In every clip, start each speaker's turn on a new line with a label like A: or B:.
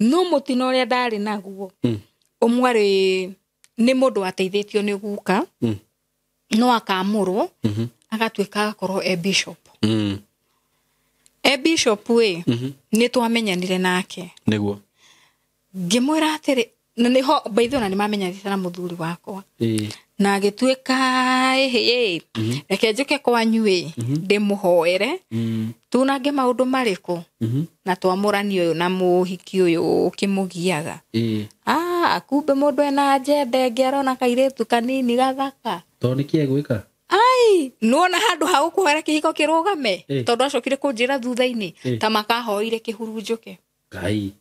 A: No mũtino ũrĩa ndarĩ naguo ũmwe arĩ nĩ mũndũ wateithĩtio nĩ guka no akamũrwo agatuĩka agakorwo e bishop. E bishop ĩ nĩ twamenyanire nake.
B: Nĩguo.
A: Ngĩmwĩra atĩrĩ na nĩho by the way ona nĩ mamenyanĩte na mũthuri wakwa. Na agĩtuĩka ĩhĩ reke njũke kwanyu ĩ ndĩmũhoere tunange maũndũ marĩkũ na twamũrani ũyũ na mũhiki ũyũ ũkĩmũgiaga. Ah, kumbe mũndũ ena agenda ĩngĩ arona kairĩtu kanini gathaka.
B: Tondũ nĩkĩ egwĩka?
A: Ai, nĩwona handũ ha gũkũhoera kĩhiko kĩrũgame tondũ acokire kũnjĩra thutha-inĩ ta makahoire kĩhurunjũke.
B: Ngai.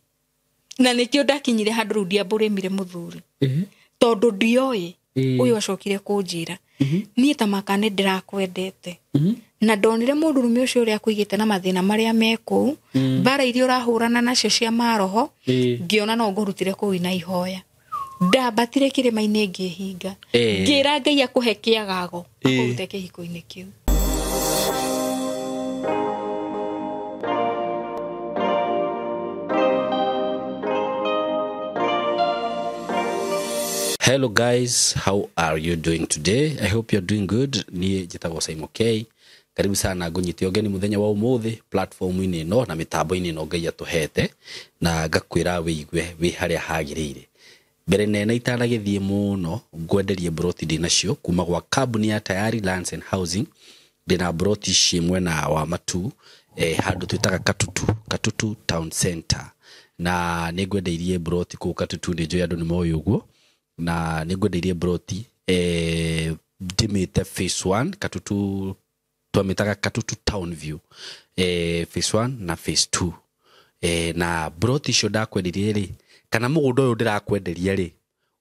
A: Na nĩkĩo ndakinyire handũ rĩu ndiambũrĩmire mũthuri tondũ ndioĩ ũyũ acokire kũnjĩra niĩ ta maka nĩ ndĩrakwendete na ndonire mũndũrũme ũcio ũrĩa akũigĩte na mathĩna marĩa me kũu mbara iria ũrahũrana nacio cia maroho ngĩona no ngũrutire kũu na ihoya. Ndambatire kĩrĩma-inĩ ngĩhinga ngĩra Ngai akũhe kĩagago akũrute kĩhiko-inĩ kĩu.
B: Hello guys, how are you doing today? I hope you're doing good. Niĩ njĩtagwo Simon K. Karibu sana ngũnyite ũgeni mũthenya wa ũmũthĩ platform-inĩ ĩno na mĩtambo-inĩ ĩno Ngai atũhete na ngakwĩra wĩigue wĩ harĩa hagĩrĩire. Mbere nene itanagĩthiĩ mũno ngwenderie broti ndĩnacio kuma gwa kambuni ya Tayari Lands and Housing. Ndĩna broti ciĩ mwena wa Matu handũ twĩtaga Katutu, Katutu Town Center. Na nĩ ngwendeirie broti kũu Katutu, nĩ njũĩ andũ nĩ moĩ ũguo. Na nĩ ngwendeirie broti ndĩmĩte phase 1 Katutu, twamĩtaga Katutu Town View, phase 1 na phase 2. Na broti icio ndakwendeirie rĩ, kana mũgũnda ũyũ ndĩrakwenderia rĩ,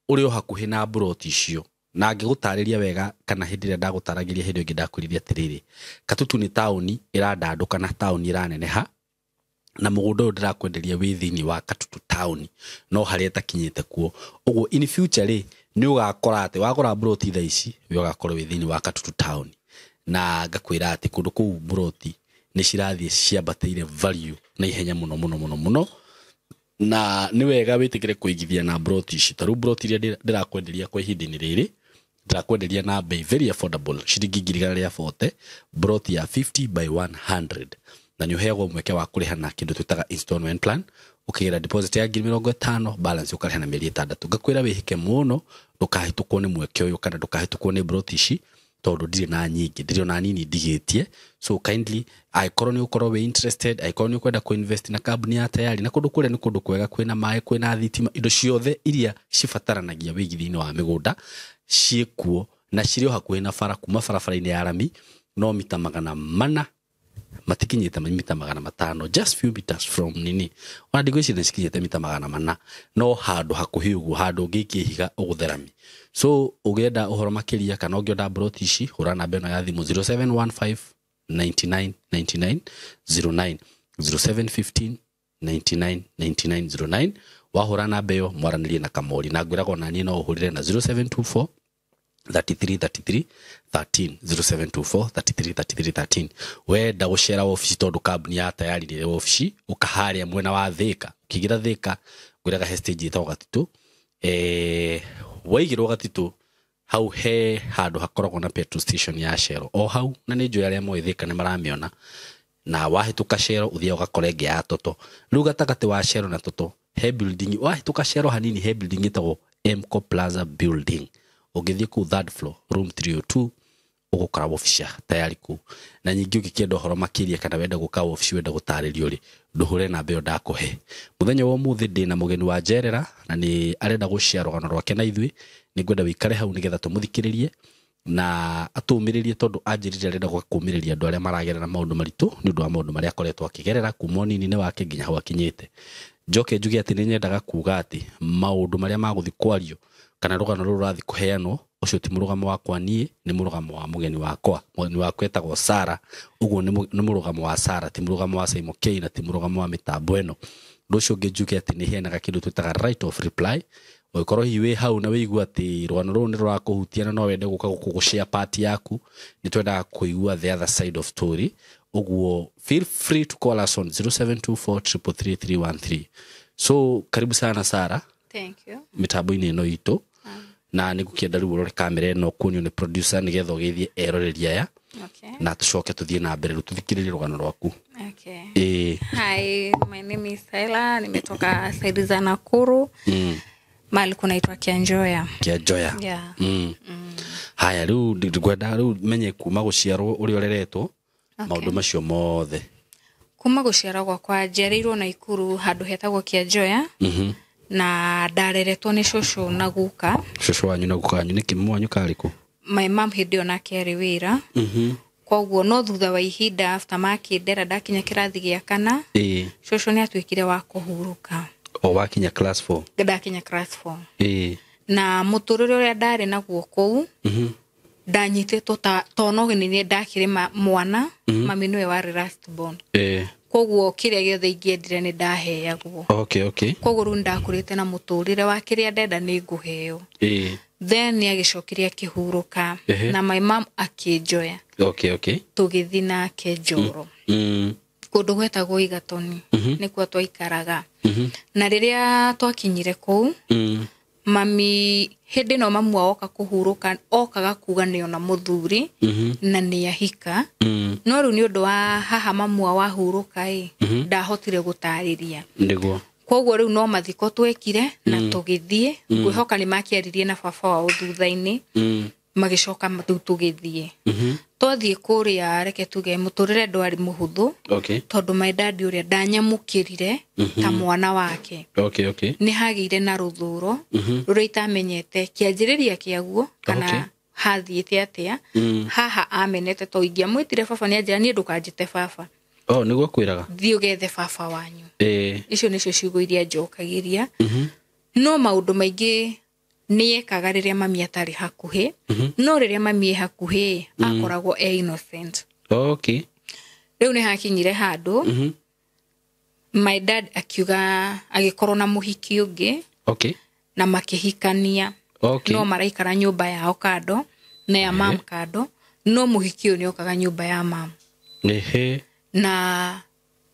B: ũrĩ o hakuhĩ na broti icio. Na ngĩgũtarĩria wega kana hĩndĩ ĩrĩa ndagũtaragĩria hĩndĩ ĩngĩ ndakwĩrire atĩrĩrĩ, Katutu nĩ taũni ĩrandandũka na taũni ĩraneneha, na mũgũnda ũyũ ndĩrakwenderia wĩ thĩinĩ wa Katutu taũni no harĩa ĩtakinyĩte kuo. Ũguo in future rĩ, nĩ ũgakora atĩ wagũra broti thaa ici we ũgakorwo wĩ thĩinĩ wa Katutu taũni. Na ngakwĩra atĩ kũndũ kũu broti nĩ cirathiĩ ciambatĩire value na ihenya mũno mũno mũno mũno, na nĩ wega wĩtĩkĩre kũigithia na broti ici. Ta rĩu broti iria ndĩrakwenderia kwa ihinda-inĩ rĩrĩ, ndĩrakwenderia na bei very affordable, ciringi ngiri igana rĩa 40, broti ya 50 by 100. Na nĩ ũheagwo mweke wa kũrĩha na kĩndũ twĩtaga installment plan, ũkĩgĩra deposit ya ngiri mĩrongo ĩtano, balance ũkarĩha na mĩeri ĩtandatũ. Ngakwĩra wĩhĩke mũno ndũkahĩtũkwo nĩ mweke ũyũ kana ndũkahĩtũkwo nĩ broti ici, tondũ ndirĩ na nyingĩ, ndirĩ ona nini ndigĩtie. So kindly, angĩkorwo nĩ ũkorwo wĩ interested, angĩkorwo nĩ ũkwenda kũ-invest na kambuni ya Tayari, na kũndũ kũrĩa nĩ kũndũ kwega, kwĩna maĩ, kwĩna thitima, indo ciothe iria cibataranagia wĩigithia-inĩ wa mĩgũnda ciĩkuo, na cirĩ o hakuhĩ na bara, kuma barabara-inĩ ya rami no mita 400, matikinyĩte mita 500, just few meters from nini, ona ndigwĩciria nĩ cikinyĩte mita 400, no handũ hakuhĩ ũguo, handũ ũngĩikia ihiga ũgũthe rami. So ũngĩenda ũhoro makĩria kana ũngĩenda broti ici, hũra namba ĩno ya thimũ 0715 99 99 09, 0715 99 99 09. Wahũra namba ĩyo mwaranĩrie na Kamori, na ngwĩraga ona niĩ no ũhũrĩre na 0724 33 33 13, 0724 33 33 13. Wenda gũcera wabici, tondũ kambuni ya Tayari rĩrĩ wabici, ũka harĩa mwena wa Thĩka, ũkĩingĩra Thĩka ngwĩraga he stage ĩtagwo Gatitũ. Waigĩrwo Gatitũ hau he handũ hakoragwo na petrol station ya Shell o hau, na nĩ njũĩ arĩa moĩ Thĩka nĩ maramĩona. Na wahĩtũka Shell ũthiaga ũgakora ĩngĩ ya Toto. Rĩu gatagatĩ wa Shell na Toto he building, wahĩtũka Shell hanini he building ĩtagwo Mco Plaza building. Ũngĩthiĩ kũu third floor room 302 ũgũkora wabici ya Tayari kũu. Na nyingĩ ũngĩkĩenda ũhoro makĩria kana wenda gũka wabici wenda gũtarĩrio rĩ, ndũhũre namba ĩyo ndakũhe. Mũthenya wa ũmũthĩ ndĩna mũgeni wa njerera na nĩ arenda gũshare rũgano rwake na ithuĩ. Nĩ ngwenda wĩikare hau nĩgetha tũmũthikĩrĩrie na atũmĩrĩrie, tondũ anjĩrire arenda gũka kũmĩrĩria andũ arĩa maragerera maũndũ maritũ nĩ ũndũ wa maũndũ marĩa akoretwo akĩgerera kuma ũnini-inĩ wake nginya hau akinyĩte. Njoke njuge atĩ nĩ nyendaga kuga atĩ maũndũ marĩa magũthiĩ kwario kana rũgano rũrũ rũrathiĩ kũheanwo, ũcio ti mũrũgamo wakwa niĩ, nĩ mũrũgamo wa mũgeni wakwa. Mũgeni wakwa etagwo Sarah, ũguo nĩ mũrũgamo wa Sarah, ti mũrũgamo wa Simon K na ti mũrũgamo wa mĩtambo ĩno. Ũndũ ũcio ũngĩ njuge atĩ nĩ heanaga kĩndũ twĩtaga right of reply. Ũngĩkorwo hihi wĩ hau na wĩigua atĩ rũgano rũrũ nĩ rũrakũhutia na no wende gũka gũkũ gũ-share part yaku, nĩ twendaga kũigua the other side of story. Ũguo feel free to call us on 0724333313. So karibu sana Sara.
A: Thank you.
B: Mĩtambo-inĩ ĩno itũ, na nĩ ngũkĩenda rĩu ũrore kamera ĩno kuonio nĩ producer nĩgetha ũgeithie eroreri aya.
A: Okay.
B: Na tũcoke tũthiĩ na mbere rĩu tũthikĩrĩrie rũgano rwaku.
A: Okay.
B: Ĩĩ.
A: Hi, my name is Saila, nimetoka side za Nakuru. Mahali kunaitwa Kianjoya.
B: Kĩanjoya.
A: Yeah.
B: Haya, rĩu ngwenda rĩu menye kuma gũciarwo ũrĩa ũreretwo, maũndũ macio mothe.
A: Kuma gũciarwo gwakwa njiarĩirwo Naikuru handũ hetagwo Kianjoya. Na ndareretwo nĩ cũcũ na guka.
B: Cũcũ wanyu na guka wanyu nĩ kĩmwe wanyu karĩ kũ?
A: My mom hĩndĩ ĩyo nake arĩ wĩra. Koguo no thutha wa ihinda after makĩndera ndakinya kĩrathi gĩa kana, cũcũ nĩ atuĩkire wa kũhurũka.
B: O wakinya class 4?
A: Ndakinya class 4. Na mũtũrĩre ũrĩa ndarĩ naguo kũu, ndanyitĩtwo ta to no nĩ niĩ ndakĩrĩ mwana, mami nĩwe warĩ last born. Koguo kĩrĩa gĩothe ingĩendire nĩ ndaheagwo.
B: Okay, okay.
A: Koguo rĩu nĩndakũrĩte na mũtũrĩre wa kĩrĩa ndenda nĩ ngũheo. Then nĩ agĩcokire akĩhurũka na my mom akĩnjoya.
B: Okay, okay.
A: Tũgĩthiĩ nake Njoro. Kũndũ gwetagwo Igatoni nĩkuo twaikaraga. Na rĩrĩa twakinyire kũu, mami hĩndĩ ĩno mamu wao oka kũhurũka okaga kuga nĩona mũthuri na nĩ ahika. No rĩu nĩ ũndũ wa haha mamu wao ahurũka ĩ, ndahotire gũtarĩria.
B: Nĩguo.
A: Koguo rĩu no mathiko twekire na tũgĩthiĩ. Ngwĩhoka nĩ makĩaririe na baba wao thutha-inĩ. Magĩcoka rĩu tũgĩthiĩ. Twathiĩ kũrĩa reke tuge mũtũrĩre ndwarĩ mũhũthũ.
B: Okay.
A: Tondũ my dad ũrĩa ndanyamũkĩrire ta mwana wake.
B: Okay, okay.
A: Nĩ hagĩire na rũthũro rũrĩa itamenyete kĩanjĩrĩria kĩaguo kana hathiĩte atĩa. Haha amenete to ingĩamwĩtire baba nĩ anjĩra niĩ ndũkanjĩte baba.
B: Oh, nĩguo kwĩraga.
A: Thiĩ ũgethe baba wanyu. Icio nĩcio ciugo iria njokagĩria. No maũndũ maingĩ nĩ ekaga rĩrĩa mami atarĩ hakuhĩ. No rĩrĩa mami e hakuhĩ, akoragwo e innocent.
B: Okay.
A: Rĩu nĩ hakinyire handũ, my dad akiuga agĩkorwo na mũhiki ũngĩ.
B: Okay.
A: Na makĩhikania.
B: Okay.
A: No maraikara nyũmba yao kando na ya mam kando, no mũhiki ũyũ nĩ okaga nyũmba ya mam. Na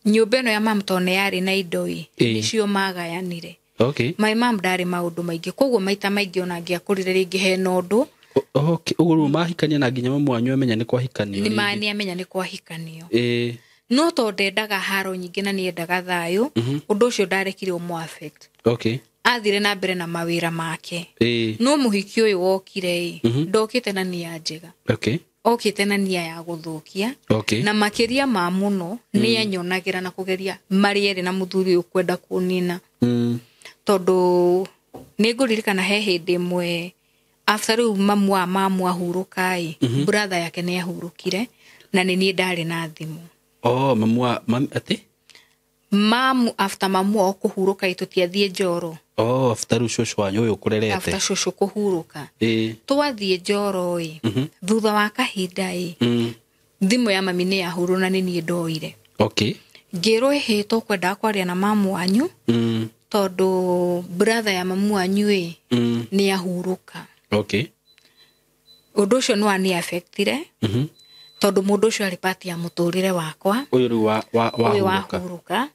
A: nyũmba ĩno ya mam tondũ nĩ yarĩ na indo ĩ, nĩcio magayanire.
B: Okay.
A: My mom ndarĩ maũndũ maingĩ, koguo maita maingĩ ona angĩakorire rĩngĩ hena ũndũ.
B: Okay. Ũguo rĩu mahikania na nginya mamu wanyu amenya nĩ kwahikanio.
A: Nĩ ma nĩ amenya nĩ kwahikanio. No tondũ ndendaga haro nyingĩ na nĩendaga thayũ, ũndũ ũcio ndarekire ũmũ affect.
B: Okay.
A: Athire na mbere na mawĩra make. No mũhiki ũyũ wokire ĩ, ndokĩte na nia njega.
B: Okay.
A: Okĩte na nia ya gũthũkia.
B: Okay.
A: Na makĩria ma mũno nĩ anyonagĩra na kũgeria marĩ erĩ na mũthuri ũyũ kwenda kũnina. Tondũ nĩ ngũririkana he hĩndĩ ĩmwe after rĩu mamu wa mamu ahurũka ĩ, brother yake nĩ ahurũkire na nĩ niĩ ndarĩ na thimũ.
B: Oh, mamu wa mam atĩ?
A: Mamu after mamu wao kũhurũka ĩ, tũtiathiĩ Njoro.
B: Oh, after rĩu cũcũ wanyu ũyũ ũkũrerete.
A: After cũcũ kũhurũka. Twathiĩ Njoro ĩ, thutha wa kahinda ĩ, thimũ ya mami nĩ yahũrwo na nĩ niĩ ndoire.
B: Okay.
A: Ngĩrwo ĩhĩ tũkwendaga kwaria na mamu wanyu. Tondũ brother ya mamu wanyu ĩ, nĩ ahurũka.
B: Okay.
A: Ũndũ ũcio nĩ wani affectire. Tondũ mũndũ ũcio arĩ part ya mũtũrĩre wakwa.
B: Ũyũ rĩu wa
A: Ũyũ
B: wahurũka.
A: wahurũka.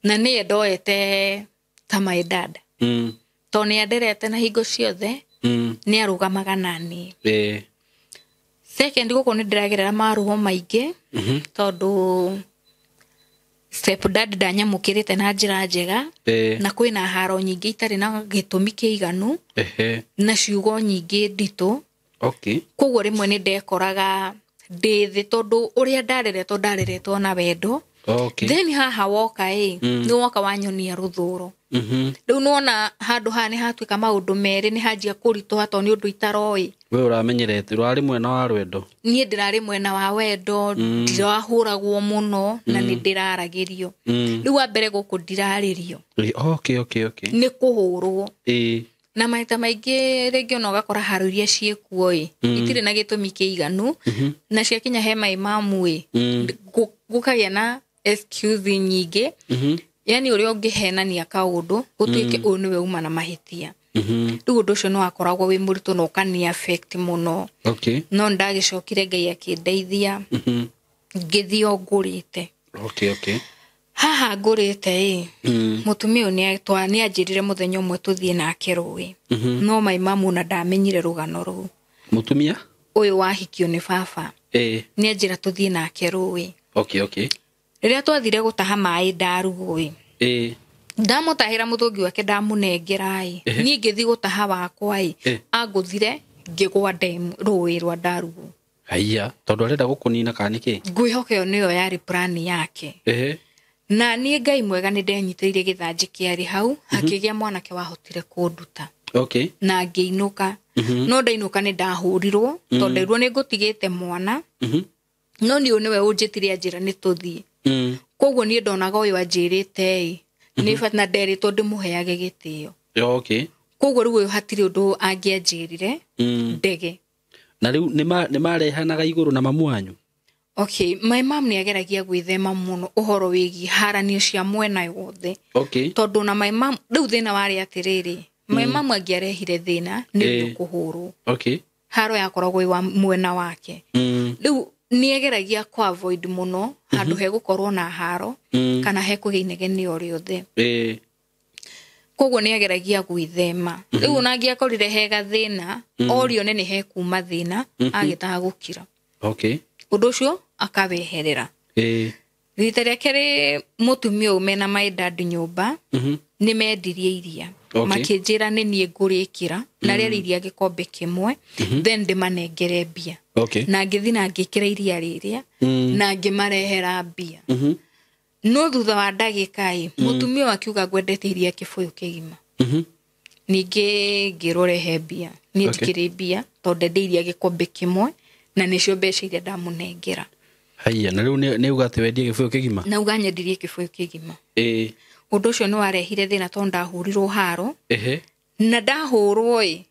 A: Na nĩye ndoete ta my dad. Tondũ nĩ anderete na hingo ciothe, nĩ arũgamaga na niĩ. Second, gũkũ nĩ ndĩragerera maruo maingĩ, tondũ step dad ndanyamũkĩrĩte na njĩra njega, na kwĩna haro nyingĩ itarĩ na gĩtũmi kĩiganu, na ciugo nyingĩ nditũ.
B: Okay.
A: Koguo rĩmwe nĩ ndekoraga ndĩ thĩ tondũ ũrĩa ndareretwo, ndareretwo na wendo.
B: Okay.
A: Then haha woka ĩ, nĩ woka wanyonia rũthũro. Rĩu nĩwona handũ haha nĩ hatuĩka maũndũ merĩ, nĩ hanjia kũritũha tondũ nĩ ũndũ itaroĩ.
B: We ũramenyerete, ũrarĩ mwena wa rwendo?
A: Niĩ ndĩrarĩ mwena wa wendo, ndirahũragwo mũno na nĩ ndĩraragĩrio. Rĩu wa mbere gũkũ ndirarĩrio.
B: Okay, okay, okay.
A: Nĩ kũhũrwo. Na maita maingĩ rĩngĩ ona ũgakora haro iria ciĩkuo ĩ, itirĩ na gĩtũmi kĩiganu, na ciakinya he mai mamu ĩ, gũkagĩa na excuse nyingĩ. Yani ũrĩa ũngĩhenania kaũndũ, gũtuĩke ũyũ nĩwe uma na mahĩtia. Rĩu ũndũ ũcio nĩ wakoragwo wĩ mũritũ na ũkani affect mũno.
B: Okay.
A: No ndagĩcokire Ngai akĩndeithia. Ngĩthiĩ o ngũrĩte.
B: Okay, okay.
A: Haha ngũrĩte ĩ, mũtumia ũyũ nĩanjĩrire mũthenya ũmwe tũthiĩ nake rũĩ. No my mamu na ndamenyire rũgano rũu.
B: Mũtumia?
A: Ũyũ wahikio nĩ baba. Nĩanjĩra tũthiĩ nake rũĩ.
B: Okay, okay.
A: Rĩrĩa twathire gũtaha maĩ ndarugũ ĩ, ndamũtahĩra mũthũngi wake ndamũnengera ĩ, niĩ ngĩthiĩ gũtaha wakwa ĩ, angũthire ngĩgwa ndemu rũĩ rwa ndarugũ.
B: Haiya, tondũ arenda gũkũnina kana nĩkĩ?
A: Ngwĩhoka ĩyo nĩyo yarĩ plan yake. Na niĩ Ngai mwega nĩ ndenyitĩrĩire gĩthanjĩ kĩarĩ hau, hakĩgĩa mwanake wahotire kũnduta.
B: Okay.
A: Na ngĩinũka. No ndainũka nĩ ndahũrirwo, tondũ nderirwo nĩ ngũtigĩte mwana. No niĩ ũyũ nĩwe ũnjĩtire anjĩra nĩ tũthiĩ. Koguo niĩ ndonaga ũyũ anjĩrĩte ĩ, nĩ bata na nderĩtwo ndĩmũheage gĩtĩo.
B: Okay.
A: Koguo rĩu ũyũ hatirĩ ũndũ angĩanjĩrire, ndege.
B: Na rĩu nĩ marehanaga igũrũ na mamu wanyu?
A: Okay, my mom nĩ ageragia gwĩthema mũno ũhoro wĩgiĩ haranio cia mwena wothe.
B: Okay.
A: Tondũ na my mom, rĩu thĩna warĩ atĩrĩrĩ, my mom angĩarehire thĩna nĩ ũndũ kũhũrwo.
B: Okay.
A: Haro yakoragwo ĩ wa mwena wake. Rĩu nĩ ageragia kũ avoid mũno handũ hegũkorwo na haro, kana hekũgĩa inegene o rĩothe. Koguo nĩ ageragia gwĩthema. Rĩu ona angĩakorire he gathĩna, orio nĩ hekuma thĩna, agĩtaga gũkira.
B: Okay.
A: Ũndũ ũcio akaweherera. Rita rĩa kerĩ mũtumia ũyũ mena my dad nyũmba, nĩ mendirie iria.
B: Okay.
A: Makĩnjĩra nĩ niĩ ngũrĩkĩra, na rĩarĩ iria gĩkombe kĩmwe, then ndĩmanengere mbia.
B: Okay.
A: Na ngĩthiĩ na ngĩkĩra iria rĩrĩa, na ngĩmarehera mbia. No thutha wa ndagĩka ĩ, mũtumia ũyũ akiuga ngwendete iria kĩbũyũ kĩgima. Ningĩ ngĩrwo rehe mbia. Niĩ ndikĩrĩ mbia, tondũ ndendeirie iria gĩkombe kĩmwe, na nĩcio mbeca iria ndamũnengera.
B: Haiya, na rĩu nĩ uga atĩ wendie gĩbũyũ kĩgima?
A: Na uga nyendirie gĩbũyũ kĩgima. Ũndũ ũcio nĩ warehire thĩna tondũ ndahũrirwo haro. Na ndahũrwo ĩ,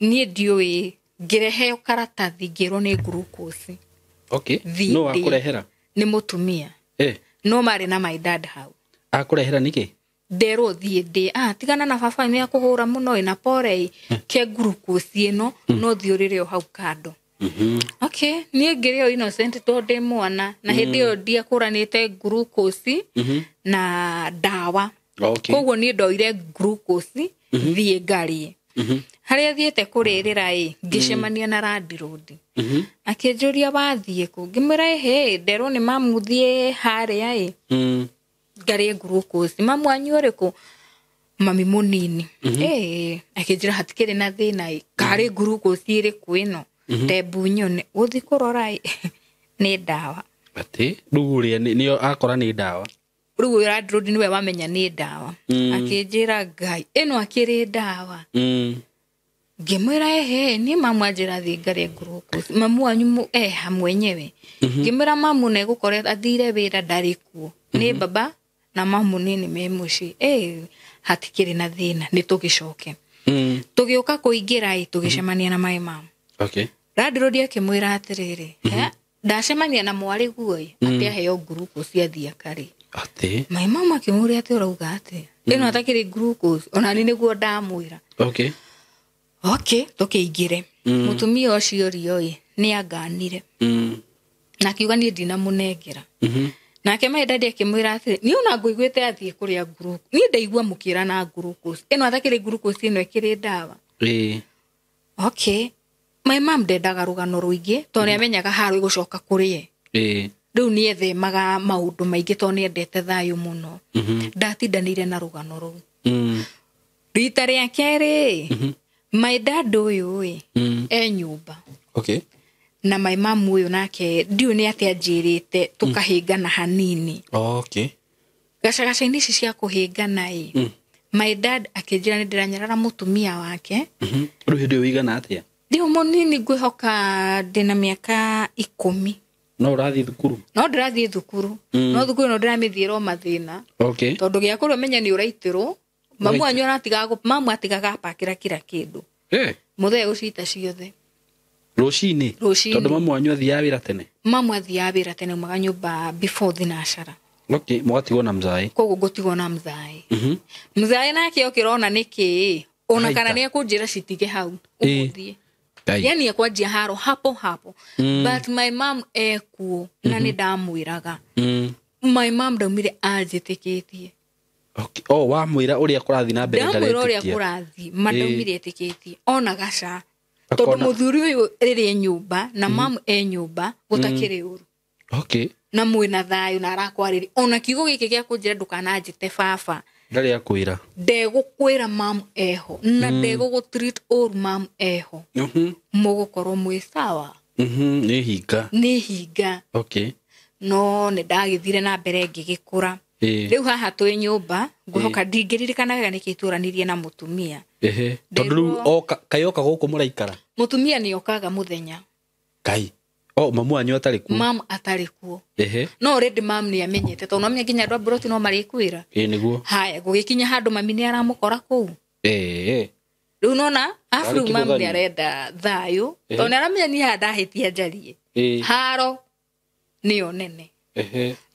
A: niĩ ndiũĩ, ngĩreheo karatathi ngĩrwo nĩ glucose.
B: Okay.
A: Thiĩ
B: No
A: ndĩe.
B: akũrehera?
A: Nĩ mũtumia. No marĩ na my dad hau.
B: Akũrehera nĩkĩ?
A: Nderwo thiĩ ndĩe. Tigana na baba nĩ akũhũra mũno ĩ, na pore ĩ, ke glucose ĩno, no thiĩ ũrĩre o hau kando. Okay, niĩ ngĩrĩ o innocent tondũ ndĩ mwana, na hĩndĩ ĩyo ndiakũranĩte glucose na ndawa.
B: Okay.
A: Koguo niĩ ndoire glucose, thiĩ ngarĩe. Harĩa thiĩte kũrĩrĩra ĩ, ngĩcemania na landlord. Akĩnjũria wathiĩ kũ? Ngĩmwĩra ĩhĩ, nderwo nĩ mamu thiĩ harĩa ĩ, ngarĩe glucose. Mamu wanyu ũrĩkũ? Mami mũnini. Akĩnjĩra hatikĩrĩ na thĩna ĩ, karĩ glucose ĩrĩkũ ĩno? Tembu nyone. Gũthiĩ kũrora ĩ, nĩ ndawa.
B: Atĩ, rĩu ũrĩa nĩ akora nĩ ndawa.
A: Rĩu ũyũ landlord nĩwe wamenya nĩ ndawa. Akĩnjĩra Ngai, ĩno akĩrĩ ndawa. Ngĩmwĩra ehe, niĩ mamu anjĩra thiĩ ngarĩe glucose. Mamu wanyu eha mwenyewe. Ngĩmwĩra mamu nĩ egũkorwo athire wĩra ndarĩ kuo. Nĩ baba na mamu nini me mũciĩ. Hatikĩrĩ na thĩna, nĩ tũgĩcoke. Tũgĩũka kũingĩra ĩ, tũgĩcemania na my mom.
B: Okay.
A: Landlord akĩmwĩra atĩrĩrĩ, ndacemania na mwarĩ guo ĩ, atĩ aheo glucose athiĩ akarĩe.
B: Atĩ?
A: My mom akĩmũria atĩ ũrauga atĩa? Ĩno atakĩrĩ glucose, ona niĩ nĩguo ndamwĩra.
B: Okay.
A: Okay, tũkĩingĩre. Mũtumia ũcio rio ĩ, nĩ anganire. Na akiuga niĩ ndinamũnengera. Nake my daddy akĩmwĩra atĩrĩ, niĩ ona ngũiguĩte athiĩ kũrĩa glucose. Niĩ ndaigua mũkĩra na glucose. Ĩno atakĩrĩ glucose ĩno ĩkĩrĩ ndawa. Okay. My mom ndendaga rũgano rũingĩ, tondũ nĩ amenyaga haro ĩgũcoka kũrĩ ye. Rĩu nĩ ethemaga maũndũ maingĩ tondũ nĩ endete thayũ mũno. Ndatindanĩire na rũgano rũu. Rita rĩa kerĩ, my dad ũyũ ĩ, e nyũmba.
B: Okay.
A: Na my mom ũyũ nake ndiũĩ nĩ atĩa anjĩrĩte tũkahĩngana hanini.
B: Okay.
A: Gacagaca-inĩ ici cia kũhĩngana ĩ, my dad akĩnjĩra nĩ ndĩranyarara mũtumia wake.
B: Rĩu hĩndĩ ĩyo ũigana atĩa?
A: Ndĩ o mũnini, ngwĩhoka ndĩna mĩaka 10.
B: No ũrathiĩ thukuru?
A: No ndĩrathiĩ thukuru. No thukuru no ndĩramĩthiĩra o mathĩna.
B: Okay.
A: Tondũ gĩa kũrĩa ũmenye nĩ ũraitĩrwo. Mamu wanyu aratigaga mamu atigaga apakĩra kila kĩndũ. Mũthee gũcita ciothe.
B: Rũcinĩ?
A: Rũcinĩ.
B: Tondũ mamu wanyu athiaga wĩra tene?
A: Mamu athiaga wĩra tene, aumaga nyũmba before thinacara.
B: Okay, mũgatigwo na mzaĩ.
A: Koguo ngũtigwo na mzaĩ. Mzaĩ nake okĩra ona nĩkĩ? Ona
B: Aita.
A: kana nĩ ekũnjĩra citige hau, ũgũthiĩ. Yani ekwanjia haro hapo hapo. But my mom ekuo na nĩ ndamwĩraga. My mom ndaumire anjĩtĩkĩtie.
B: Okay. Oh, wamwĩra ũrĩa kũrathiĩ na mbere.
A: Ndamwĩra ũrĩa kũrathiĩ, ma ndaumire etĩkĩtie ona gaca. Tondũ mũthuri ũyũ rĩrĩ e nyũmba na mamu e nyũmba gũtakĩrĩ ũru.
B: Okay.
A: Na mwĩna thayũ na arakwarĩria ona kiugo gĩkĩ gĩa kũnjĩra ndũkananjĩte baba.
B: Ndarĩ akwĩra.
A: Ndegũkwĩra mamu eho na ndegũgũtreat ũru mamu eho. Mũgũkorwo mwĩ sawa.
B: Nĩ hinga.
A: Nĩ hinga.
B: Okay.
A: No nĩ ndagĩthire na mbere ngĩgĩkũra. Rĩu haha twĩ nyũmba ngwĩhoka ndingĩririkana wega nĩkĩ tũranirie na mũtumia.
B: Tondũ rĩu kaĩ oka gũkũ mũraikara?
A: Mũtumia nĩ okaga mũthenya.
B: Kai. Oh, mamu wanyu atarĩ kuo?
A: Mamu atarĩ kuo. No already mamu nĩ amenyete tondũ nomenya nginya andũ a mburoti no marĩkwĩra.
B: Ĩĩ nĩguo.
A: Haya gũgĩkinya handũ mami nĩ aramũkora kũu. Rĩu nona afu rĩu mamu nĩ arenda thayũ tondũ nĩ aramenya niĩ haha ndahĩtia njarie. Haro nĩyo nene.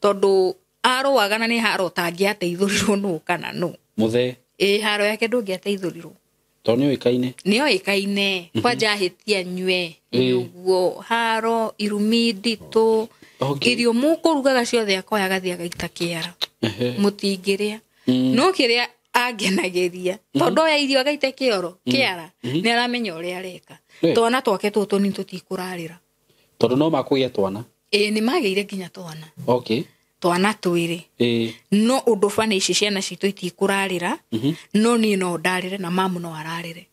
A: Tondũ arũaga na nĩ haro ũtangĩateithũrirwo nũ kana nũ.
B: Mũthee.
A: Ĩĩ haro yake ndũngĩateithũrirwo.
B: Tondũ nĩoĩkaine.
A: Nĩoĩkaine. Kwanja ahĩtia nyue. Ũguo haro irumi nditũ. Irio mũkũrugaga ciothe akoya agathiĩ agaita kĩara. Mũtingĩrĩa. No kĩrĩa angenagĩria tondũ oya irio agaita kĩoro kĩara nĩ aramenya ũrĩa areka. Twana twake tũtũ nĩ tũtikũrarĩra.
B: Tondũ no makũgĩa twana.
A: Ĩĩ nĩ magĩire nginya twana.
B: Okay.
A: Twana twĩrĩ. No ũndũ bana ici ciana citũ itikũrarĩra. No niĩ no ndarĩre na mamu no ararĩre.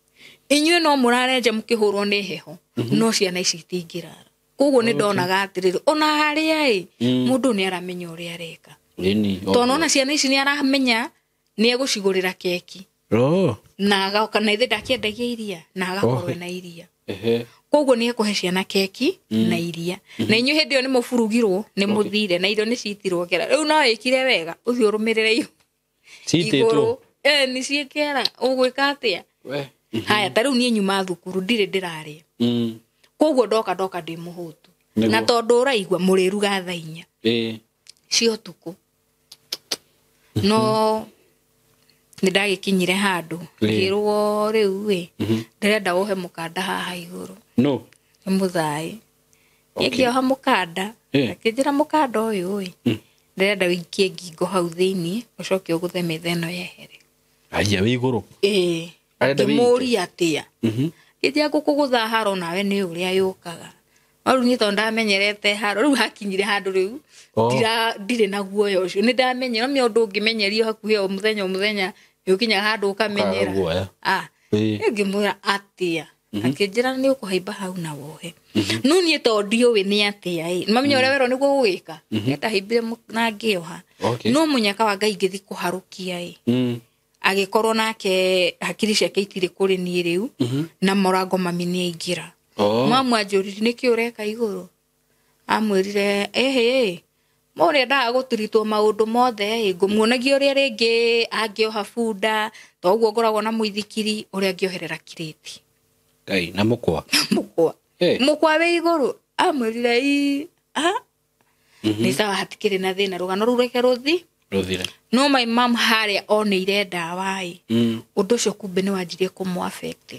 A: Inyuĩ no mũrare nja mũkĩhũrwo nĩ heho. No ciana ici itingĩrara. Koguo nĩ ndonaga atĩrĩrĩ ona harĩa ĩ mũndũ nĩ aramenya ũrĩa areka. Tondũ ona ciana ici nĩ aramenya nĩ egũcigũrĩra keki. Na agoka na ithe ndakĩendagia iria na agakorwo na iria. Koguo nĩ ekũhe ciana keki na iria. Na inyuĩ hĩndĩ ĩyo nĩ mũburugirwo nĩ mũthire na irio nĩ ciitirwo kĩara. Rĩu no ĩkire wega ũthiĩ ũrũmĩrĩre
B: igũrũ.
A: Nĩ ciĩkĩara ũgwĩka atĩa? Haya ta rĩu niĩ nyuma thukuru ndirĩ ndĩrarĩa. Koguo ndoka ndĩ mũhũtu. Na tondũ ũraigua mũrĩruga thaa inya. Cia ũtukũ. No nĩ ndagĩkinyire handũ ngĩrwo rĩu ĩ ndĩrenda wohe mũkanda haha igũrũ.
B: No.
A: Nĩ mũthaĩ. Ngĩoha mũkanda akĩnjĩra mũkanda ũyũ ĩ ndĩrenda ũikie ngingo hau thĩiniĩ ũcoke ũgũthe metha ĩno yehere.
B: Aya wĩ igũrũ.
A: Ĩĩ. Ngĩmũũria atĩa. Ngĩnjia ngũkũgũtha haro nawe nĩ ũrĩa yũkaga. No rĩu niĩ tondũ ndamenyerete haro rĩu hakinyire handũ rĩu ndirĩ na guoya ũcio. Nĩ ndamenyera no ũndũ ũngĩmenyerio hakuhĩ o mũthenya o mũthenya nĩ ũkinyaga handũ ũkamenyera. Ngĩmwĩra atĩa. Akĩnjĩra nĩ ũkũhaimba hau na wohe. No niĩ tondũ ndiũĩ nĩ atĩa ĩ. Mamenya ũrĩa werwo nĩguo gũgĩka. Ndahaimbire na ngĩoha. No mũnyaka wa Ngai ngĩthiĩ kũharũkia ĩ. Agĩkorwo nake hakiri ciake itirĩ kũrĩ niĩ rĩu na mũrango mami nĩ aingĩra. Mamu anjũririe nĩkĩ ũreka igũrũ. Amwĩrire ĩhĩ mũrĩa endaga gũtiritwo maũndũ mothe ĩ ngũmuonagia ũrĩa rĩngĩ angĩoha bunda to ũguo ngoragwo na mũithikiri ũrĩa angĩoherera kirĩti.
B: Ngai na mũkwa.
A: Mũkwa. Mũkwa wĩ igũrũ amwĩrire ĩ nĩ sawa hatikĩrĩ na thĩna rũgano rũu reke rũthi.
B: Rũthire.
A: No my mom harĩa oneire ndawa ĩ ũndũ ũcio kumbe nĩ wanjirie kũmũ affect.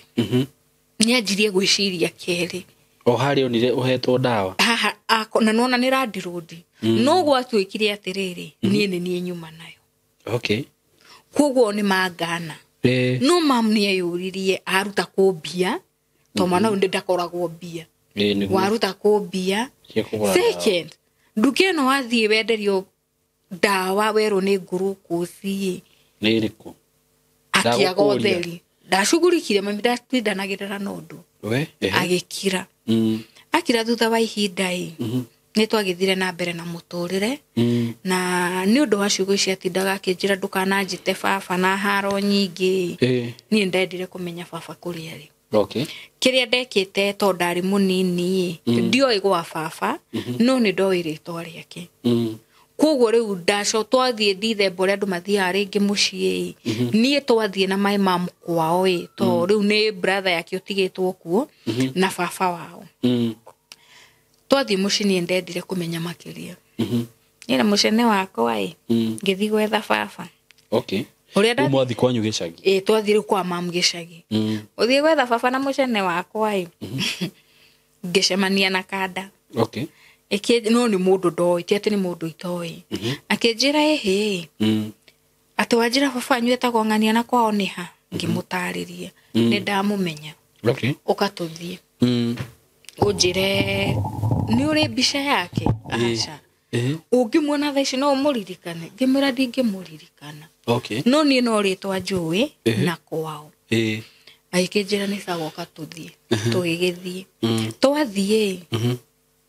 A: Nĩ anjirie gwĩciria kerĩ.
B: O harĩa onire ũhetwo ndawa.
A: Haha na nona nĩ randirũndi. No gwatuĩkire atĩrĩrĩ niĩ nĩ niĩ nyuma nayo.
B: Okay.
A: Koguo nĩ mangana. No mam nĩ eyũririe aruta kũmbia to mwana ũyũ ndakoragwo mbia. Waruta kũmbia. Second, nduka ĩno wathiĩ wenderio ndawa werwo nĩ ngũrũkũci.
B: Nĩ ĩrĩkũ?
A: Akĩaga ũtheri. Ndacugurikire mami ndatindanagĩrĩra na ũndũ. Agĩkira. Akira thutha wa ihinda ĩ nĩ twagĩthire na mbere na mũtũrĩre. Na nĩ ũndũ wa ciugo ici atindaga akĩnjĩra ndũkananjĩte baba na haro nyingĩ. Niĩ ndendire kũmenya baba kũrĩa arĩ.
B: Okay.
A: Kĩrĩa ndekĩte tondũ ndarĩ mũnini ndioĩ gwa baba no nĩ ndoĩ rĩtwa rĩake. Koguo rĩu ndaco twathiĩ ndithemba ũrĩa andũ mathiaga rĩngĩ mũciĩ niĩ twathiĩ na my mom kwao ĩ to rĩu nĩ brother yake ũtigĩtwo kuo na baba wao. Twathiĩ mũciĩ niĩ ndendire kũmenya makĩria. Niĩ na mũcene wakwa ĩ ngĩthiĩ gwetha baba.
B: Okay.
A: Ũrĩa
B: Rĩu mwathi kwanyu gĩcagi.
A: Ĩ, twathiĩ rĩu kwa mamu gĩcagi. Ũthiĩ gwetha baba na mũcene wakwa ĩ, ngĩcemania na kanda.
B: Okay.
A: Ĩkĩ no nĩ mũndũ ndoĩ, ti atĩ nĩ mũndũ itoĩ. Akĩnjĩra ĩhĩ, atĩ wanjĩra baba wanyu etagwo ng'ania na kwao nĩ ha? Ngĩmũtarĩria. Nĩ ndamũmenya.
B: Okay.
A: Ũka tũthiĩ. Ũnjĩre nĩ ũrĩ mbica yake? Aca. Ũngĩmuona thaa ici no ũmũririkane? Ngĩmwĩra ndingĩmũririkana.
B: Okay.
A: No niĩ no rĩtwa njũĩ na kwao. Agĩkĩnjĩra nĩ sawa ũka tũthiĩ. Tũgĩgĩthiĩ. Twathiĩ,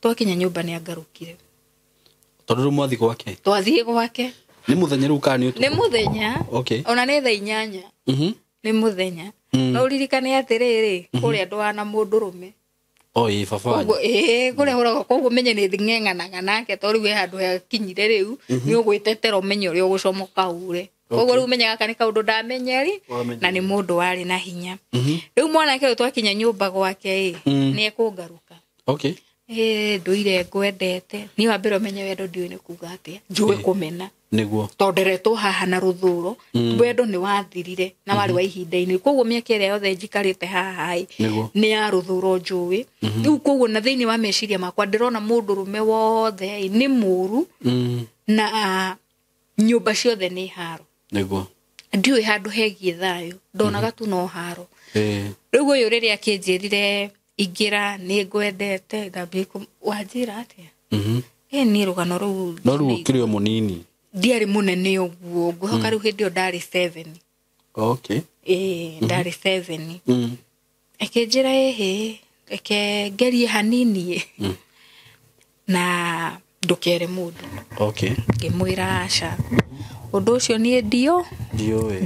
A: twakinya nyũmba nĩ angarũkire.
B: Tondũ rĩu mwathi gwake?
A: Twathiĩ gwake.
B: Nĩ mũthenya rĩu kana nĩ ũtukũ?
A: Nĩ mũthenya.
B: Okay.
A: Ona nĩ thaa 8. Nĩ mũthenya. No ũririkane atĩrĩrĩ, kũrĩa ndwana mũndũrũme.
B: O ĩ baba wanyu.
A: Koguo ĩ kũrĩa hũragwo, koguo menye nĩ ng'eng'anaga nake tondũ rĩu he handũ hakinyire rĩu nĩ ũgwĩtetera ũmenye ũrĩa ũgũcomoka ure. Koguo rĩu menye gaka nĩ kaũndũ ndamenyeri na nĩ mũndũ warĩ na hinya. Rĩu mwanake ũyũ twakinya nyũmba gwake ĩ, nĩ ekũngarũka.
B: Okay.
A: Ĩ ndũire ngwendete. Niĩ wa mbere ũmenye wendo ndiũĩ nĩ kuga atĩa. Njũĩ kũmena.
B: Nĩguo.
A: Tondũ nderetwo haha na rũthũro, wendo nĩ wathirire na warĩ wa ihinda-inĩ. Koguo mĩaka ĩrĩa yothe njikarĩte haha ĩ, nĩ ya rũthũro njũĩ. Rĩu koguo na thĩinĩ wa meciria makwa ndĩrona mũndũrũme wothe ĩ, nĩ mũru na nyũmba ciothe nĩ haro.
B: Nĩguo.
A: Ndiũĩ handũ hegiĩ thayũ, ndonaga tu no haro. Rĩu ũyũ rĩrĩa akĩnjĩrire ingĩra nĩ ngwendete, ndambia wanjĩra atĩa? Ĩ niĩ rũgano rũu
B: No rĩu ũkĩrĩ o mũnini.
A: Ndiarĩ mũnene ũguo, ngwĩhoka rĩu hĩndĩ ĩyo ndarĩ 7.
B: Okay.
A: Ĩ, ndarĩ 7. Akĩnjĩra ĩhĩ, reke ngerie hanini ĩ. Na ndũkere mũndũ.
B: Okay.
A: Ngĩmwĩra aca. Ũndũ ũcio niĩ
B: Ndiũĩ.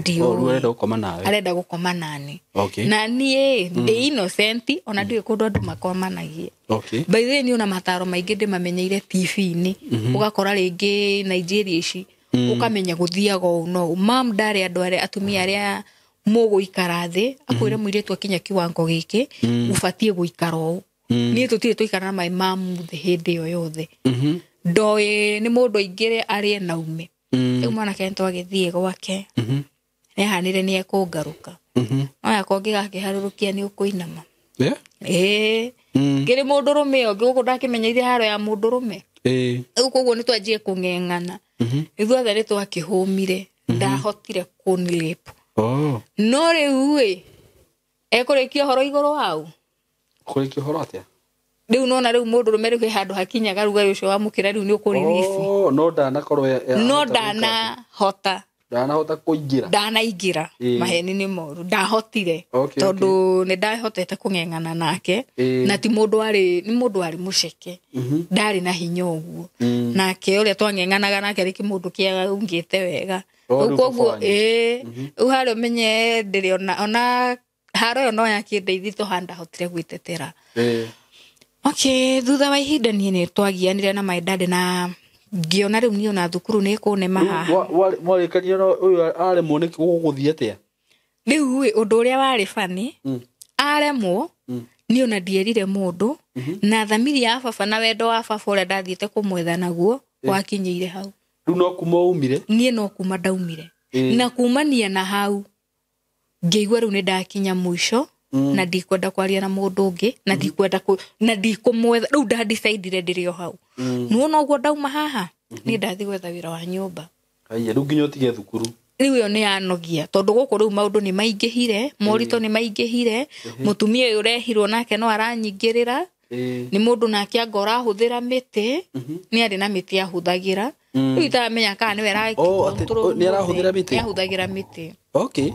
A: ndiũĩ.
B: O, rĩu arenda gũkoma nawe.
A: Arenda gũkoma nani.
B: Okay.
A: Na niĩ ndĩ innocent, ona ndiũĩ kũndũ andũ makomanagia.
B: Okay.
A: By the way, niĩ ona mataro maingĩ ndĩmamenyeire TV-inĩ. Ũgakora rĩngĩ Nigeria ici, ũkamenya gũthiaga ũũ na ũũ. Mam ndarĩ andũ arĩa atumia arĩa mũgũikara thĩ, akwĩre mũirĩtu akinya kiwango gĩkĩ, ũbatiĩ gũikara ũũ. Niĩ tũtirĩ twaikara na my mam thĩ hĩndĩ ĩyo yothe. Ndoĩ nĩ mũndũ aingĩre arĩe na ume. Rĩu mwanake nĩ twagĩthiĩ gwake. Nĩahanire nĩ ekũngarũka. No yakwa ngĩgakĩharũrũkia nĩ ũkũinama. Ĩĩ. Ngĩrĩ mũndũrũme ũngĩ gũkũ ndakĩmenyeire haro ya mũndũrũme. Rĩu koguo nĩ twanjie kũng'eng'ana. Ithuothe nĩ twakĩhũmire. Ndahotire kũnirape. No rĩu ĩ, ekũrĩkia ũhoro igũrũ wau?
B: Kũrĩkia ũhoro atĩa?
A: Rĩu nona rĩu mũndũrũme rĩu he handũ hakinyaga rugarĩ ũcio wamũkĩra rĩu nĩ ũkũririci.
B: Oh, no ndanakorwo
A: No ndanahota.
B: Ndanahota kũingĩra.
A: Ndanaingĩra. Maheni nĩ moru. Ndahotire.
B: Okay,
A: Tondũ nĩ ndahotete kũng'eng'ana nake. Na ti mũndũ warĩ, nĩ mũndũ warĩ mũceke. Ndarĩ na hinya ũguo. Nake ũrĩa twang'eng'anaga nake rĩ kĩmũndũ kĩaungĩte wega.
B: Oh,
A: Rĩu
B: rĩu
A: koguo,
B: baba wanyu.
A: rĩu harĩa ũmenye ndĩrĩ ona haro ĩyo no yakĩndeithia tondũ ndahotire gwĩtetera. Okay, thutha wa ihinda niĩ nĩ twagianire na my dad na ngĩona rĩu niĩ ona thukuru nĩ kũnema haha.
B: Mwarĩkanire na ũyũ aremwo nĩ gũgũthiĩ atĩa?
A: Rĩu ĩ, ũndũ ũrĩa warĩ funny, aremwo, niĩ ona ndierire mũndũ, na thamiri ya baba na wendo wa baba ũrĩa ndathiĩte kũmwetha naguo, wakinyĩire hau.
B: Rĩu no kuma waumire?
A: Niĩ no kuma ndaumire. Na kumania na hau, ngĩigua rĩu nĩ ndakinya mũico, na ndikwenda kwaria na mũndũ ũngĩ, na ndikwenda na ndikũmwetha. Rĩu ndandicaidire ndĩrĩ o hau. Nĩwona ũguo ndauma haha, niĩ ndathiĩ gwetha wĩra wa nyũmba.
B: Haiya, rĩu nginya ũtige thukuru.
A: Rĩu ĩyo nĩ yanogia, tondũ gũkũ rĩu maũndũ nĩ maingĩhire, moritũ nĩ maingĩhire, mũtumia ũyũ ũrehirwo nake no aranyingĩrĩra, nĩ mũndũ nake anga ũrahũthĩra mĩtĩ, nĩ arĩ na mĩtĩ ahũthagĩra. Rĩu itaramenya kana nĩwe ara
B: Oh, atĩ,
A: control
B: oh, nĩ arahũthĩra mĩtĩ?
A: Nĩ ahũthagĩra mĩtĩ.
B: Okay.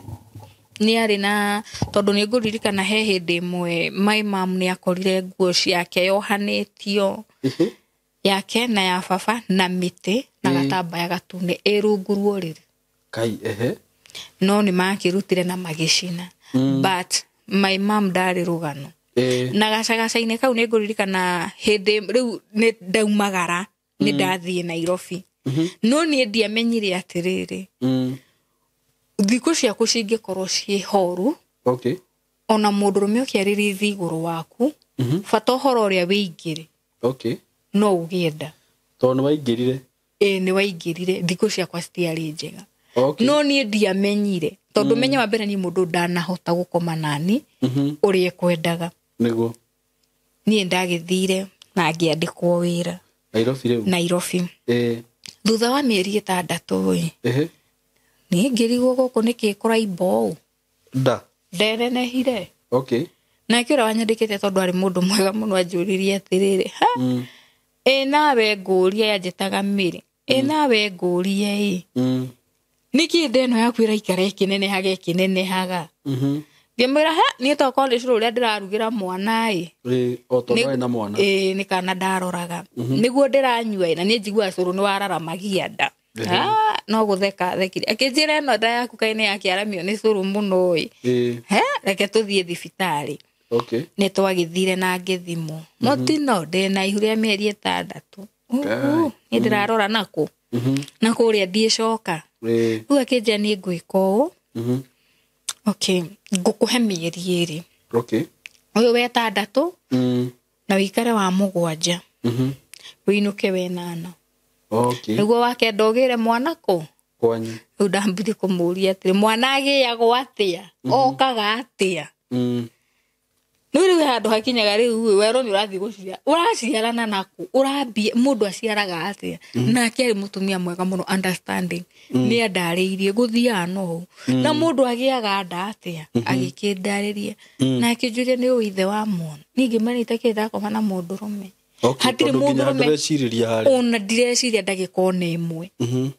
A: Nĩ arĩ na, tondũ nĩ ngũririkana he hĩndĩ ĩmwe my mom nĩ akorire nguo ciake yohanĩtio yake na ya baba na mĩtĩ na gatambaya gatune ĩ rungu rwa ũrĩrĩ.
B: Kai, ehe.
A: No nĩ makĩrutire na magĩcina. But my mom ndarĩ rũgano. Na gacagaca-inĩ kau nĩ ngũririkana hĩndĩ rĩu nĩ ndaumagara, nĩ ndathiĩ Nairobi. No niĩ ndiamenyire atĩrĩrĩ, thikũ ciaku cingĩkorwo ciĩ horu,
B: Okay.
A: ona mũndũrũme ũkĩ arĩrĩthi igũrũ waku, bata ũhoro ũrĩa wĩingĩre,
B: Okay.
A: no ũgĩe nda.
B: Tondũ nĩ waingĩrire.
A: Ĩĩ, nĩ waingĩrire, thikũ ciakwa citiarĩ njega.
B: Okay.
A: No niĩ ndiamenyire tondũ menye wa mbere niĩ mũndũ ndanahota gũkoma nani ũrĩa ekwendaga.
B: Nĩguo.
A: Niĩ ndagĩthire na ngĩandĩkwo wĩra
B: Nairobi rĩu.
A: Nairobi.
B: Ĩĩ.
A: Thutha wa mĩeri 6 ĩ,
B: Ehe.
A: niĩ ngĩrigwo gũkũ nĩkĩ kũraimba ũũ.
B: Nda.
A: Ndenenehire.
B: Okay.
A: Nake ũrĩa wanyandĩkĩte tondũ arĩ mũndũ mwega mũno anjũririe atĩrĩrĩ, ha ĩ nawe ngũrie, yanjĩtaga Mĩrĩ, ĩ nawe ngũrie ĩ, nĩkĩ nda ĩno yaku ĩraikara ĩkĩnenehaga ĩkĩnenehaga? Ngĩmwĩra ha niĩ tokorwo nĩ cũrũ ũrĩa ndĩrarugĩra mwana ĩ.
B: Ĩĩ, o tondũ arĩ na mwana.
A: Ĩĩ, nĩ kana ndaroraga nĩguo ndĩranyua ĩ, na niĩ njiguaga cũrũ nĩ wararamagia nda. No gũtheka thekire akĩnjĩra ĩno nda yaku kaĩ nĩ yakĩaramio nĩ cũrũ mũno ĩ.
B: Ĩĩ.
A: He reke tũthiĩ thibitarĩ.
B: Okay.
A: Nĩ twagĩthire na ngĩthimwo mũtino ndĩna ihu rĩa mĩeri 6. Niĩ ndĩrarora nakũ na kũrĩa ndiĩcoka.
B: Ĩĩ.
A: Rĩu akĩnjĩra niĩ ngwĩka ũũ. Okay, ngũkũhe mĩeri 2.
B: Okay.
A: Ũyũ we 6 na wĩikare wa 7. Wĩinũke we 8.
B: Okay.
A: Nĩguo wa 9 ũgĩre mwana kũ?
B: Kwanyu.
A: Rĩu ndambire kũmũria atĩrĩ, mwana agĩagwo atĩa? Okaga atĩa? Rĩu rĩu handũ hakinyaga rĩu werwo nĩ ũrathiĩ gũciara. Ũraciarana nakũ? Ũrambia mũndũ aciaraga atĩa? Nake arĩ mũtumia mwega mũno understanding. Nĩ andarĩirie gũthiaga no ũũ. Na mũndũ agĩaga nda atĩa? Agĩkĩndarĩria. Na akĩnjũria nĩ ũĩ ithe wa mwana. Niĩ ngĩmenya itakĩrĩ ndakoma na mũndũrũme.
B: Okay,
A: Hatirĩ
B: tondũ nginya
A: mũndũrũme.
B: ndũreciria harĩa.
A: Ona ndireciria ndagĩka ona ĩmwe.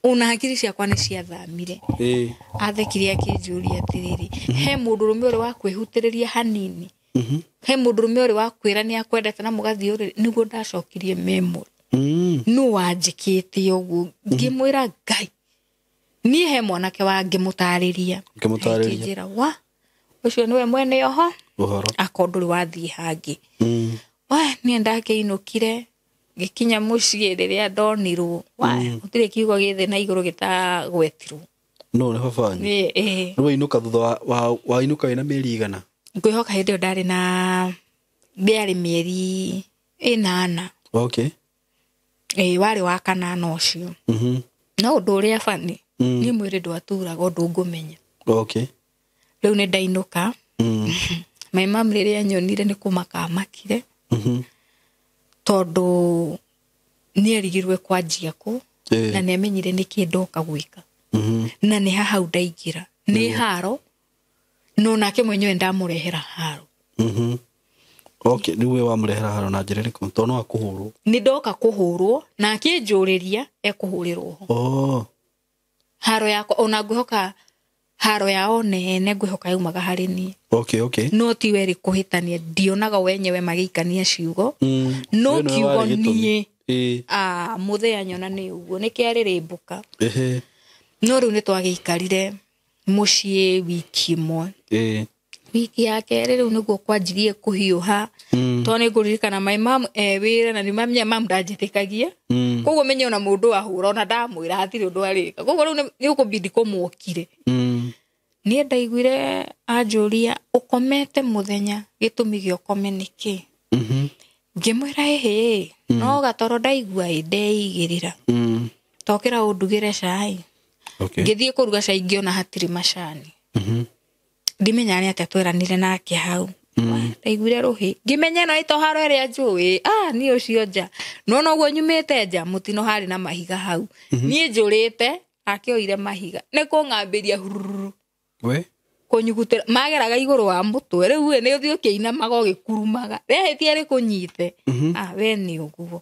A: Ona hakiri ciakwa nĩ ciathamire.
B: Ĩĩ.
A: Athekire akĩnjũria atĩrĩrĩ, he mũndũrũme ũrĩ wa kwĩhutĩrĩria hanini? He mũndũrũme ũrĩ wa kwĩra nĩ akwendete na mũgathiĩ ũrĩrĩ? Nĩguo ndacokirie memory. Nũ wanjĩkĩte ũguo? Ngĩmwĩra Ngai. Niĩ he mwanake wa ngĩmũtarĩria.
B: Ngĩmũtarĩria.
A: Akĩnjĩra wa ũcio nĩwe mwene oho
B: Ũhoro.
A: akorwo ndũrĩ wathiĩ hangĩ. Wa niĩ ndakĩinũkire ngĩkinya mũciĩ rĩrĩa ndonirwo. Wa gũtirĩ kiugo gĩ thĩ na igũrũ gĩtagwetirwo.
B: No nĩ baba wanyu.
A: Ĩĩ.
B: Rĩu wainũka thutha wa wainũka wĩna mĩeri igana?
A: Ngwĩhoka hĩndĩ ĩyo ndarĩ na ndĩarĩ mĩeri 8.
B: Okay.
A: Ĩĩ, warĩ wa 8 ũcio. No ũndũ ũrĩa bani, niĩ mwĩrĩ ndwaturaga ũndũ ngũmenya.
B: Okay.
A: Rĩu nĩ ndainũka. My mum rĩrĩa nyonire nĩ kũmaka amakire. Tondũ nĩ erigirwe kwanjia kũ, na nĩ amenyire nĩkĩ ndoka gwĩka. Na nĩ hau ndaingĩra. Nĩ haro, no nake mwenyewe ndamũrehera haro.
B: Okay, rĩu we wamũrehera haro na njĩra ĩrĩkũ? Tondũ no akũhũrwo.
A: Nĩ ndoka kũhũrwo, na akĩnjũrĩria ekũhũrĩrwo ho.
B: Oh.
A: Haro yakwa, ona ngwĩhoka haro yao nene ngwĩhoka yaumaga harĩ niĩ.
B: Okay, okay.
A: No ti werĩ kũhĩtania, ndionaga wenyewe magĩikania ciugo. No
B: We nĩwe
A: kiugo
B: warĩ gĩtũmi.
A: niĩ.
B: Ĩĩ.
A: Mũthee anyona nĩ ũguo, nĩ kĩarĩrĩmbũka.
B: Ehe.
A: No rĩu nĩ twagĩikarire mũciĩ wiki ĩmwe.
B: Ĩĩ.
A: Wiki ya kerĩ rĩu nĩguo kwanjirie kũhiũha. Tondũ nĩ ngũririkana my mom e wĩra na nĩ mam ndanjĩtĩkagia. Koguo menye ona mũndũ ahũra ona ndamwĩra hatirĩ ũndũ arĩka. Koguo rĩu nĩ ũkũbidi kũmwokire. Niĩ ndaiguire anjũria ũkomete mũthenya gĩtũmi gĩa ũkome nĩkĩ? Ngĩmwĩra ĩhĩ, no gatoro ndaigua ĩ ndeigĩrĩra. Tokĩra ũndugĩre cai.
B: Okay.
A: Ngĩthiĩ kũruga cai ngĩona hatirĩ macani. Ndimenya nĩ atĩa tweranire nake hau. Ndaiguire rũhĩ. Ngĩmenya no ĩto haro ĩrĩa njũĩ. Niĩ ũcio nja. No noguo nyumĩte nja mũtino harĩ na mahiga hau. Niĩ njũrĩte akĩoire mahiga. Nĩ kũng'ambĩria hururu.
B: We?
A: Kũnyugutĩra mageraga igũrũ wa mũtwe. Rĩu we nĩ ũthiĩ ũkĩinamaga ũgĩkurumaga. Rĩahĩtia rĩkũnyite. We nĩ ũguo.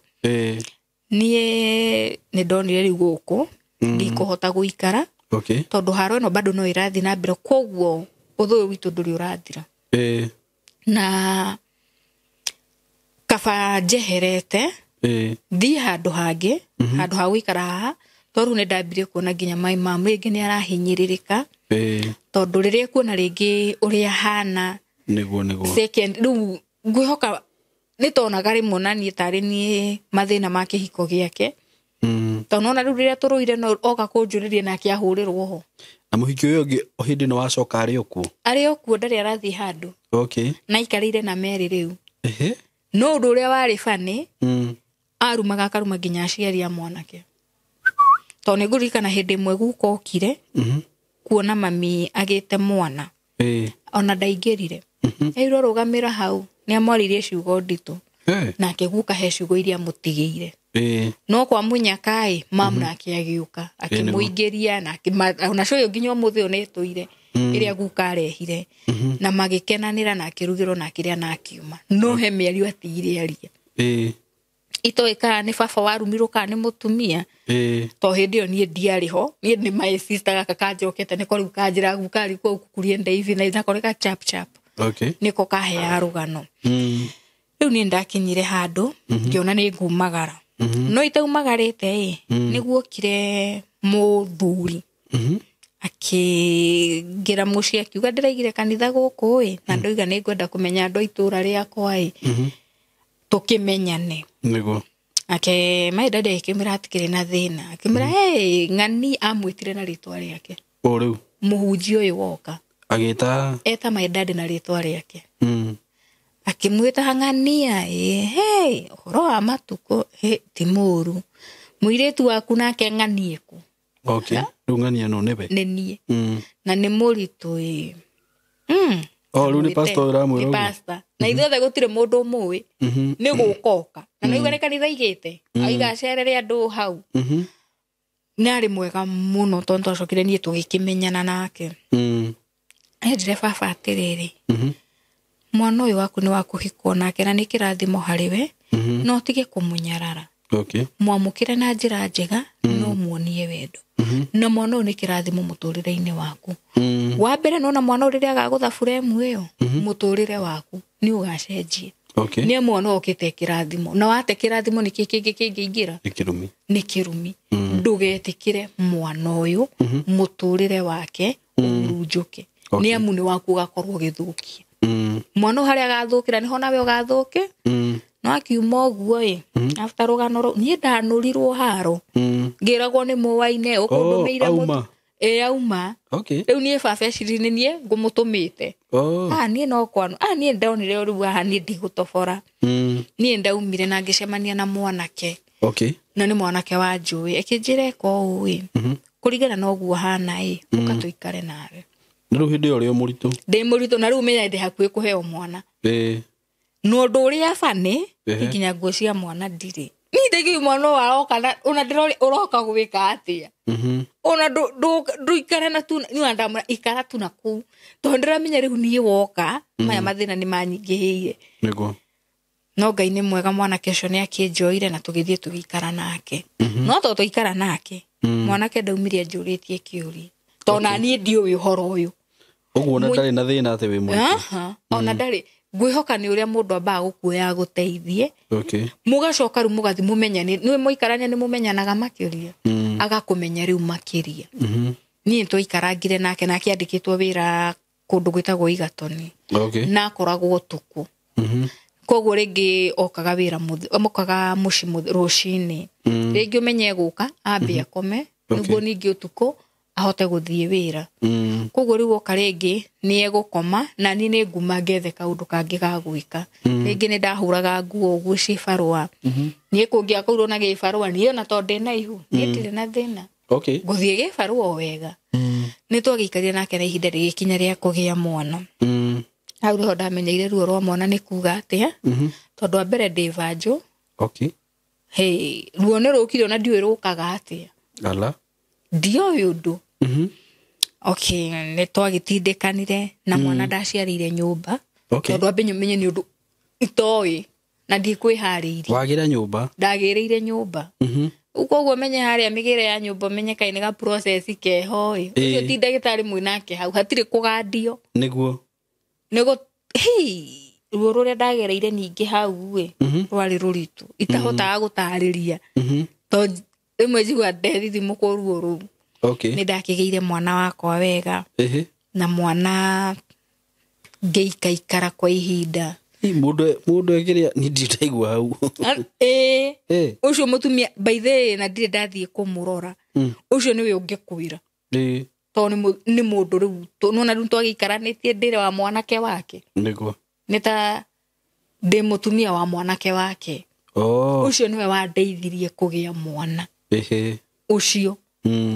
A: Niĩ nĩ ndonire rĩu gũkũ ndikũhota gũikara.
B: Okay.
A: Tondũ haro ĩno bado no ĩrathiĩ na mbere koguo ũthũ ũyũ witũ ndũrĩ ũrathira. Na kaba njeherete thiĩ handũ hangĩ, handũ ha gũikara haha, tondũ nĩ ndambirie kuona nginya my mom rĩngĩ nĩ arahinyĩrĩrĩka. Tondũ rĩrĩa kuona rĩngĩ ũrĩa hana.
B: Nĩguo.
A: Second, rĩu ngwĩhoka nĩ tonaga rĩmwe na niĩ tarĩ niĩ mathĩna ma kĩhiko gĩake. Tondũ nona rĩu rĩrĩa tũrũire no oka kũnjũrĩria nake ahũrĩrwo ho.
B: Na mũhiki ũyũ ũngĩ o hĩndĩ ĩno wacoka arĩ o kuo?
A: Arĩ o kuo, ndarĩ arathiĩ handũ.
B: Okay.
A: Na aikarĩire na Mary rĩu.
B: Ehe.
A: No ũndũ ũrĩa warĩ bani, arumaga akaruma nginya aciari a mwanake. Tondũ nĩ ngũririkana hĩndĩ ĩmwe guka okire kuona mami agĩte mwana ona ndaingĩrire erirwo rũgamĩra hau nĩ amwaririe ciugo nditũ nake guka he ciugo iria amũtigĩire no kwa mũnyaka-ĩ mamu nake agĩũka akĩmũingĩria na ona cũyũ nginya ũmũthĩ ũyũ nĩtũire ĩrĩa guka arehire na magĩkenanĩra na akĩrugĩrwo na akĩrĩa na akiuma no he mĩario atigire aria itoĩ kana nĩ baba warumirwo kana nĩ mũtumia to hĩndĩ ĩyo niĩ ndiarĩ ho niĩ nĩ my sister gaka kanjokete nĩko rĩu kanjĩra guka alikuwa ukukurie ndaivi na nako nĩ ka chap chap nĩko kaheaga rũgano rĩu niĩ ndakinyire handũ ngĩona nĩ ngumagara no itaumagarĩte ĩ nĩguokire mũthuri akĩingĩra mũciĩ akiuga ndĩraigire kanitha gũkũ ĩ na ndoiga nĩ ngwenda kũmenya andũ a itũũra rĩakwa ĩ tũkĩmenyane
B: nĩguo
A: ake my dad akĩmwĩra hatikĩrĩ na thĩna akĩmwĩra hey ng'ani amwĩtire na rĩtwa rĩake
B: o rĩu
A: mũhunjia ũyũ woka
B: agĩta
A: eta my dad na rĩtwa rĩake akĩmwĩta ng'ania ĩ hey ũhoro wa matukũ ti mũru mũirĩtu waku nake ng'anie kũ
B: okay rĩu ng'ania no nĩwe
A: nĩ niĩ na nĩ mũritũ ĩ
B: o rĩu nĩ pastor ũramwĩra
A: nĩ
B: ũguo
A: pastor na ithuothe gũtirĩ mũndũ ũmũĩ nĩ gũkoka na nĩuga nĩ kanitha aigĩte aiga acerere andũ hau nĩ arĩ mwega mũno tondũ twacokire niĩ tũgĩkĩmenyana nake endire baba atĩrĩrĩ mwana ũyũ waku nĩ wakũhikwo nake na nĩ kĩrathimo harĩ we no ũtige kũmũnyarara
B: okay
A: mwamũkĩre na njĩra njega no muonie wendo na mwana ũyũ nĩ kĩrathimo mũtũrĩre-inĩ waku wa mbere nona mwana ũyũ rĩrĩa agagũtha buremu ĩyo mũtũrĩre waku nĩ ũgacenjia
B: okay
A: nĩ mwana ũkĩte kĩrathimo na wate kĩrathimo nĩ kĩ kĩngĩ kĩngĩingĩra
B: nĩ kĩrumi
A: nĩ kĩrumi ndũgetĩkĩre mwana ũyũ mũtũrĩre wake ũhurunjũke
B: Okay.
A: nĩ amu nĩ waku ũgakorwo ũgĩthũkia mwana ũyũ harĩa agathũkĩra nĩho nawe ũgathũke no akiuma ũguo ĩ after rũgano rũu niĩ ndanũrirwo haro ngĩragwo nĩ mũwaine ũkũndũmĩire
B: auma.
A: ĩ auma
B: okay
A: rĩu niĩ baba eciri nĩ niĩ ngũmũtũmĩte
B: oh
A: ah niĩ no kwanu ah niĩ ndonire rĩu haha niĩ ndigũtobora niĩ ndaumire na ngĩcemania na mwanake
B: okay
A: na nĩ mwanake wa njũĩ akĩnjĩra eka ũũ ĩ kũringana na ũguo hana ĩ ũka tũikare nawe
B: na rĩu hĩndĩ ĩyo ũrĩ o mũritũ
A: ndĩ mũritũ na rĩu menya ndĩ hakuhĩ kũheo mwana
B: ĩ
A: na ũndũ ũrĩa bani
B: Ehe.
A: nginya nguo cia mwana ndirĩ niĩ ndĩngĩ mwana ũyũ aroka na ona ndĩroria ũroka gwĩka atĩa ona ndũikare na tu niĩ ona ndamwĩra ikara tu na kũu tondũ ndĩramenya rĩu niĩ woka maya mathĩna nĩ manyingĩhĩire
B: nĩguo
A: no ngai nĩ mwega mwanake ũcio nĩ akĩnjoire na tũgĩthiĩ tũgĩikara nake no to tũikara nake mwanake ndaumire anjũrĩtie kĩũria tondũ na niĩ ndiũĩ ũhoro ũyũ
B: ũguo ona ndarĩ na thĩna atĩ wĩ mũritũ
A: Aha, ona ndarĩ ngwĩhoka nĩ ũrĩa mũndũ ambaga gũkuoya agũteithie
B: okay
A: mũgacoka rĩu mũgathi mũmenyane nĩ mũikarania nĩ mũmenyanaga makĩria agakũmenya rĩu makĩria niĩ twaikarangire nake nake andĩkĩtwo wĩra kũndũ gwĩtagwo igatoni
B: okay
A: na akoragwo ũtukũ koguo rĩngĩ okaga wĩra okaga mũciĩ rũcinĩ rĩngĩ ũmenye gũka ambe akome nĩguo ningĩ ũtukũ ahote gũthiĩ wĩra koguo rĩu oka rĩngĩ nĩ egũkoma na niĩ nĩ nguma ngethe kaũndũ kangĩ ga gwĩka rĩngĩ nĩ ndahũraga nguo ũguo cibarũa niĩ kũngĩakorirwo na gĩbarũa niĩ ona tondũ ndĩ na ihu niĩ ndirĩ na thĩna
B: okay
A: ngũthiĩ gĩbarũa o wega nĩ twagĩikarire nake na ihinda rĩgĩkinya rĩa kũgĩa mwana hau nĩho ndamenyeire ruo rwa mwana nĩ kuga atĩa tondũ wa mbere ndĩ vanjũ
B: okay
A: hey, ruo nĩ rũkire ona ndiũĩ rũkaga atĩa
B: ala
A: ndioĩ ũndũ okay nĩ twagĩtindĩkanire na mwana ndaciarĩire nyũmba
B: Okay.
A: tondũ ambe menye nĩ ũndũ itoĩ na ndikwĩharĩirie
B: wagĩra nyũmba
A: ndagĩrĩire nyũmba Rĩu koguo menye harĩa mĩgĩre ya nyũmba menye kaĩ nĩ ga process keho ĩ ũcio ti ndagĩtarĩ mwĩnake hau hatirĩ kũgandio
B: nĩguo
A: nĩgũ hei ruo rũrĩa ndagereire ningĩ hau ĩ rwarĩ rũritũ itahotaga gũtarĩria tondũ rĩmwe njigua ndethithimũkwo ruo rũu
B: okay
A: nĩ ndakĩgĩire mwana wakwa wega
B: ehe
A: na mwana ngĩikaikara kwa ihinda
B: Ĩ, mũndũ mũndũ ekĩrĩa niĩ ndirĩ ndaigua hau
A: ĩĩ
B: Eh.
A: ũcio mũtumia by the way na ndirĩ ndathiĩ kũmũrora ũcio nĩwe ũngĩkwĩra
B: Ĩ,
A: tondũ nĩ mũndũ rĩu nona rĩu twagĩikaranĩtie ndĩre wa mwanake wake
B: nĩguo
A: nĩ ta ndĩ mũtumia wa mwanake wake
B: oh
A: ũcio nĩwe wandeithirie kũgĩa mwana
B: ehe
A: ũcio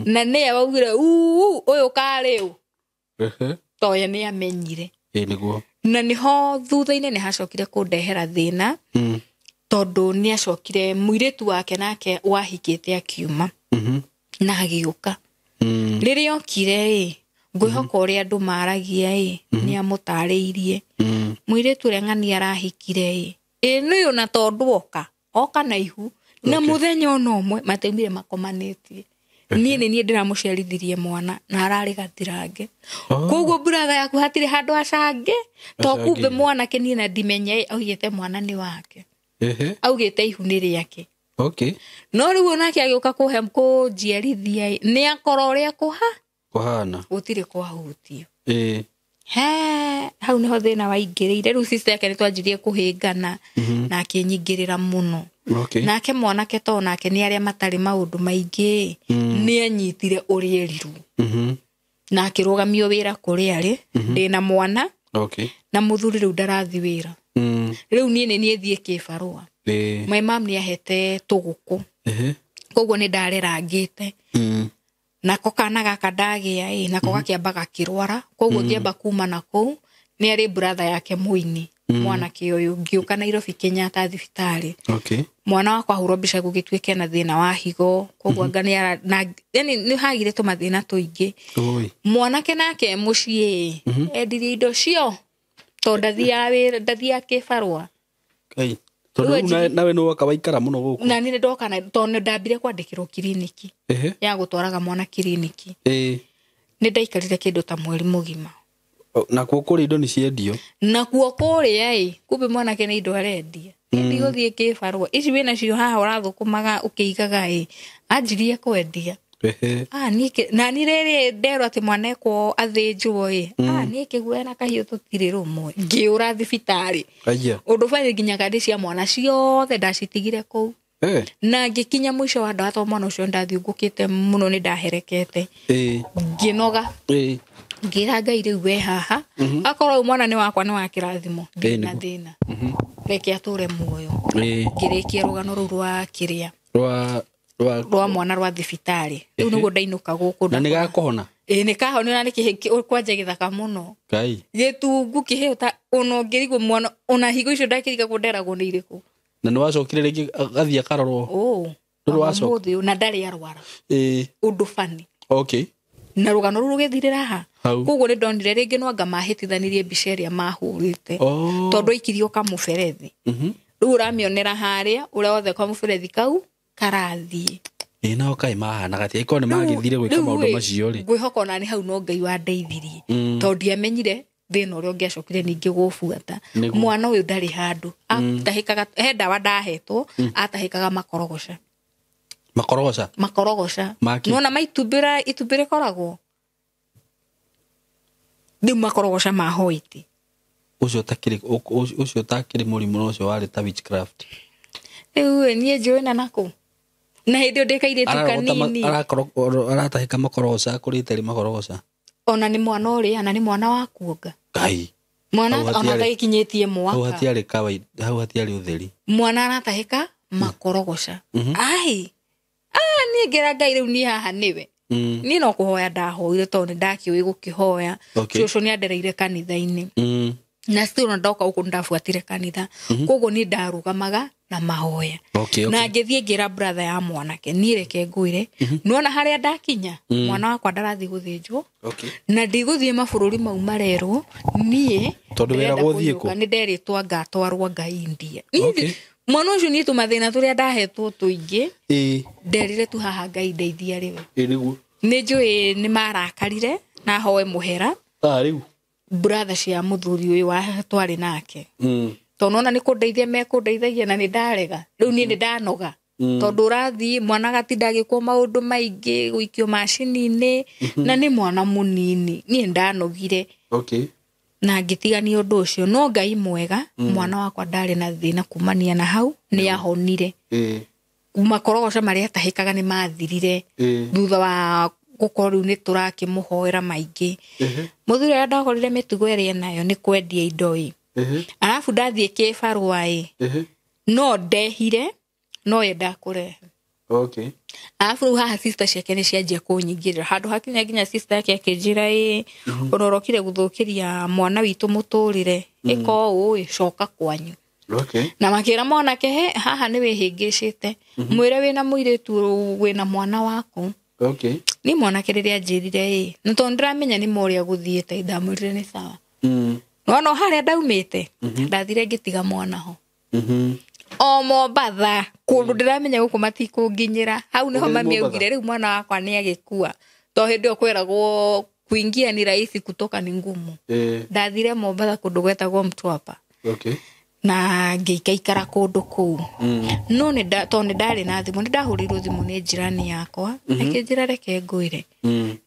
A: Na nĩye waugire uu ũyũ karĩ ũ, toye nĩ amenyire.
B: Ĩ nĩguo.
A: Na nĩho thutha-inĩ nĩ hacokire kũndehera thĩna, tondũ nĩ acokire mũirĩtu wake nake wahikĩte akiuma na agĩũka. Rĩrĩa okire ĩ, ngwĩhoka ũrĩa andũ maragia ĩ, nĩ amũtarĩirie mũirĩtu ũrĩa ng'ani arahikire ĩ, ĩ nĩ ũyũ, na tondũ oka na ihu na mũthenya ona ũmwe mataumire makomanĩtie. Niĩ nĩ niĩ ndĩramũciarithirie mwana na ararĩ gathirange. Koguo buratha yaku hatirĩ handũ acange to kumbe
B: Acangĩire.
A: Mwanake niĩ na ndimenye ĩ, augĩte mwana nĩ wake, augĩte ihu nĩ rĩake. No rĩu onake agĩũka kũhe kũnjiarithia ĩ, nĩ akora ũrĩa kũha
B: Kũhana.
A: Gũtirĩ kwahutio.
B: Ĩ.
A: He hau nĩho thĩna waingĩrĩire. Rĩu sister yake nĩ twanjirie kũhĩngana na akĩnyingĩrĩra mũno. Nake mwanake to nake nĩ arĩa matarĩ maũndũ maingĩ, nĩ anyitire ũrĩa erirwo na akĩrũgamio wĩra kũrĩa arĩ ndĩna mwana na mũthuri rĩu ndarathi wĩra. Rĩu niĩ nĩ niĩ thiĩ kĩbarũa. My mom nĩ ahete tũgũkũ, koguo nĩ ndarerangĩte. Nako kana gaka ndagĩa ĩ, nako gakĩamba gakĩrwara, koguo ngĩamba kuma na kũu nĩ arĩ brother yake mũini mwanake ũyũ, ngĩũka Nairobi Kenyatta thibitarĩ. Mwana wakwa ahũrwo mbica gũgĩtuĩka ena thĩna wa higo, koguo anga nĩ ara na yani nĩ hagire tũmathĩna tũingĩ.
B: Oi.
A: Mwanake nake mũciĩ endirie indo cio tondũ ndathiaga wĩra, ndathiaga kĩbarũa.
B: Kai. Tondũ
A: Rĩu
B: rĩu nawe nĩ woka waikara mũno gũkũ.
A: Na niĩ nĩ ndoka na tondũ nĩ ndambire kwandĩkĩrwo kiriniki ya gũtwaraga mwana kiriniki. Nĩ ndaikarire kĩndũ ta mweri mũgima.
B: Nakuo kũrĩ indo nĩ ciendio.
A: Nakuo kũrĩa ĩ, kumbe mwanake nĩ indo arendia. Ndigũthiĩ kĩbarũa ici wĩnacio haha ũrathũkũmaga ũkĩigaga ĩ, anjirie kwendia. Ah, niĩ na niĩ rĩrĩ nderwo atĩ mwana ekwo athĩnjwo ĩ, ah, niĩ kĩguoya na kahiũ tũtirĩ rũmwe, ngĩũra thibitarĩ.
B: Aya.
A: Ũndũ bani nginya kandi cia mwana ciothe ndacitigire kũu. Na ngĩkinya mũico wa ndawa tondũ mwana ũcio ndathiũngũkĩte mũno, nĩ ndaherekete. Ngĩnoga. Ngĩra Ngai rĩu we haha akorwo ũyũ mwana nĩ wakwa, nĩ wa kĩrathimo, ndina thĩna, reke atũre muoyo. Ngĩrĩkia rũgano rũu rwa kĩrĩa
B: Rwa rwa
A: rwa mwana rwa thibitarĩ. Rĩu nĩguo ndainũka gũkũ.
B: Na nĩ gakũhona.
A: Ĩĩ, nĩ kahonio na nĩ kĩhĩ kwanja gĩthaka mũno.
B: Ngai.
A: Gĩtungu kĩhĩũ ta ona ũngĩrigwo mwana ona higo icio ndakĩrigagwo nderagwo nĩ irĩkũ.
B: Na nĩ wacokire rĩngĩ agathiĩ akarorwo?
A: Ũ.
B: Rũrũ wacoka.
A: Ũmũthĩ ũyũ, na ndarĩ arwara. Ũndũ bani. Na rũgano rũu rũgĩthirĩra ha.
B: Hau.
A: Koguo nĩ ndonire rĩngĩ no anga mahĩtithanirie mbica ĩrĩa mahũrĩte, tondũ aikirio kamũberethi. Rĩu ũramĩonera harĩa ũrĩa wothe kamũberethi kau karathiĩ.
B: Ĩ, nao kaĩ mahanaga atĩa ĩkorwo nĩ magĩthire gwĩka
A: Rĩu
B: maũndũ
A: ĩ,
B: macio rĩ?
A: Ngwĩhoka ona nĩ hau no Ngai wandeithirie, tondũ ndiamenyire thĩna ũrĩa ũngĩacokire ningĩ gũbuata. Mwana ũyũ ndarĩ handũ atahĩkaga, he ndawa ndahetwo atahĩkaga makorogoca.
B: Makorogoca?
A: Makorogoca.
B: Maki?
A: Nona maitumbĩra itumbĩ rĩkoragwo rĩu makorogoca ma hoiti.
B: Ũcio ũtakĩrĩ mũrimũ, no ũcio warĩ ta witchcraft.
A: Rĩu ĩ, niĩ njũĩ na nakũ na hĩndĩ ĩyo ndĩ kairĩtu kanini.
B: Aratahĩka makorogoca kũrĩte rĩ makorogoca?
A: Ona nĩ mwana ũrĩa na nĩ mwana wa kuonga.
B: Ngai.
A: Mwana
B: Hau
A: ona atagĩkinyĩtie
B: hau
A: mwaka.
B: Hatiarĩ kawaida, hau hatiarĩ ũtheri.
A: Mwana aratahĩka makorogoca. Ai, ah, niĩ ngĩra Ngai rĩu niĩ haha nĩwe. Niĩ no kũhoya ndahoire tondũ nĩ ndakĩũĩ gũkĩhoya. Cũcũ nĩ andereire kanitha-inĩ. Na still ona ndoka gũkũ nĩndabuatire kanitha, koguo niĩ ndarũgamaga na mahoya. Na ngĩthiĩ ngĩra brother ya mwanake, niĩ reke ngwĩre, nĩwona harĩa ndakinya, mwana wakwa ndarathiĩ gũthĩnjwo na ndigũthiĩ mabũrũri mau marerwo niĩ.
B: Tondũ
A: Ndĩrenda
B: wĩragwo ũthiĩ
A: kũinũka,
B: kũ?
A: nĩ nderĩtwo ngatwarwo nga India. Mwana ũcio niĩ tũmathĩna tũrĩa ndahetwo tũingĩ, nderire tu haha Ngai ndeithia rĩwe.
B: Ĩ nĩguo.
A: Nĩ njũĩ nĩ marakarire na hoe mũhera.
B: Ah, rĩu.
A: Brother cia mũthuri ũyũ wa twarĩ nake, tondũ nona nĩ kũndeithia mekũndeithagia na nĩ ndarega. Rĩu niĩ nĩ ndanoga, tondũ ũrathiĩ mwana agatinda agĩkwo maũndũ maingĩ, gũikio macini-inĩ, na nĩ mwana mũnini. Niĩ ndanogire na ngĩtigania ũndũ ũcio. No Ngai mwega, mwana wakwa ndarĩ na thĩna kumania na hau, nĩ ahonire. Makorogoca marĩa atahĩkaga nĩ mathirire thutha wa gũkorwo rĩu nĩ tũrakĩmũhoera maingĩ. Mũthuri ũrĩa ndakorire mĩtugo ĩrĩa enayo nĩ kwendia indo ĩ, arabu ndathiĩ kĩbarũa ĩ, no ndehire no ye ndakũrehe.
B: Okay.
A: Arabu rĩu haha sister ciake nĩ cianjia kũnyingĩrĩra handũ hakinya nginya sister yake akĩnjĩra ĩ ũrorokire gũthũkĩria mwana witũ mũtũrĩre ĩka ũũ ĩ coka kwanyu.
B: Okay.
A: Na makĩra mwanake he haha nĩ wĩhĩngĩcĩte mwĩre wĩna mũirĩtu wĩna mwana waku.
B: Okay.
A: Ni mwanake rĩrĩa anjĩrire ĩ na tondũ ndĩramenya nĩ ma ũrĩa gũthiĩte ndamwĩrire nĩ sawa. Nona harĩa ndaumĩte ndathire ngĩtiga mwana ho. O Mombatha kũndũ ndĩramenya gũkũ matikũnginyĩra hau nĩho mami augire rĩu mwana wakwa nĩ agĩkua to hĩndĩ ĩyo kwĩragwo kuingia ni rahisi kutoka ni ngumu. Ndathire Mombatha kũndũ gwetagwo Mtwapa.
B: Okay.
A: Na ngĩikaikara kũndũ kũu. No tondũ nĩ ndarĩ na thimũ nĩ ndahũrĩirwo thimũ nĩ njirani yakwa akĩnjĩra reke ngwĩre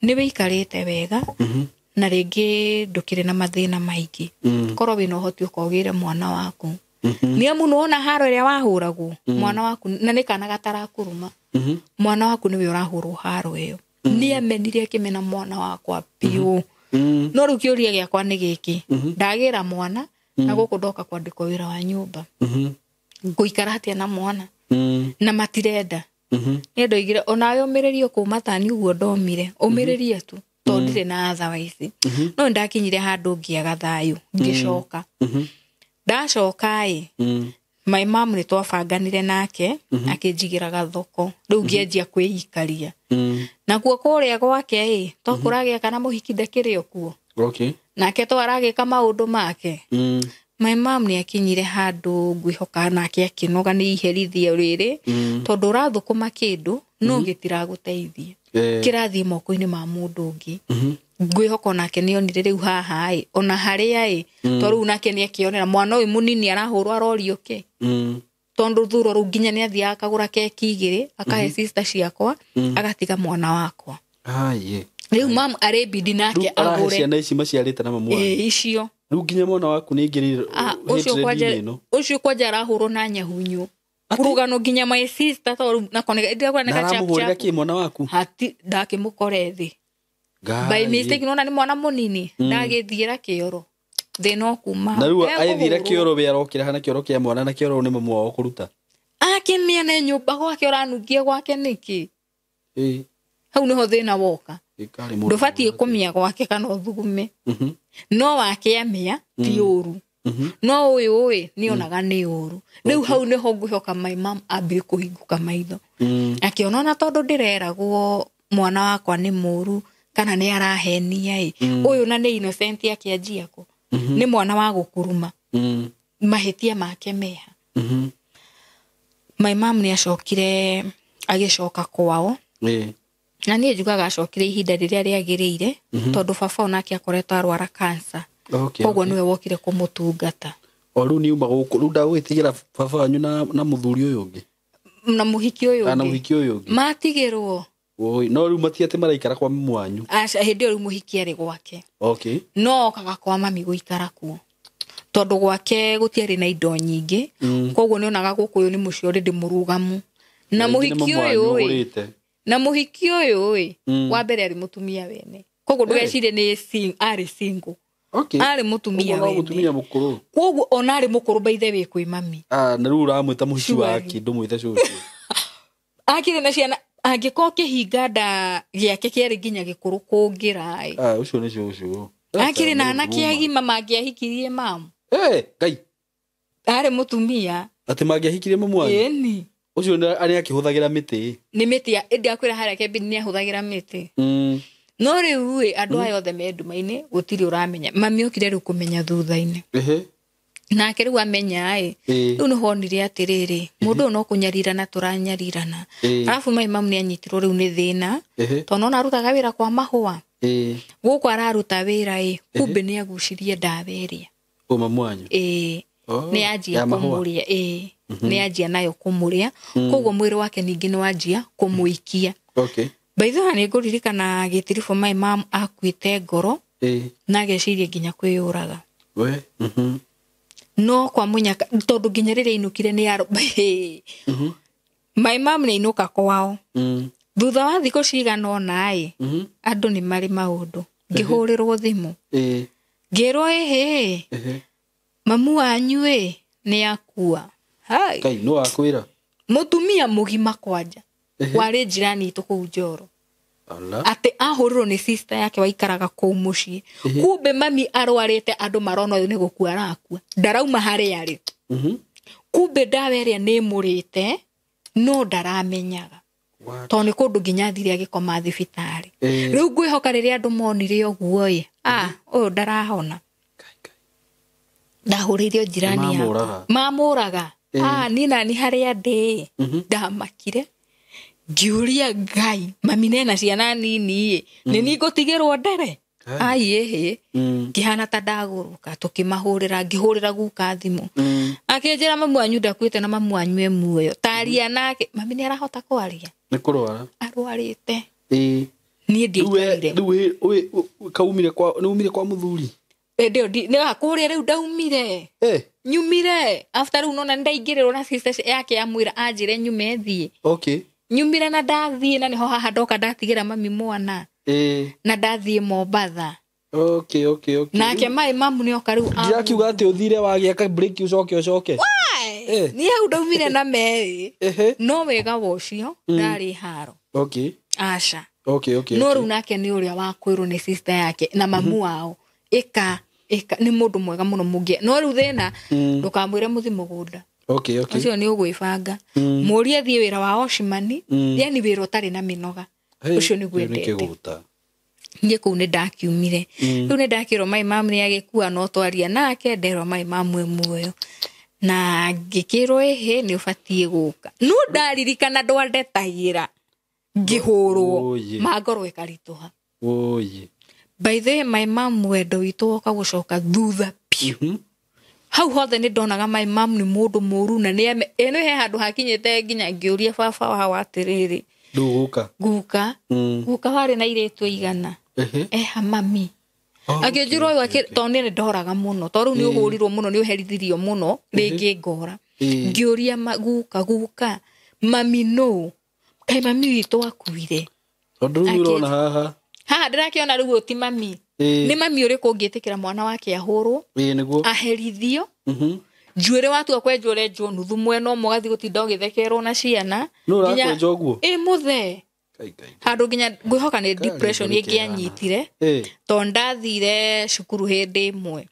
A: nĩ wĩikarĩte wega na rĩngĩ ndũkĩrĩ na mathĩna maingĩ korwo wĩna ũhoti ũkogĩre mwana waku. Nĩ amu nĩwona haro ĩrĩa wahũragwo mwana waku na nĩ kana gatarakuruma mwana waku nĩwe ũrahũrwo haro ĩyo. Nĩ amenire akĩmena mwana wakwa biũ. No rĩu kĩũria gĩakwa nĩ gĩkĩ ndagĩra mwana na gũkũ ndoka kwandĩkwo wĩra wa nyũmba ngũikara atĩa na mwana na matirenda. Nĩ ndoigire onawe ũmĩrĩrie kũma tani ũguo ndomire ũmĩrĩrie tu tondũ ndirĩ na otherwise. No ndakinyire handũ ngĩaga thayũ ngĩcoka. Ndacoka ĩ my mom nĩ twabanganire nake akĩnjigĩra gathoko rĩu ngĩanjia kwĩikaria. Nakuo kũrĩa gwake ĩ to kũragĩa kana mũhiki ndakĩrĩ o kuo.
B: Okay.
A: Nake to aragĩka maũndũ make. My mom nĩ akinyire handũ ngwĩhoka nake akĩnoga nĩ iherithia rĩrĩ tondũ ũrathũkũma kĩndũ no gĩtiragũteithia kĩrathiĩ moko-inĩ ma mũndũ ũngĩ. Ngwĩhoka onake nĩ onire rĩu haha ĩ ona harĩa ĩ to rĩu nake nĩ akĩonera mwana ũyũ mũnini arahũrwo arorio kĩ tondũ thuro rĩu nginya nĩ athiaga akagũra keki igĩrĩ akahe sister ciakwa agatiga mwana wakwa. Rĩu mam arĩ bidi nake agũre
B: ciana ici maciarĩte na mamu wanyu.
A: Icio
B: rĩu nginya mwana waku nĩ ingĩrire
A: ũcio kwanja arahũrwo na nyahunyu rugano nginya my sister to nako nĩ
B: gacha kĩ mwana waku
A: hati ndakĩmũkore thĩ by mistake nona nĩ mwana mũnini ndagĩthiĩra kĩoro thĩna ũkuma
B: na rĩu agĩthiĩra kĩoro we arokĩra hana kĩoro kĩa mwana na kĩoro nĩ mamu wao kũruta
A: akĩmĩene nyũmba gwake ũranungia gwake nĩkĩ. Hau nĩho thĩna woka ndũbatiĩ kũmĩa gwake kana ũthugume no wake amĩa ti ũru no ũyũ ĩ nĩonaga nĩ ũru. Rĩu hau nĩho ngwĩhoka my mom ambire kũhingũka maitho akĩona ona tondũ ndĩreragwo mwana wakwa nĩ mũru kana nĩ arahenia ĩ ũyũ na nĩ innocent akĩanjia kũ nĩ mwana wa gũkuruma mahĩtia make meha. My mom nĩ acokire agĩcoka kwao na niĩ njugaga acokire ihinda rĩrĩa rĩagĩrĩire tondũ baba onake akoretwo arwara cancer. Koguo nĩwe wokire kũmũtungata.
B: O rĩu niuma gũkũ rĩu ndagũgĩtigĩra baba wanyu na mũthuri ũyũ ũngĩ
A: na mũhiki ũyũ
B: ũngĩ na mũhiki ũyũ ũngĩ
A: matigĩrwo.
B: Oi no rĩu mati atĩ maraikara kwa mamu wanyu.
A: Aca hĩndĩ ĩyo rĩu mũhiki arĩ gwake.
B: Okay.
A: No okaga kwa mami gũikara kuo tondũ gwake gũtiarĩ na indo nyingĩ koguo nĩonaga gũkũ ũyũ nĩ mũciĩ already mũrũgamu na mũhiki ũyũ ĩ na mũhiki ũyũ ĩ wa mbere arĩ mũtumia wene koguo ndũgecirie nĩ arĩ single.
B: Okay.
A: Arĩ mũtumia wene
B: mũtumia mũkũrũ
A: koguo ona arĩ mũkũrũ by the way kwĩ mami.
B: Na rĩu ũramwĩta mũhiki wake ndũmwĩte cũcũ
A: akĩrĩ na ciana angĩkorwo kĩhinga nda gĩake kĩarĩ nginya gĩkũrũ kũngĩra ĩ
B: ũcio nĩ cũcũ
A: akĩrĩ na anake agima mangĩahikirie mamu.
B: Ngai
A: arĩ mũtumia
B: atĩ mangĩahikirie mamu wanyu.
A: Ĩni
B: ũcio nĩ akĩhũthagĩra mĩtĩ
A: nĩ mĩtĩ ĩndĩ akwĩra harĩa kĩambĩrĩria nĩ ahũthagĩra mĩtĩ. No rĩu ĩ andũ aya othe me nduma-inĩ gũtirĩ ũramenya mami okire rĩu kũmenya thutha-inĩ. Nake rĩu amenya ĩ rĩu nĩho onire atĩrĩrĩ mũndũ ũyũ no kũnyarirana tũranyarirana. Arabu my mom nĩ anyitirwo rĩu nĩ thĩna tondũ nona arutaga wĩra kwa mahũa gũkũ araruta wĩra ĩ kumbe nĩ agucirie ndawa ĩrĩa
B: mamu wanyu
A: nĩ anjia kũmũrĩa nĩ anjia nayo kũmũrĩa koguo mwĩrĩ wake ningĩ nĩ wanjia kũmũikia.
B: Okay.
A: By the way nĩ ngũririkana gĩtiribũ my mom akuĩte ngoro na ageciria nginya kwĩyũraga.
B: We
A: No kwa mũnyaka tondũ nginya rĩrĩa ainũkire nĩ my mom nĩ ainũka kwao. Thutha wa thikũ cigana ũna ĩ andũ nĩ marĩ maũndũ ngĩhũrĩrwo thimũ ngĩrwo ĩhĩ mamu wanyu ĩ nĩ akua.
B: Ngai no akwĩra
A: mũtumia mũgima kwanja. Warĩ njirani itũ kũu Njoro.
B: Ala.
A: Atĩ ahũrirwo nĩ sister yake waikaraga kũu mũciĩ. Kumbe mami arwarĩte, andũ marona ũyũ nĩ gũkua arakua, ndarauma harĩa arĩ. Kumbe ndawa ĩrĩa nĩ ĩmũrĩte no ndaramenyaga.
B: What?
A: Tondũ nĩ kũndũ nginya athire agĩkoma thibitarĩ. Rĩu ngwĩhoka rĩrĩa andũ monire ũguo ĩ, ũyũ ndarahona.
B: Kai, kai.
A: Ndahũrĩire njirani yakwa.
B: Mamũraga.
A: Mamũraga. Niĩ nani harĩa ndĩ, ndamakire ngĩũria Ngai, mami nena ciana nini ĩ, nĩ niĩ ngũtigĩrwo ndere?
B: Ai.
A: Ai ĩhĩ. Ngĩhana ta ndagũrũka, tũkĩmahũrĩra, ngĩhũrĩra guka thimũ. Akĩnjĩra mamu wanyu ndakuĩte na mamu wanyu e muoyo. Taria nake, mami nĩ arahota kwaria.
B: Nĩ kũrwara.
A: Arwarĩte.
B: Ĩĩ.
A: Niĩ
B: Rĩu we-
A: ndiaikarire.
B: rĩu kaumire kwa nĩ umire kwa mũthuri?
A: Hĩndĩ ĩyo kũrĩa rĩu ndaumire. Nyumire after rĩu nona nĩndaingĩrĩrwo na sister yake amwĩra anjĩre nyume thiĩ.
B: Okay.
A: Nyumire na ndathiĩ, na nĩho haha ndoka ndatigĩra mami mwana. Na ndathiĩ Mombatha.
B: Okay, okay, okay.
A: Nake mai mamu nĩoka rĩu
B: Ndirakiuga atĩ ũthire wagĩa ka break ũcoke ũcoke.
A: Niĩ hau ndaumire na merĩ. No wega wa ũcio ndarĩ haro.
B: Okay.
A: Aca.
B: Okay, okay.
A: No
B: okay.
A: rĩu nake nĩ ũrĩa wakwĩrwo nĩ sister yake na mamu wao, ĩka ĩka, nĩ mũndũ mwega mũno mũngĩ, no rĩu thĩna ndũkamwĩre mũthi mũgũnda.
B: Okay, okay.
A: Ũcio nĩ ũgwĩbanga, mũrie athiĩ wĩra wa ocimani, yani wĩra ũtarĩ na mĩnoga.
B: Hey,
A: Ũcio nĩguo
B: kĩu nĩ
A: endete.
B: kĩgũta.
A: Niĩ kũu nĩ ndakiumire. Rĩu nĩ ndakĩrwo mai mamu nĩ agĩkua, no twaria nake nderwo mai mamu e muoyo, na ngĩkĩrwo ĩhĩ nĩ ũbatiĩ gũka, no ndaririkana ndwandetagĩra ngĩhũrwo.
B: Oye.
A: Mangorwo ĩkaritũha.
B: Oye.
A: By the way, my mom wendo witũ woka gũcoka thutha piũ. Hau hothe nĩ ndonaga my mom nĩ mũndũ mũru, na nĩ ĩno he handũ hakinyĩte nginya ngĩũria baba wao atĩrĩrĩ,
B: Rĩu guka.
A: Guka, guka warĩ na airĩtu aigana? Eha mami?
B: Oh,
A: Akĩnjĩra ũyũ tondũ niĩ nĩ ndoraga mũno, tondũ rĩu nĩ ũhũrirwo mũno, nĩ ũherithirio mũno, rĩngĩ ngora. Ngĩũria guka, guka mami nũ? Kaĩ mami witũ akuire?
B: Tondũ rĩu ũrona haha.
A: Haha ndĩrakĩona rĩu ũti mami. Nĩ mami ũrĩkũ ũngĩtĩkĩra mwana wake ahũrwo,
B: Ĩĩ nĩguo.
A: aherithio, njuĩrĩ watua kwenjwo ũrenjwo nuthu mwena ũmwe, ũgathiĩ gũtinda ũgĩthekerwo na ciana.
B: Nũ
A: Nginya-
B: ũrakwenja ũguo?
A: Ĩ mũthee.
B: Kai, kai.
A: Handũ nginya ngwĩhoka nĩ
B: Kai,
A: depression
B: nĩ
A: ĩngĩanyitire, tondũ ndathire cukuru hĩndĩ ĩmwe,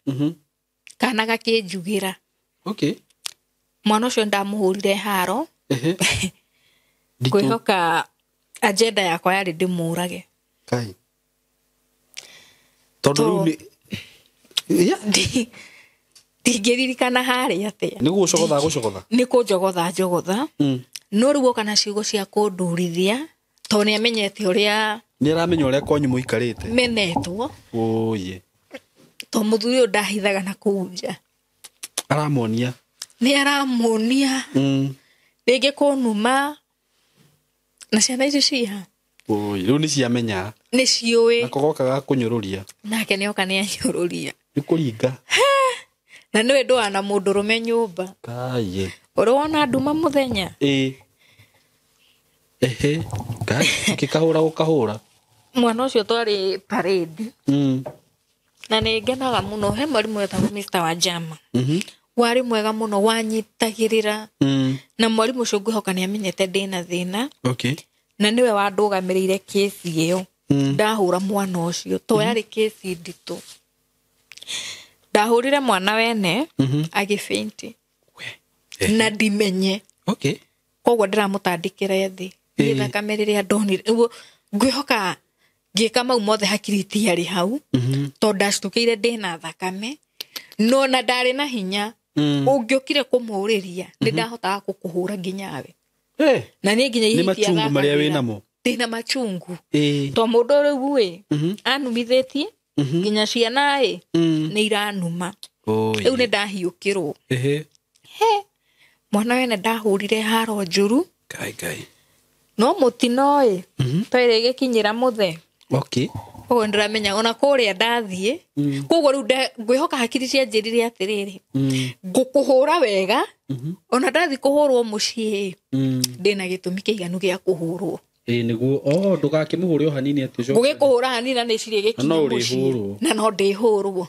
A: kana gakĩnjugĩra.
B: Okay.
A: Mwana ũcio ndamũhũrire haro.
B: Ehe. Nditũ.
A: Ngwĩhoka agenda yakwa yarĩ ndĩmũrage.
B: Kai. Tondũ rĩu nĩ Yeah.
A: Ndingĩririkana harĩa atĩa.
B: Nĩ gũcogotha gũcogotha.
A: Nĩ kũnjogotha njogotha. No rĩu oka na ciugo cia kũndurithia, tondũ nĩ amenyete ũrĩa
B: Nĩ aramenya ũrĩa kwanyu mũikarĩte.
A: menetwo.
B: Oye.
A: Tondũ mũthuri ũyũ ndahithaga na kũu nja.
B: Aramonia.
A: Nĩ aramuonia. Rĩngĩ kũnuma, na ciana ici ciha.
B: Oye, rĩu nĩ ciamenya.
A: Nĩ ciũĩ.
B: Nako goka ga kũnyũrũria.
A: Nake nĩ oka nĩ anyũrũria.
B: Nĩ kũringa.
A: Na nĩwe ndũana mũndũrũme nyũmba.
B: Kaye.
A: Ũrĩ wona nduma mũthenya?
B: Ĩĩ. Ehe. Kai, ũkĩkahũra gũkahũra.
A: Mwana ũcio twarĩ parade. Na nĩ ngenaga mũno, he mwarimũ wetagwo Mr. Wajama. Warĩ mwega mũno, wanyitagĩrĩra. Na mwarimũ ũcio ngwĩhoka nĩ amenyete ndĩna thĩna.
B: Okay.
A: Na nĩwe wandũgamĩrĩire kĩsi ĩyo. Ndahũra mwana ũcio, to yarĩ kĩsi nditũ. Ndahũrire mwana wene, agĩbĩnti. Na ndimenye.
B: Okay.
A: Koguo ndĩramũtandĩkĩra thĩ. Niĩ thakame rĩrĩa ndonire, nĩguo ngwĩhoka ngĩka mau mothe hakiri itiarĩ hau, tondũ ndacukĩire ndĩna thakame, no na ndarĩ na hinya. Ũngĩokire kũmũrĩria, nĩ ndahotaga gũkũhũra nginya we. Na niĩ nginya
B: Nĩ
A: ihinda
B: machungu marĩa wĩnamo?
A: Ndĩna machungu. To mũndũ rĩu ĩ, anumithĩtie, nginya ciana ĩ, nĩ iranuma. Rĩu nĩ ndahiũkĩrwo.
B: Ehe.
A: He, mwana wene ndahũrire haro njũru.
B: Kai, kai.
A: No mũtino ĩ, twaire ĩgĩkinyĩra mũthee.
B: Okay.
A: Koguo ndĩramenya ona kũrĩa ndathiĩ. Koguo rĩu ngwĩhoka hakiri cianjĩrire atĩrĩrĩ, ngũkũhũra wega, ona ndathiĩ kũhũrwo mũciĩ, ndĩna gĩtũmi kĩiganu gĩa kũhũrwo.
B: Ĩĩ nĩguo. Oh, ndũgakĩmũhũre o hanini atĩ ũcoke.
A: Ngũgĩkũhũra hanini na nĩciria
B: Na no
A: gĩkinye mũciĩ.
B: ũrĩhũrwo.
A: Na no ndĩhũrwo.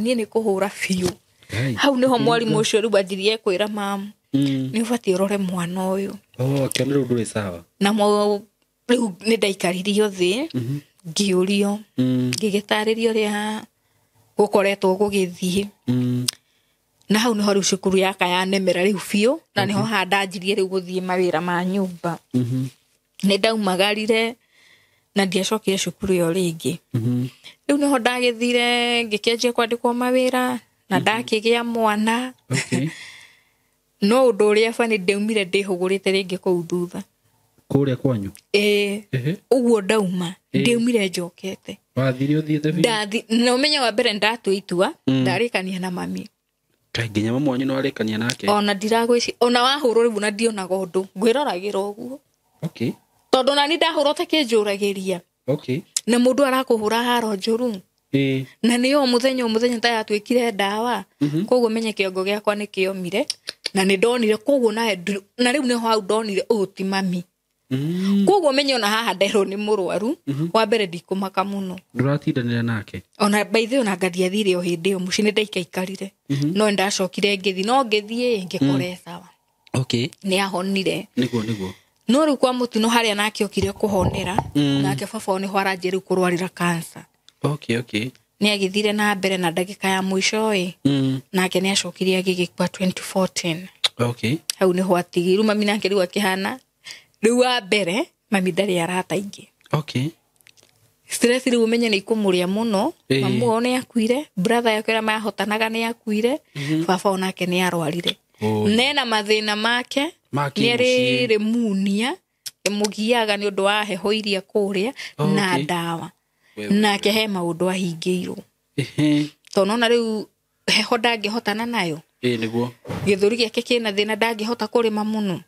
A: Niĩ nĩ kũhũra biũ.
B: Kai.
A: Hau nĩho mwarimũ ũcio rĩu anjirie kwĩra mamu. Nĩ ũbatiĩ ũrore mwana ũyũ.
B: Oh, akĩona rĩu ndũrĩ sawa.
A: Na rĩu nĩ ndaikaririo thĩ ngĩũrio, ngĩgĩtarĩrio ũrĩa gũkoretwo gũgĩthiĩ. Na hau nĩho rĩu cukuru yaka yanemera rĩu biũ, na nĩho haha ndanjirie rĩu gũthiĩ mawĩra ma nyũmba. Nĩ ndaumagarire na ndiacokire cukuru ĩyo rĩngĩ. Rĩu nĩho ndagĩthire ngĩkĩanjia kwandĩkwo mawĩra na ndakĩgĩa mwana. No ũndũ ũrĩa bani ndaumire ndĩhũgũrĩte rĩngĩ kũu thutha.
B: Kũrĩa kwanyu?
A: Ĩĩ. Ũguo ndauma, ndaumire njokete.
B: Wathire ũthiĩte biũ?
A: Ndathi, na ũmenye wa mbere ndatua itua, ndarĩkania na mami.
B: Kaĩ nginya mamu wanyu nĩwarĩkania nake?
A: Ona ndiragwĩci, ona wahũrwo rĩu na ndionaga ũndũ, ngwĩroragĩra ũguo.
B: Okay.
A: Tondũ nani ndahũrwo ta kĩnjũragĩria.
B: Okay.
A: Na mũndũ arakũhũra haro njũru. Na nĩyo mũthenya o mũthenya ta yatuĩkire ndawa. Koguo menye kĩongo gĩakwa nĩ kĩomire na nĩ ndonire koguo na rĩu nĩho hau ndonire ũyũ ti mami. Koguo menye ona haha nderwo nĩ mũrwaru, wa mbere ndikũmaka mũno.
B: Ndũratindanĩra nake?
A: Ona by the way ona ngathiathire o hĩndĩ ĩyo mũciĩ nĩ ndaikaikarire. No ndacokire ngĩthiĩ, no ngĩthiĩ ngĩkora sawa.
B: Okay.
A: Nĩ ahonire.
B: Nĩguo nĩguo.
A: No rĩu kwa mũtino harĩa nake okire kũhonera, nake baba wao nĩho aranjia rĩu kũrwarĩra cancer.
B: Okay, okay.
A: Nĩ agĩthire na mbere na ndagĩka ya mũico ĩ, nake nĩ acokire agĩgĩkua 2014.
B: Okay.
A: Hau nĩho atigirwo mami nake rĩu akĩhana. Rĩu wa mbere mami ndarĩ arata aingĩ.
B: Okay.
A: Stress rĩu ũmenye nĩ ikũmũrĩa mũno. Mamu wao nĩ akuire, brother yake ũrĩa mahotanaga nĩ akuire, baba wao nake nĩ arwarire. Nena mathĩna make, nĩ arĩ pneumonia ĩmũgiaga nĩ ũndũ wa heho iria kũrĩa na ndawa. Nake he maũndũ ahingĩirwo. Tondũ nona rĩu heho ndangĩhotana nayo.
B: Nĩguo.
A: Gĩthũri gĩake kĩna thĩna ndangĩhota kũrĩma mũno.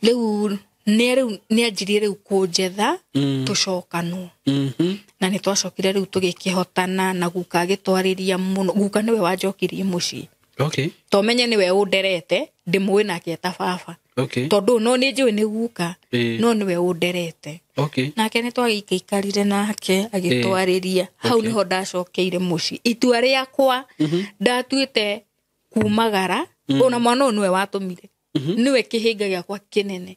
A: Rĩu nĩ nĩ anjirie rĩu kũnjetha tũcokanwo. Na nĩ twacokire rĩu tũgĩkĩhotana na guka agĩtwarĩria mũno. Guka nĩwe wanjokirie mũciĩ.
B: Okay.
A: To menye nĩwe ũnderete, ndĩmũĩ nake ta baba.
B: Okay.
A: Tondũ no nĩ njũĩ nĩ guka, no nĩwe ũnderete.
B: Okay.
A: Nake nĩ twagĩikaikarire nake agĩtwarĩria. Hau nĩho ndacokeire mũciĩ. Itua rĩakwa ndatuĩte kumagara, ona mwana ũyũ nĩwe watũmire. Nĩwe kĩhĩnga gĩakwa kĩnene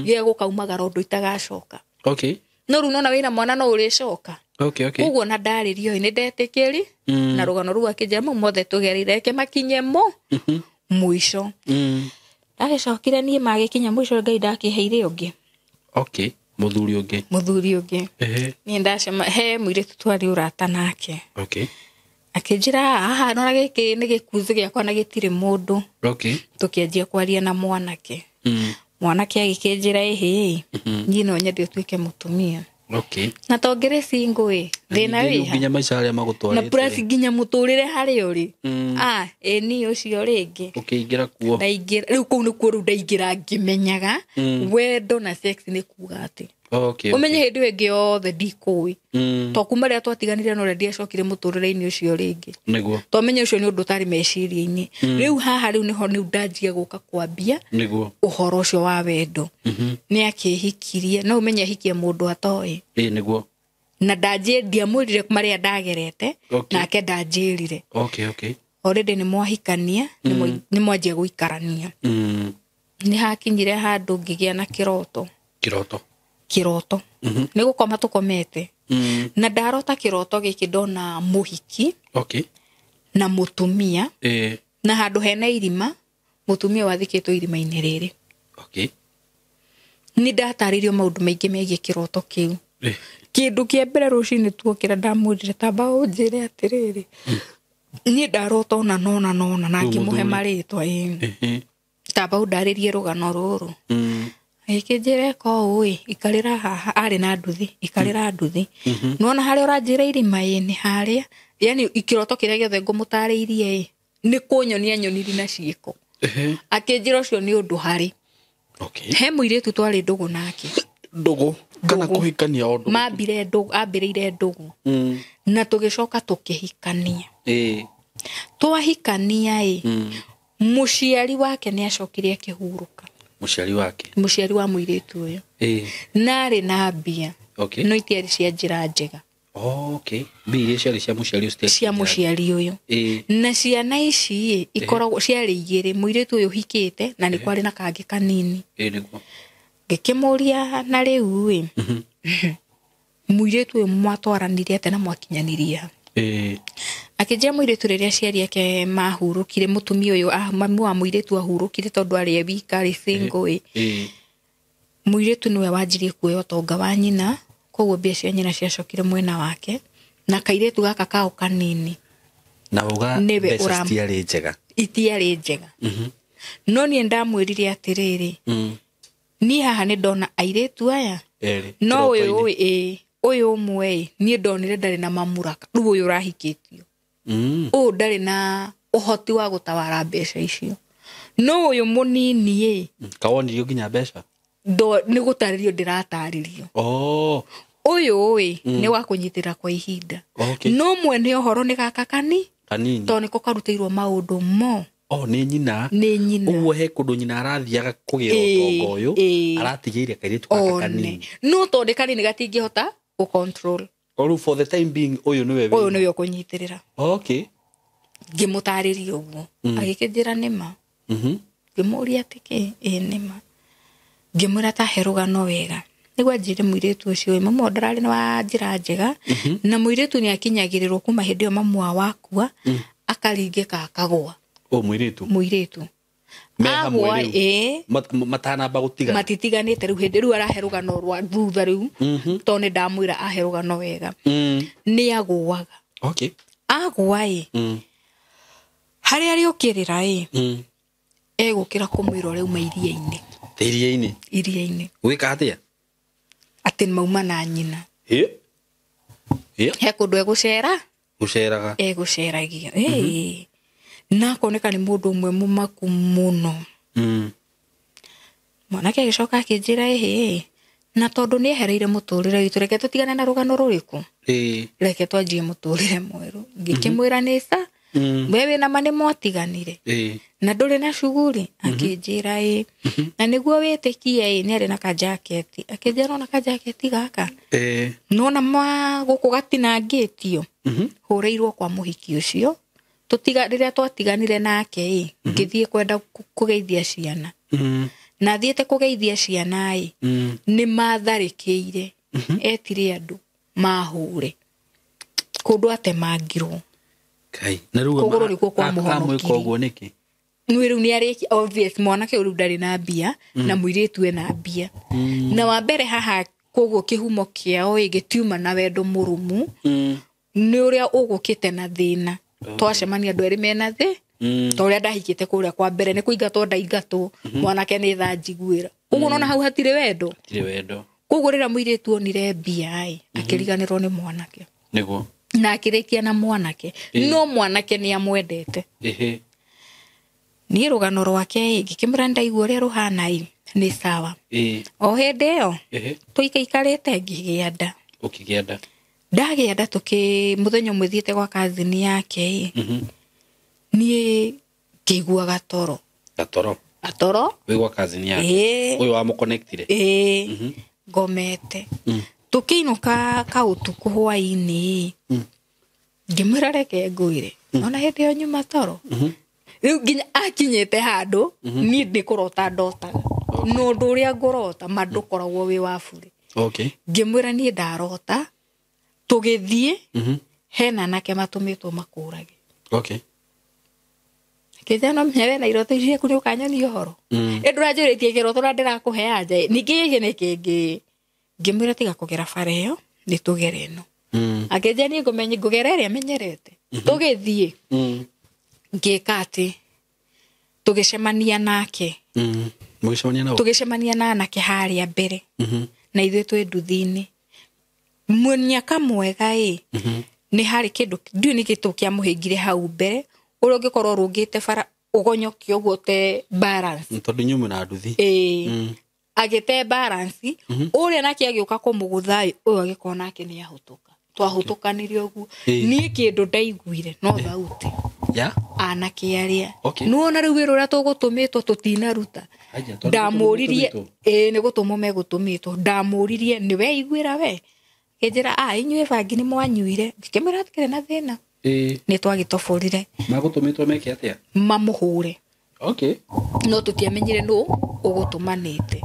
A: gĩa gũkaumagara ũndũ itagacoka.
B: Okay.
A: No rĩu nona wĩna mwana no ũrĩcoka.
B: Okay, okay.
A: Koguo na ndarĩrio nĩ ndetĩkĩri na rũgano rũu akĩnjĩra mau mothe tũgereire reke makinye mo mũico. Ndagĩcokire niĩ magĩkinya mũico Ngai ndakĩheire ũngĩ.
B: Okay, mũthuri ũngĩ.
A: Mũthuri ũngĩ. Niĩ ndacema he mũirĩtu twarĩ ũrata nake.
B: Okay.
A: Akĩnjĩra haha nona gĩkĩ nĩ gĩkuthĩ gĩakwa na gĩtirĩ mũndũ.
B: Okay.
A: Tũkĩanjia kwaria na mwanake. Mwanake agĩkĩnjĩra ĩhĩ, niĩ no nyende ũtuĩke mũtumia.
B: Okay.
A: Na tongere single ĩ, thĩna wĩ ha?
B: Nginya maica arĩa magũtwarĩte.
A: Na plus nginya mũtũrĩre harĩa ũrĩ. Ah, ĩ niĩ ũcio rĩngĩ.
B: Ũkĩingĩra kuo.
A: Ndaingĩra, rĩu kũu nĩkuo rĩu ndaingĩra ngĩmenyaga wendo na sex nĩ kuga atĩ.
B: Okay.
A: Ũmenye hĩndĩ ĩyo ĩngĩ yothe ndikũĩ. To kuma rĩrĩa twatiganire na ũrĩa ndiacokire mũtũrĩre-inĩ ũcio rĩngĩ.
B: Nĩguo.
A: Twamenye ũcio nĩ ũndũ ũtarĩ meciria-inĩ. Rĩu haha rĩu nĩho rĩu ndanjia gũka kwambia ũhoro ũcio wa wendo. Nĩ akĩhikirie, no ũmenye ahikie mũndũ atoĩ.
B: Ĩĩ nĩguo.
A: Na ndiamwĩrire marĩa ndagerete, nake ndanjĩrire.
B: Okay, okay.
A: Already nĩ mwahikania, nĩ mwanjia gũikarania. Nĩ hakinyire handũ ngĩgĩa na kĩroto.
B: Kĩroto.
A: Kĩroto. Nĩ gũkoma tũkomete. Na ndarota kĩroto gĩkĩ ndona mũhiki.
B: Okay.
A: Na mũtumia. Na handũ hena irima, mũtumia wathikĩtwo irima-inĩ rĩrĩ.
B: Okay.
A: Nĩ ndatarĩirio maũndũ maingĩ megiĩ kĩroto kĩu. Kĩndũ kĩa mbere rũcinĩ tuokĩra ndamwĩrire tamba ũnjĩre atĩrĩrĩ. Niĩ ndarota ona nona nona na ngĩmũhe marĩtwa ĩ. Tamba ũndarĩrie rũgano rũrũ. Agĩkĩnjĩra eka ũũ ĩ, ikarĩra haha, arĩ na nduthi, ikarĩra nduthi. Nĩwona harĩa ũranjĩra irima ĩ, nĩ harĩa. Yaani kĩroto kĩrĩa gĩothe ngũmũtarĩirie ĩ, nĩ kũnyonia nyoniri na ciĩko. Akĩnjĩra ũcio nĩ ũndũ harĩ.
B: Okay.
A: He mũirĩtu twarĩ ndũgũ nake.
B: Ndũgũ? Kana kũhikania o ndũgũ?
A: Mambire ndũgũ, ambĩrĩire ndũgũ. Na tũgĩcoka tũkĩhikania. Twahikania ĩ, mũciari wake nĩ acokire akĩhurũka.
B: Mũciari wake?
A: Mũciari wa mũirĩtu ũyũ. Na arĩ na mbia.
B: Okay.
A: No itiarĩ cia njĩra njega.
B: Okay, mbia iria ciarĩ cia mũciari ũcio
A: Cia mũciari ũyũ. Na ciana ici ĩ ikoragwo ciarĩ igĩrĩ, mũirĩtu ũyũ ũhikĩte na nĩ kwarĩ na kangĩ kanini.
B: Ĩĩ nĩguo.
A: Ngĩkĩmũria, na rĩu ĩ mũirĩtu ũyũ mwatwaranire atĩa na mwakinyanirie ha? Akĩnjĩra mũirĩtu rĩrĩa aciari ake mahurũkire, mũtumia ũyũ mami wa mũirĩtu ahurũkire tondũ arĩ e wika, arĩ single ĩ, mũirĩtu nĩwe wanjirie kuoya ũtonga wa nyina, koguo mbia cia nyina ciacokire mwena wake, na kairĩtu gaka kao kanini
B: na uga mbeca citiarĩ njega.
A: Itiarĩ njega. No niĩ ndamwĩrire atĩrĩrĩ, niĩ haha nĩ ndona airĩtu aya no ũyũ ĩ ũyũ ũmwe ĩ niĩ ndonire ndarĩ na mamuraka, rĩu ũyũ ũrahikĩtio ũyũ ndarĩ na ũhoti wa gũtawara mbeca icio, no ũyũ mũnini ĩ
B: kawonirio nginya mbeca
A: nĩ gũtarĩrio ndĩratarĩrio. Ũyũ ĩ nĩ wa kũnyitĩra kwa ihinda. No mwene ũhoro nĩ gaka kanini tondũ nĩko karutĩirwo maũndũ mo.
B: Nĩ nyina.
A: Nĩ nyina.
B: Ũguo he kũndũ nyina arathiaga kũgĩra ũtonga ũyũ, aratigĩire kairĩtu gaka kanini.
A: No tondũ kanini gatingĩhota gũ control.
B: Rĩu for the time being ũyũ nĩwe
A: ũyũ nĩwe ũkũnyitĩrĩra.
B: Okay.
A: Ngĩmũtarĩria ũguo. Agĩkĩnjĩra nĩma. Ngĩmũria atĩ kĩ? Ĩ nĩma. Ngĩmwĩra ta he rũgano wega. Nĩguo anjĩre mũirĩtu ũcio mamu wao ndararĩ na wa njĩra njega, na mũirĩtu nĩ akinyagĩrĩrwo kuma hĩndĩ ĩyo mamu wao akua, akaringĩka akagũa.
B: Mũirĩtu.
A: Mũirĩtu.
B: Me hamwe rĩu. Matanamba gũtigana.
A: Matitiganĩte rĩu hĩndĩ rĩu arahe rũgano rwa thutha rĩu, tondũ nĩ ndamwĩra ahe rũgano wega. Nĩ agũaga.
B: Okay.
A: Agũa ĩ. Harĩa arĩũkĩrĩra ĩ. Egũkĩra kũmwĩra ũrĩa auma iria-inĩ.
B: Iria-inĩ?
A: Iria-inĩ.
B: Gwĩka atĩa?
A: Atĩ mauma na nyina. He kũndũ egũcera?
B: Gũceraga.
A: Egũceragia. Na akoneka nĩ mũndũ ũmwe mũmaku mũno. Mwanake agĩcoka akĩnjĩra ĩhĩ, na tondũ nĩ ehereire mũtũrĩre witũ, reke tũtigane na rũgano rũrĩkũ? Reke twanjie mũtũrĩre mwerũ. Ngĩkĩmwĩra nĩ ca, we wĩna ma nĩ mwatiganire. Na ndũrĩ na cuguri? Akĩnjĩra ĩ. Na nĩguo wĩtĩkie ĩ, nĩ arĩ na kajaketi. Akĩnjĩra ona kajaketi gaka. Nĩwona ma gũkũ gatinangĩtio. Hũrĩirwo kwa mũhiki ũcio. Tũtiga rĩrĩa twatiganire nake ĩ, ngĩthiĩ kwenda kũgeithia ciana. Na thiĩte kũgeithia ciana ĩ, nĩ matharĩkĩire. Etire andũ mahũre. Kũndũ atemangirwo.
B: Kai, na rĩu
A: kũgũrũ nĩkuo kwa mũhonokirie.
B: Ũguo nĩkĩ?
A: Nĩ rĩu nĩ arĩki obvious mwanake ũyũ rĩu ndarĩ na mbia, na mũirĩtu ena mbia. Na wa mbere haha koguo kĩhumo kĩao ĩ gĩtiuma na wendo mũrũmu, nĩ ũrĩa ũgũkĩte na thĩna. Twacemania andũ erĩ mena thĩ, ta ũrĩa ndahikĩte kũrĩa kwa mbere nĩ kũingatwo ndaingatwo, mwanake nĩ tha njiguĩra. Ũguo nona hau hatirĩ wendo.
B: Hatirĩ wendo.
A: Koguo rĩrĩa mũirĩtu onire mbia ĩ, akĩriganĩrwo nĩ mwanake.
B: Nĩguo.
A: Na akĩrĩkia na mwanake. No mwanake nĩ amwendete. Niĩ rũgano rwake ĩ, ngĩkĩmwĩra ndaigua ũrĩa rũhana ĩ, nĩ sawa. O hĩndĩ ĩyo, tũikaikarĩte ngĩgĩa nda.
B: Ũkĩgĩa nda.
A: Ndagĩa nda tũkĩ mũthenya ũmwe thiĩte gwa cousin yake ĩ, niĩ ngĩigua gatoro.
B: Gatoro?
A: Gatoro.
B: Wĩ gwa cousin yake? Ũyũ wamũconnectire?
A: Ĩĩ. Ngomete. Tũkĩinũka kaũtukũ hwaĩ-inĩ, ngĩmwĩra reke ngwĩre. Ona hĩndĩ ĩyo nyuma toro. Rĩu nginya akinyĩte handũ, niĩ nĩ kũrota ndotaga. Na ũndũ ũrĩa ngũrota, ma ndũkoragwo wĩ wa burĩ. Ngĩmwĩra niĩ ndarota, tũgĩthiĩ, hena anake matũmĩtwo makũrage. Akĩnjĩra no menya we na iroto ici ciaku nĩ ũkanyonia ũhoro. Ĩ ndũranjũrĩtie kĩroto na ndĩrakũhe anja ĩ. Ningĩ gĩkĩ nĩ kĩngĩ. Ngĩmwĩra tiga kũgera bara ĩyo, nĩ tũgere ĩno. Akĩnjĩra niĩ ngũgera ĩrĩa menyerete. Tũgĩthiĩ. Ngĩka atĩ, tũgĩcemania nake.
B: Mũgĩcemania nao?
A: Tũgĩcemania na anake harĩa mbere. Na ithuĩ twĩ nduthi-inĩ. Mũnyaka mwega ĩ, nĩ harĩ kĩndũ, ndiũĩ nĩ kĩtũ kĩamũhĩngire hau mbere, ũrĩa ũngĩkorwo ũrũngĩte bara ũgonyoke ũguo te balance.
B: Tondũ inyuĩ mwĩna nduthi.
A: Ĩĩ. Agĩte balance, ũrĩa nake agĩũka kũmũgũtha ĩ, ũyũ agĩkorwo nake nĩ ahũtũka. Twahũtũkanire ũguo. Niĩ kĩndũ ndaiguire no thauti. Anake arĩa. Nĩwona rĩu wĩra ũrĩa tũgũtũmĩtwo tũtinaruta. Ndamũririe, ĩĩ nĩ gũtũmwo megũtũmĩtwo. Ndamũririe, nĩ weiguĩra we? Kĩnjĩra a inyuĩ bangi nĩ mwanyuire. Ngĩkĩmwĩra hatikĩrĩ na thĩna. Nĩ twagĩtoborire.
B: Magũtũmĩtwo meke atĩa?
A: Mamũhũre.
B: Okay.
A: No tũtiamenyire nũ ũgũtũmanĩte.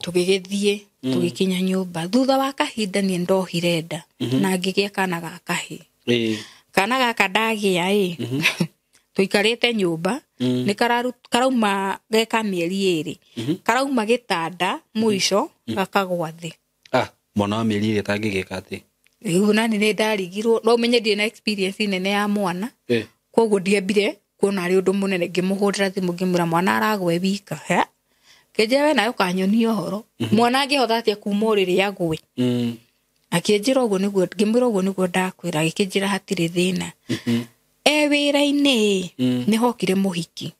A: Tũgĩgĩthiĩ tũgĩkinya nyũmba. Thutha wa kahinda niĩ ndohire nda na ngĩgĩa kana ga kahĩĩ. Kana gaka ndagĩa ĩ tũikarĩte nyũmba nĩ karauma geka mĩeri 2 karauma gĩtanda mũico gakagwa thĩ.
B: Mwana wa mĩeri 2 tangĩgĩka atĩ?
A: Rĩu nani nĩ ndarigirwo no ũmenye ndirĩ na experience nene ya mwana koguo ndiambire kuona arĩ ũndũ mũnene. Ngĩmũhũrĩra thimũ ngĩmwĩra mwana aragwe wika. Kĩnjĩra we nawe ũkanyonia ũhoro mwana angĩhota atĩa kuma ũrĩrĩ agwe. Akĩnjĩra ũguo nĩguo, ngĩmwĩra ũguo nĩguo ndakwĩra. Agĩkĩnjĩra hatirĩ thĩna. E wĩra-inĩ nĩ hokire mũhiki.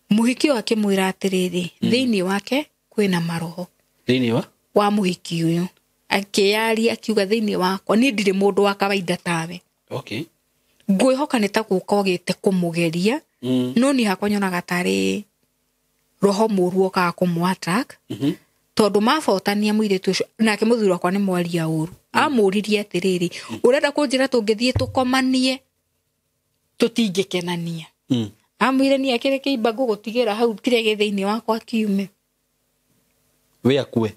A: Mũhiki ũyũ akĩmwĩra atĩrĩrĩ, thĩinĩ wake kwĩna maroho.
B: Thĩinĩ
A: wa mũhiki ũyũ akĩyaria akiuga thĩinĩ wakwa niĩ ndirĩ mũndũ wa kawaida tawe.
B: Okay.
A: Ngwĩhoka nĩ ta gũka ũgĩte kũmũgeria no niĩ hakwa nyonaga tarĩ roho mũru okaga kũmũ attack tondũ mabotania mũirĩtu ũcio nake mũthuri wakwa nĩ mwaria ũru. Amũririe atĩrĩrĩ, ũrenda kũnjĩra tũngĩthiĩ tũkomanie tũtingĩkenania? Amwĩre niĩ akĩrĩ kĩimba ngũgũtigĩra hau kĩrĩa gĩ thĩinĩ wakwa kiume.
B: We akue.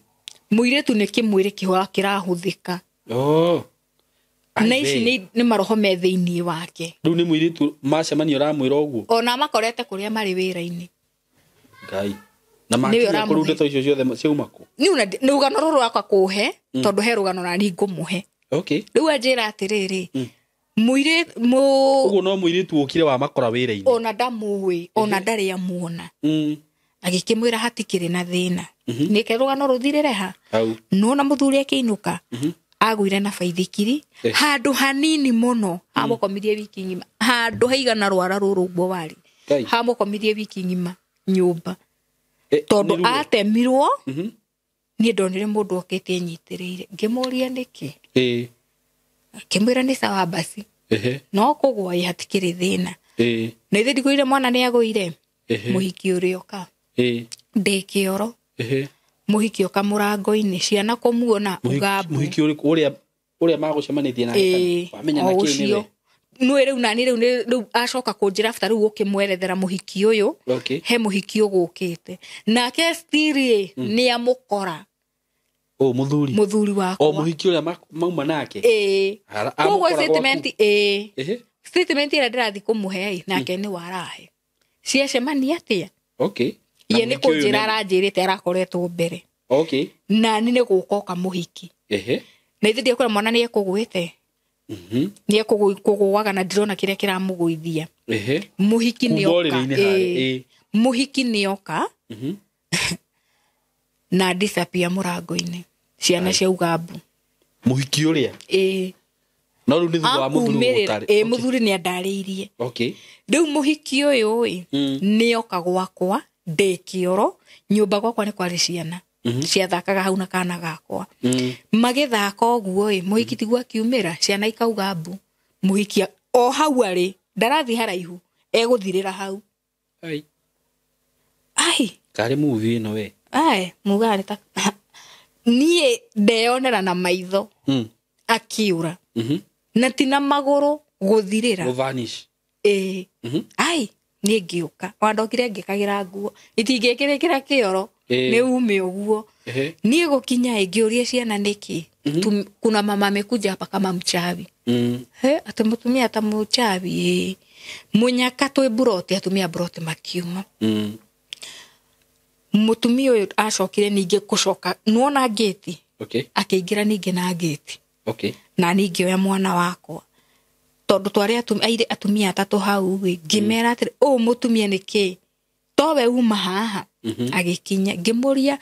A: Mũirĩtu nĩ kĩmwĩrĩ kĩhora kĩrahũthĩka. Na ici nĩ maroho me thĩinĩ wake.
B: Rĩu nĩ mũirĩtu macemania ũramwĩra ũguo?
A: Ona makorete kũrĩa marĩ wĩra-inĩ.
B: Ngai. Na makinya kũrũ ndeto icio ciothe ciauma kũ?
A: Nĩ rũgano rũrũ rwakwa kũhe tondũ he rũgano nani ngũmũhe.
B: Okay.
A: Rĩu anjĩra atĩrĩrĩ,
B: ũguo no mũirĩtu ũkire wa makora wĩra-inĩ.
A: Ona ndamũĩ, ona ndarĩ amuona. Agĩkĩmwĩra hatikĩrĩ na thĩna. Nĩke rũgano rũthirĩre ha. Nona mũthuri akĩinũka agũire na baithikiri handũ hanini mũno amũkomirie wiki ng'ima handũ haigana rwara rũrũ ũguo warĩ hamũkomirie wiki ng'ima nyũmba tondũ atemirwo. Niĩ ndonire mũndũ okĩte enyitĩrĩire ngĩmũria nĩkĩ. Akĩmwĩra nĩ sawa basi no kũgwa ĩ hatikĩrĩ thĩna. Na ithe ndigũire mwana nĩ agũire mũhiki ũrĩa oka ndĩ kĩoro mũhiki oka mũrango-inĩ ciana kũmuona ugambu.
B: Mũhiki ũrĩa ũrĩa magũcemanĩtie nake wamenya na kĩ nĩwe
A: nĩ rĩu nani rĩu acoka kũnjĩra after rĩu ũkĩmwerethera mũhiki ũyũ. He mũhiki ũgũkĩte nake stiri nĩ amũkora mũthuri wakwa
B: o mũhiki ũrĩa mauma nake.
A: Koguo statement statement ĩrĩa ndĩrathiĩ kũmũhe nake nĩ warahe ciacemania atĩa.
B: Okay.
A: Ye nĩ kũnjĩra aranjĩrĩte arakoretwo mbere.
B: Okay.
A: Nani nĩ gũka oka mũhiki. Na ithe ndiakwĩra mwana nĩ ekũgwĩte. Nĩ ekũgũaga na ndirona kĩrĩa kĩramũgũithia. Mũhiki nĩ oka. Mũhiki nĩ oka na disappear mũrango-inĩ. Ciana cia ugambu.
B: Mũhiki ũrĩa? No rĩu nĩ thutha wa mũthuri gũtarĩ.
A: Mũthuri nĩ andarĩirie.
B: Okay.
A: Rĩu mũhiki ũyũ nĩ oka gwakwa ndĩ kĩoro nyũmba gwakwa nĩ kwarĩ ciana ciathakaga hau na kana gakwa. Magĩthaka ũguo ĩ mũhiki tiguo akiumĩra ciana ikauga mbu. Mũhiki o hau arĩ ndarathiĩ haraihu egũthirĩra hau. Ai
B: karĩ movie ĩno we.
A: Ai muga nĩ ta niĩ ndeyonera na maitho akiura na ti na magũrũ gũthirĩra.
B: Gũvanish.
A: Ai niĩ ngĩũka wandokire ngĩkagĩra nguo itingĩkĩrĩkĩra kĩoro nĩ ume ũguo. Niĩ gũkinya ngĩũria ciana nĩkĩ kuna mama amekuja hapa kama mchawi. Ati mũtumia ta mũchawi mũnyaka twĩ mburoti atumia mburoti makiuma. Mũtumia ũyũ acokire ningĩ gũcoka nĩwona ngĩti. Akĩingĩra ningĩ na ngĩti. Na ningĩ oya mwana wakwa tondũ twarĩ atumia atatũ hau ngĩmera atĩrĩ ũũ mũtumia nĩkĩ towe uma haha. Agĩkinya ngĩmũria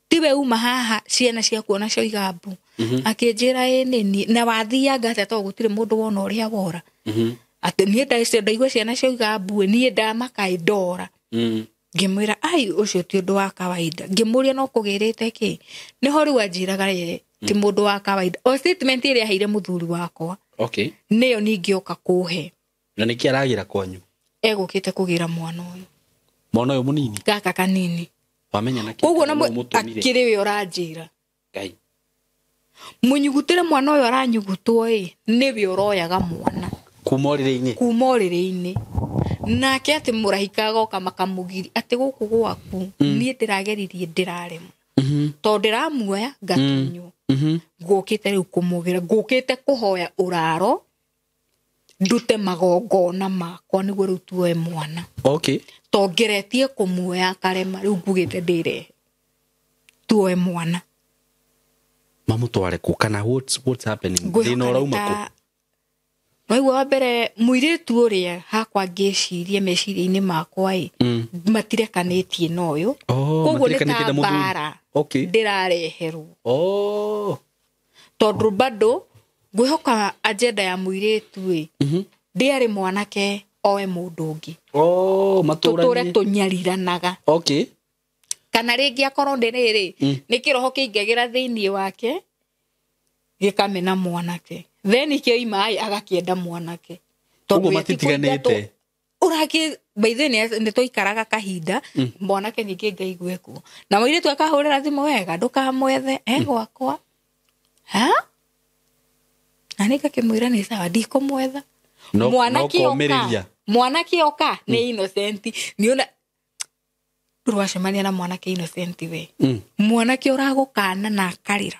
A: tiwe uma haha ciana ciaku ona cioiga mbu. Akĩnjĩra ĩ nĩ na wathianga atĩa tondũ gũtirĩ mũndũ wona ũrĩa wora. Atĩ niĩ ndaigua ciana cioiga mbu niĩ ndamaka ĩ ndora. Ngĩmwĩra ai ũcio ti ũndũ wa kawaida. Ngĩmũria no kũgĩrĩte kĩ nĩho rĩu anjĩraga ti mũndũ wa kawaida. O statement ĩrĩa aheire mũthuri wakwa. Nĩyo ningĩ oka kũhe.
B: Na nĩkĩ aragĩra kwanyu?
A: Egũkĩte kũgĩra mwana ũyũ.
B: Mwana ũyũ mũnini?
A: Gaka kanini.
B: Wamenya na kĩ?
A: Koguo na akĩrĩ we ũranjĩra.
B: Ngai.
A: Mũnyugutĩre mwana ũyũ aranyugutwo ĩ nĩwe ũroyaga mwana
B: kuma ũrĩrĩ-inĩ.
A: Kuma ũrĩrĩ-inĩ. Nake atĩ mũrahika agoka makamũgiri atĩ gũkũ gwaku niĩ ndĩrageririe ndĩraremwo. Tondũ ndĩramuoya ngatunywo. Ngũkĩte rĩu kũmũgĩra, ngũkĩte kũhoya ũraro ndute magongona makwa nĩguo rĩu tuoe mwana.
B: Okay.
A: To ngeretie kũmuoya akarema, rĩu ngugĩte ndĩrehe tuoe mwana.
B: Mamũtware kũ kana what's happening? Thĩna ũrauma kũ?
A: Waigua wa mbere mũirĩtu ũrĩa hakwa ngĩciria meciria-inĩ makwa ĩ matirekanĩtie na ũyũ. Koguo nĩ ta mbara ndĩrareherwo. Tondũ bado ngwĩhoka agenda ya mũirĩtu ĩ ndĩarĩ mwanake oe mũndũ ũngĩ. Tũtũre tũnyariranaga. Kana rĩngĩ akorwo nĩ rĩrĩ nĩ kĩroho kĩingagĩra thĩinĩ wake gĩkamena mwanake. Then ikĩoima ĩ agakĩenda mwanake.
B: Tondũ matitiganĩte.
A: Ũrakĩ by the way nĩ twaikaraga kahinda mwanake ningĩ ngaigue kuo. Na mũirĩtu akahũrĩra thimũ wega ndũkamwethe e gwakwa. Ha? Na nĩ ngakĩmwĩra nĩ sawa ndikũmwetha. Mwanake oka. Mwanake oka nĩ innocent. Nĩ ndũracemania na mwanake innocent we. Mwanake ũragũkana na akarĩra.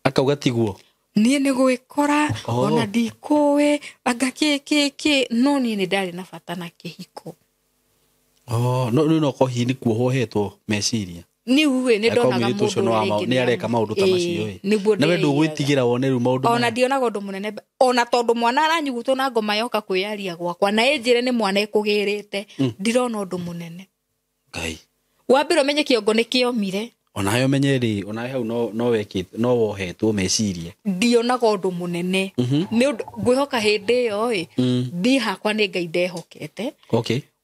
B: Akauga tiguo.
A: Niĩ nĩ gwĩkora ona ndikũĩ anga kĩ kĩ kĩ no niĩ nĩ ndarĩ na bata na kĩhiko.
B: No no ko hihi nĩ kuohwo hetwo meciria.
A: Nĩ uwe nĩ ndonaga mũndũ
B: rĩngĩ nĩ areka maũndũ ta macio ĩ. Na we ndũgwĩtigĩra wone rĩu maũndũ.
A: Ona ndionaga ũndũ mũnene ona tondũ mwana aranyugutwo na ngoma yoka kwĩyaria gwakwa na ĩnjĩre nĩ mwana ĩkũgĩrĩte ndirona ũndũ mũnene.
B: Ngai.
A: Wambere ũmenye kĩongo nĩ kĩomire.
B: Onawe ũmenye rĩ, onawe hau no wekĩte no wohetwo meciria.
A: Ndionaga ũndũ mũnene. Nĩ ũndũ ngwĩhoka hĩndĩ ĩyo ĩ niĩ hakwa nĩ Ngai ndehokete.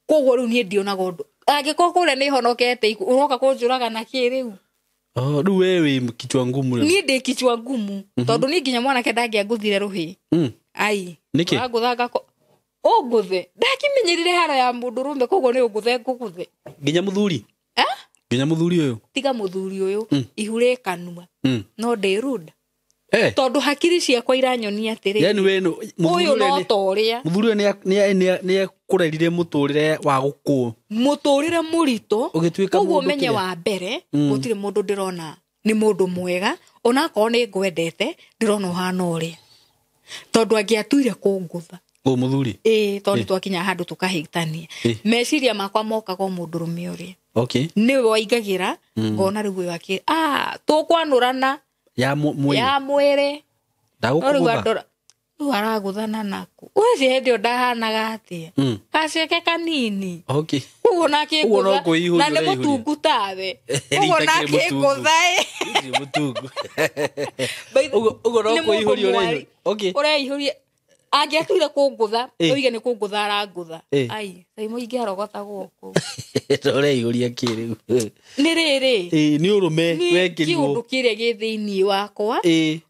A: Koguo rĩu niĩ ndionaga ũndũ. Angĩkorwo kũrĩa nĩ honokete ũroka kũnjũraga na kĩ rĩu?
B: Rĩu we wĩ kichwa ngumu rĩu.
A: Niĩ ndĩ kichwa ngumu tondũ niĩ nginya mwanake ndangĩangũthire rũhĩ. Ai.
B: Nĩkĩ?
A: Ũrangũthanga ũngũthe. Ndakimenyerire haro ya mũndũrũme koguo nĩ ũngũthe ngũgũthe.
B: Nginya mũthuri? Nginya mũthuri ũyũ?
A: Tiga mũthuri ũyũ ihu rĩ kanua. No ndĩ rude. Tondũ hakiri ciakwa iranyonia atĩrĩ.
B: Yani we
A: ũyũ no ta ũrĩa.
B: Mũthuri ũyũ nĩ ekũrerire mũtũrĩre wa gũkũ.
A: Mũtũrĩre mũritũ.
B: Ũgĩtuĩka
A: koguo ũmenye wa mbere gũtirĩ mũndũ ndĩrona nĩ mũndũ mwega onakorwo nĩ ngwendete ndĩrona ũhana ũrĩa. Tondũ angĩatuire kũngũtha.
B: Ũyũ mũthuri?
A: Ĩĩ tondũ twakinya handũ tũkahĩtania. Meciria makwa mokaga o mũndũrũme ũrĩa. Nĩwe waingagĩra ngona rĩu ũyũ akĩ tũkwanũrana
B: ya mwĩrĩ.
A: Ya mwĩrĩ.
B: Ndagũkũgũtha.
A: Rĩu aragũthana naku. Ũcio hĩndĩ ĩyo ndahanaga atĩa. Gaceke kanini. Ũguo nake ngũtha. Na nĩ mũtungu tawe. Ũguo nake ngũtha ĩ.
B: Mũtungu. Ũguo no kũihũria ũreihũria.
A: Ũreihũria. Angĩatuire kũngũtha, oige nĩ kũngũtha arangũtha. Ai, Saimo ingĩarogota gũkũ.
B: Ũreihũria kĩ rĩu?
A: Nĩ rĩrĩ.
B: Nĩ ũrũme wekĩrirwo.
A: Kĩũndũ kĩrĩa gĩ thĩinĩ wakwa.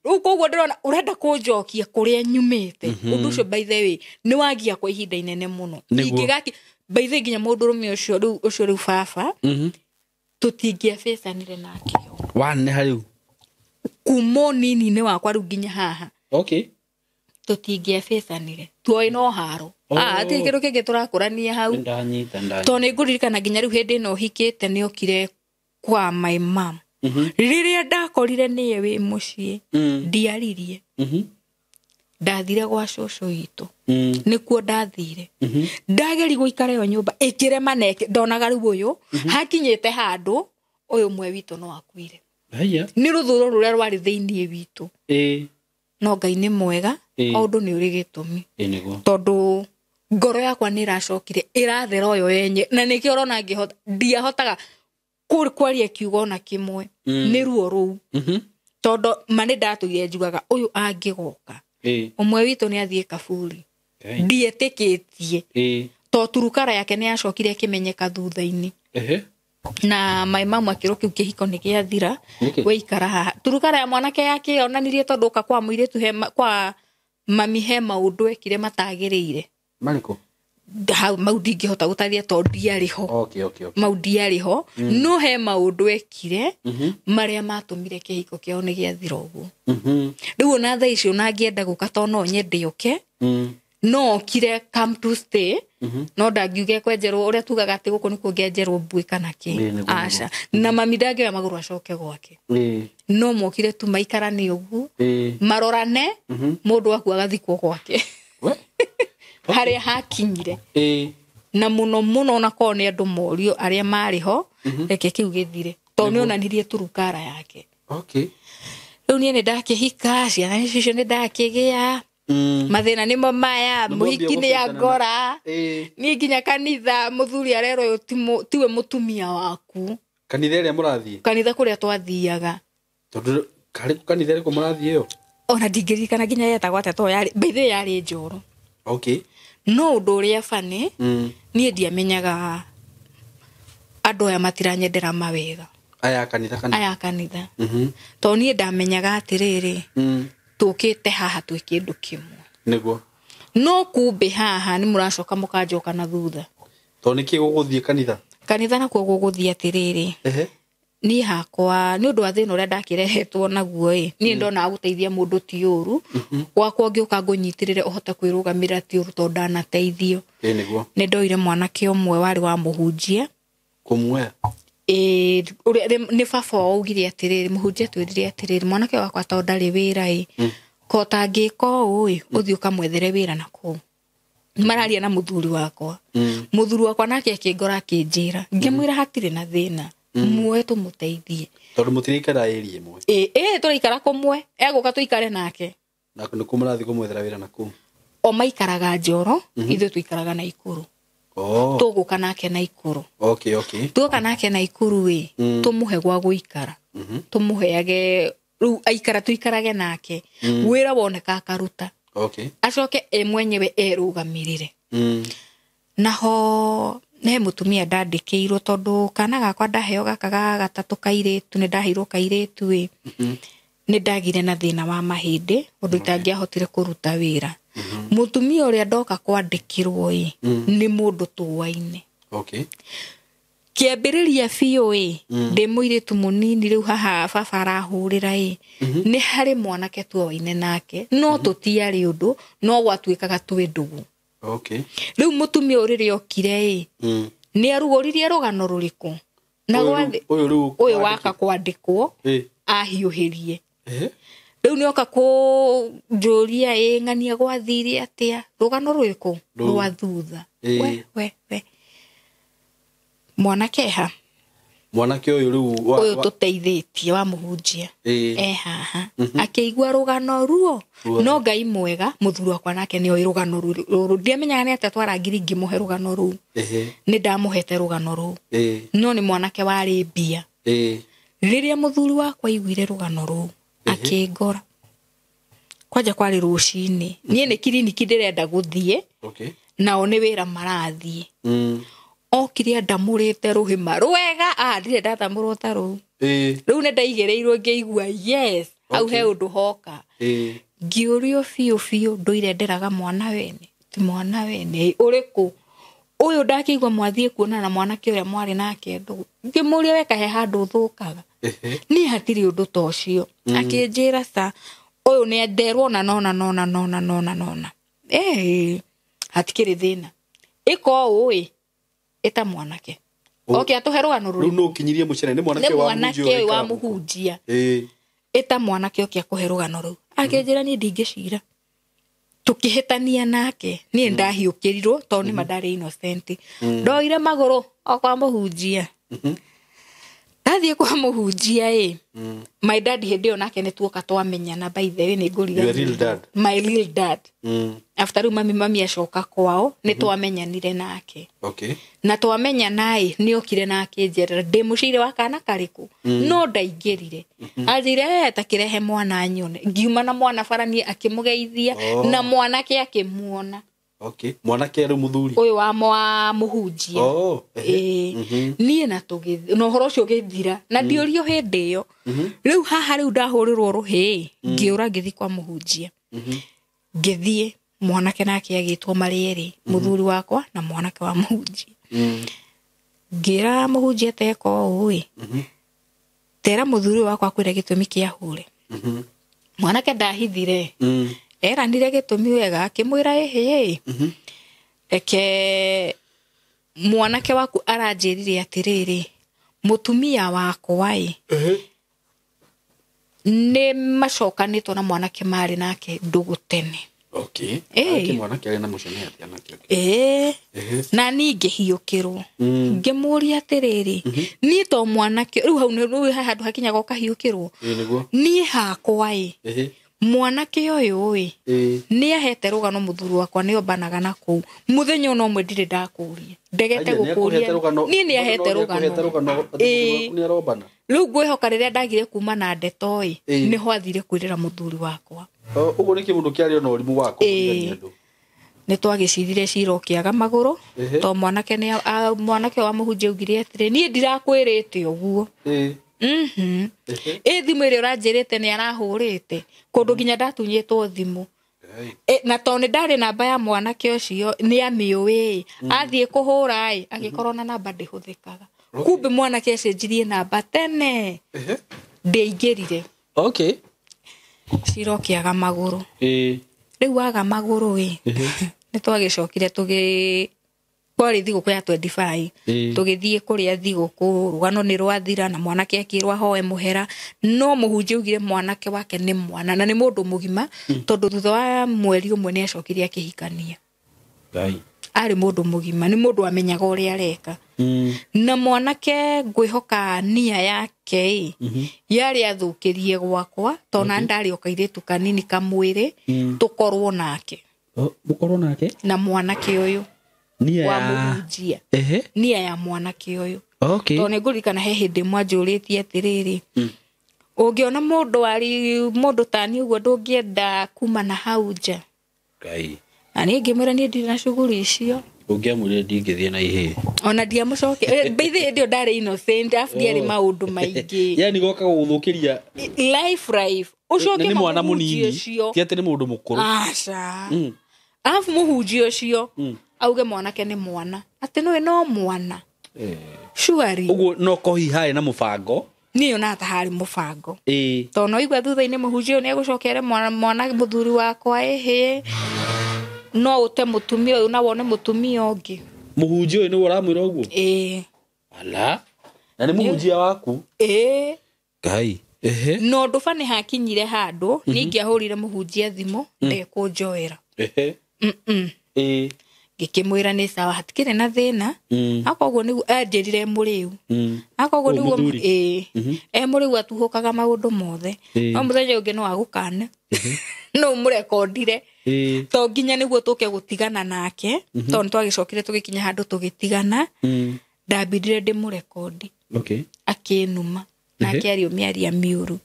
A: Rĩu koguo ndĩrona ũrenda kũnjokia kũrĩa nyumĩte. Ũndũ ũcio by the way nĩ wagia kwa ihinda inene mũno. Ingĩgaki by the way nginya mũndũrũme ũcio rĩu ũcio rĩu baba. Tũtingĩabecanire nake.
B: Waneneha rĩu?
A: Kuma ũnini-inĩ wakwa rĩu nginya haha. Tũtingĩabecanire. Tuoĩ no haro. Hatirĩ kĩndũ kĩngĩ tũrakũrania hau. Tondũ nĩ ngũririkana nginya rĩu hĩndĩ ĩno hikĩte nĩ okire kwa my mom. Rĩrĩa ndakorire nĩye wĩ mũciĩ ndiaririe. Ndathire gwa cũcũ witũ. Nĩkuo ndathire. Ndageri gũikara ĩyo nyũmba ĩkĩrema na ndonaga rĩu ũyũ hakinyĩte handũ ũyũ ũmwe witũ no akuire. Nĩ rũthũro rũrĩa rwarĩ thĩinĩ witũ. No Ngai nĩ mwega o ũndũ nĩ ũrĩ gĩtũmi. Tondũ ngoro yakwa nĩ ĩracokire ĩrathera ũyũ yenye na nĩkĩo ũrona ngĩhota ndiahotaga kwaria kiugo ona kĩmwe nĩ ruo rũu. Tondũ ma nĩ ndatũire njugaga ũyũ angĩgoka ũmwe witũ nĩ athiĩ kaburi. Ndietĩkĩtie. To turukara yake nĩ yacokire ĩkĩmenyeka thutha-inĩ. Na my mom akĩrwo kĩu kĩhiko nĩ gĩathira wĩikara haha. Turukara ya mwanake yake yonanirie tondũ ũka kwa mũirĩtu he kwa mami he maũndũ ekire matagĩrĩire.
B: Marĩkũ?
A: Hau mau ndingĩhota gũtarĩria tondũ ndiarĩ ho.
B: Okay, okay, okay.
A: Mau ndiarĩ ho, no he maũndũ ekire marĩa matũmire kĩhiko kĩao nĩ gĩathira ũguo. Rĩu ona thaa icio ona angĩenda gũka, to no nyende oke, no okire come to stay, no ndangiuga kwenjerwo ũrĩa tugaga atĩ gũkũ nĩkuo ngĩenjerwo mbuĩ kana kĩ.
B: Ĩĩ, nĩguo,
A: Aca, na mami ndangĩoya magũrũ acoke gwake. No mokire tu maikarane ũguo, marorane, mũndũ aku agathikwo gwake.
B: We?
A: Harĩa hakinyire. Na mũno mũno onakorwo nĩ andũ morio arĩa marĩ ho, reke kĩu gĩthire tondũ nĩ onanirie turukara yake. Rĩu niĩ nĩ ndakĩhika, ciana icio nĩ ndakĩgĩa, mathĩna nĩmo maya.
B: Nĩ
A: Mũhiki
B: mwambia
A: nĩ
B: gũbĩtana
A: angora. Niĩ nginya kanitha mũthuri arerwo ũyũ tiwe mũtumia waku.
B: Kanitha ĩrĩa mũrathiĩ?
A: Kanitha kũrĩa twathiaga.
B: Tondũ karĩ kanitha ĩrĩkũ mũrathiĩ ĩyo?
A: Ona ndingĩririkana nginya yetagwo atĩa, tondũ yarĩ by the way yarĩ njoro. No ũndũ ũrĩa bani, niĩ ndiamenyaga andũ aya matiranyendera mawega.
B: Aya a kanitha kana?
A: Aya a kanitha. Tondũ niĩ ndamenyaga atĩrĩrĩ, tũkĩte haha twĩ kĩndũ kĩmwe. No kumbe haha nĩ mũracoka mũkanjoka na thutha.
B: Tondũ nĩkĩ gũgũthiĩ kanitha?
A: Kanitha nakuo gũgũthiĩ atĩrĩrĩ, niĩ hakwa nĩ ũndũ wa thĩna ũrĩa ndakĩrehetwo naguo ĩ, niĩ ndonaga gũteithia mũndũ ti ũru. Gwakwa ngĩũka ngũnyitĩrĩre ũhote kwĩrũgamĩrĩra ti ũru, tondũ ndanateithio.
B: Ĩĩ, nĩguo.
A: Nĩ ndoire mwanake ũmwe warĩ wa mũhunjia.
B: Kũmuoya?
A: Ĩĩ, ũrĩa nĩ baba wao augire atĩrĩrĩ, mũhunjia atwĩrire atĩrĩrĩ, mwanake wakwa tondũ ndarĩ wĩra ĩ, ko ũtangĩka ũũ ĩ, ũthiĩ ũkamwethere wĩra na kũu. Mararia na mũthuri wakwa. Mũthuri wakwa nake akĩngora akĩnjĩra, ngĩmwĩra hatirĩ na thĩna, muoe tũmũteithie.
B: Tondũ mũtiraikara area ĩmwe?
A: Ĩ, ĩ, tũraikara kũmwe, egũka tũikare nake.
B: Na nĩkuo mũrathiĩ kũmwethera wĩra na kũu?
A: O maikaraga Njoro, ithuĩ tũikaraga Naikuru. Tũgũka nake Naikuru.
B: Okay, okay.
A: Tuoka nake Naikuru ĩ, tũmũhe gwa gũikara. Tũmũheage rĩu aikara tũikarage nake. Wĩra woneka akaruta. Acoke e mwenyewe erũgamĩrĩre. Naho he mũtumia ndandĩkĩirwo, tondũ kana gakwa ndaheo gaka ga gatatũ kairĩtu, nĩ ndaheirwo kairĩtu ĩ, nĩ ndagire na thĩna wa mahĩndĩ ũndũ itangĩahotire kũruta wĩra. Mũtumia ũrĩa ndoka kwandĩkĩrwo ĩ, nĩ mũndũ tũaine. Kĩambĩrĩria biũ ĩ, ndĩ mũirĩtu mũnini rĩu haha baba arahũrĩra ĩ, nĩ harĩ mwanake tuoaine nake, no tũtiarĩ ũndũ, no gwatuĩkaga twĩ ndũgũ. Rĩu mũtumia ũyũ rĩrĩa okire ĩ, nĩ arugũririe rũgano rũrĩkũ? Na
B: Ũyũ
A: gwathi
B: ũyũ rĩu
A: ũyũ
B: kwandĩkwo.
A: waka kwandĩkwo, ahiũhĩrie. Rĩu nĩoka kũnjũria ĩ, ng'ania gwathire atĩa? Rũgano rũrĩkũ?
B: Rũu.
A: Rwa thutha. We, we, we. Mwanake ha?
B: Mwanake ũyũ rĩu
A: Ũyũ tũteithĩtie wa mũhunjia. E haha. Akĩigua rũgano ruo.
B: Ruothe.
A: No Ngai mwega, mũthuri wakwa nake nĩoĩ rũgano rũrũ. Ndiamenyaga nĩ atĩa twarangiri ngĩmũhe rũgano rũu. Nĩ ndamũhete rũgano rũu. No nĩ mwanake warĩ mbia. Rĩrĩa mũthuri wakwa aiguire rũgano rũu, akĩngora. Kwanja kwarĩ rũcinĩ. Niĩ nĩ kiriniki ndĩrenda gũthiĩ. Nao nĩ wĩra marathiĩ. Okire andamũrĩte rũhĩma rwega, ndirĩ ndatamũrwo ta rũu. Rĩu nĩ ndaigĩrĩirwo ngĩigua yes, hau he ũndũ hoka. Ngĩũrio biũ biũ, ndũire nderaga mwana wene, ti mwana wene, ũrĩkũ? Ũyũ ndakĩigua mwathiĩ kuonana na mwanake ũrĩa mwarĩ nake ndũgũ. Ngĩmũria we kahe handũ ũthũkaga. Niĩ hatirĩ ũndũ ta ũcio. Akĩnjĩra ca, ũyũ nĩ nderwo na nona nona nona nona nona. Hatikĩrĩ thĩna. Ĩka ũũ ĩ, ĩta mwanake. Oke atũhe rũgano rũrĩkũ?
B: Rĩu nũ ũkinyirie mũcene? Nĩ mwanake
A: Nĩ
B: wa
A: mwanake
B: mũhunjia
A: ũyũ wa
B: ũrĩa ũikaraga
A: mũhunjia.
B: gũkũ.
A: Ĩta mwanake oke akũhe rũgano rũu. Akĩnjĩra niĩ ndingĩcira. Tũkĩhĩtania nake, niĩ ndahiũkĩrirwo tondũ nĩ ma ndarĩ innocent. Ndoire magũrũ o kwa mũhunjia. Ndathiĩ kwa mũhunjia ĩ, my dad hĩndĩ ĩyo nake nĩ tuoka twamenyana, by the way nĩ ngũriganĩrwo.
B: Your real dad.
A: My real dad. After rĩu mami acoka kwao, nĩ twamenyanire nake. Na twamenyana ĩ, nĩ okire na akĩnjerera ndĩ mũciire wa kana karĩkũ, no ndaingĩrire. Anjĩrire, ta kĩrehe mwana nyone. Ngiuma na mwana bara niĩ akĩmũgeithia, na mwanake akĩmuona.
B: Mwanake rĩu mũthuri.
A: Ũyũ wa mũhunjia. Ĩĩ. Niĩ na tũgĩthiĩ, na ũhoro ũcio ũgĩthira, na ndiorio hĩndĩ ĩyo. Rĩu haha rĩu ndahũrĩrwo rũhĩ, ngĩũra ngĩthiĩ kwa mũhunjia. Ngĩthiĩ, Mwanake nake agĩtwo marĩ erĩ, mũthuri wakwa na mwanake wa mũhunjia. Ngĩra mũhunjia ateka ũũ ĩ, tera mũthuri wakwa akwĩre gĩtũmi kĩa hũre. Mwanake ndahithire, eranire gĩtũmi wega, akĩmwĩra ĩhĩ, reke mwanake waku aranjĩrire atĩrĩrĩ, mũtumia wakwa ĩ nĩ macokanĩtwo na mwanake marĩ nake ndũgũ tene.
B: Okay.
A: Ĩĩ.
B: Ake mwanake arĩ na mũcene atĩa nake?
A: Ĩĩ, na niĩ ngĩhiũkĩrwo, ngĩmũria atĩrĩrĩ, niĩ to mwanake rĩu hau rĩu he handũ hakinyaga ũkahiũkĩrwo.
B: Ĩĩ nĩguo.
A: Niĩ hakwa ĩ, mwanake ũyũ ĩ, nĩ ahete rũgano mũthuri wakwa nĩ ombanaga na kũu mũthenya ona ũmwe ndirĩ ndakũria, ndegete gũkũria niĩ nĩ ahete rũgano. Ĩĩ.
B: Nĩ arombana.
A: Rĩu ngwĩhoka rĩrĩa ndagire kuma na ndeto ĩ,
B: Ĩĩ.
A: nĩho athire kwĩrĩra mũthuri wakwa.
B: Ũguo nĩ kĩmũndũ kĩarĩ ona ũrimũ wa kũririkania andũ.
A: Nĩ twagĩcirire cira ũkĩaga magũrũ, to mwanake nĩ mwanake wa mũhunjia augire atĩrĩ, niĩ ndirakwĩrĩte ũguo.
B: Ĩĩ.
A: Ĩ thimũ ĩrĩa ũranjĩrĩte nĩ arahũrĩte kũndũ nginya ndatunyĩtwo thimũ. Na to nĩ ndarĩ namba ya mwanake ũcio nĩ amĩũĩ, athiĩ kũhũra ĩ agĩkorwo na namba ndĩhũthĩkaga. Kumbe mwanake acenjirie namba tene, ndĩaingĩrire.
B: Okay.
A: Cira ũkĩaga magũrũ.
B: Ĩĩ.
A: Rĩu waga magũrũ ĩ, nĩ twagĩcokire tũgĩ kwarĩ thigũkũ ya 25, tũgĩthiĩ kũrĩa thigũkũ, rũgano nĩ rwathira na mwanake akĩrwo ahoe mũhera, no mũhunjia augire mwanake wake nĩ mwana na nĩ mũndũ mũgima, tondũ thutha wa mweri ũmwe nĩ acokire akĩhikania.
B: Ngai.
A: Arĩ mũndũ mũgima, nĩ mũndũ amenyaga ũrĩa areka. Na mwanake ngwĩhoka nia yake ĩ yarĩ athũkĩrie gwakwa, tondũ na ndarĩ o kairĩtu kanini kamwĩrĩ, tũkorwo nake.
B: Mũkorwo nake?
A: Na mwanake ũyũ
B: Nia
A: wa mũhunjia. Nia ya mwanake ũyũ.
B: Okay.
A: Tondũ nĩ ngũririkana he hĩndĩ mwanjũrĩtie atĩrĩrĩ, ũngĩona mũndũ arĩ mũndũ tani ũguo ndũngĩenda kuma na hau nja.
B: Ngai.
A: Na niĩ ngĩmwĩra niĩ ndirĩ na shughuli icio.
B: Ũngĩamwĩrire ndingĩthiĩ na ihĩĩ.
A: Ona ndiamũcoke. By the way, hĩndĩ ĩyo ndarĩ innocent, arabu ndiarĩ maũndũ maingĩ.
B: Yani goka gũgũthũkĩria.
A: Life, life. Ũcoke
B: Nĩ mwana
A: mũhunjia
B: mũnini.
A: ũcio.
B: Ti atĩ nĩ mũndũ mũkũrũ.
A: Aca. Arabu mũhunjia ũcio auge mwanake nĩ mwana. Atĩ nĩwe no mwana. Surely.
B: Ũguo no kohi harĩ na mũbango.
A: Niĩ yonaga ta harĩ mũbango.
B: Ĩĩ.
A: Tondũ no igua thutha-inĩ mũhunjia ũyũ nĩegũcokere mwana mũthuri wakwa ĩhĩ, no ũte mũtumia ũyũ na wone mũtumia ũngĩ.
B: Mũhunjia ũyũ nĩwe ũramwĩra ũguo?
A: Ĩĩ.
B: Ala. Na nĩ mũhunjia waku?
A: Ĩĩ.
B: Ngai.
A: Na ũndũ bani hakinyire handũ, niĩ ingĩahũrire mũhunjia thimũ, ndekũnjoera.
B: Ĩĩ.
A: Ngĩkĩmwĩra nĩ sawa, hatikĩrĩ na thĩna. Akoguo nĩguo anjĩrire mũrĩu. Akoguo
B: Ũyũ
A: nĩguo
B: mũthuri?
A: ĩĩ. E mũrĩu atuhũkaga maũndũ mothe. No mũthenya ũngĩ no agũkane. No ũmũrekondire. To nginya nĩguo tũke gũtigana nake, tondũ nĩtwagĩcokire tũgĩkinya handũ tũgĩtigana. Ndambindire ndĩmũrekondi.
B: Okay.
A: Akĩnuma. Nake ario mĩaria mĩũru.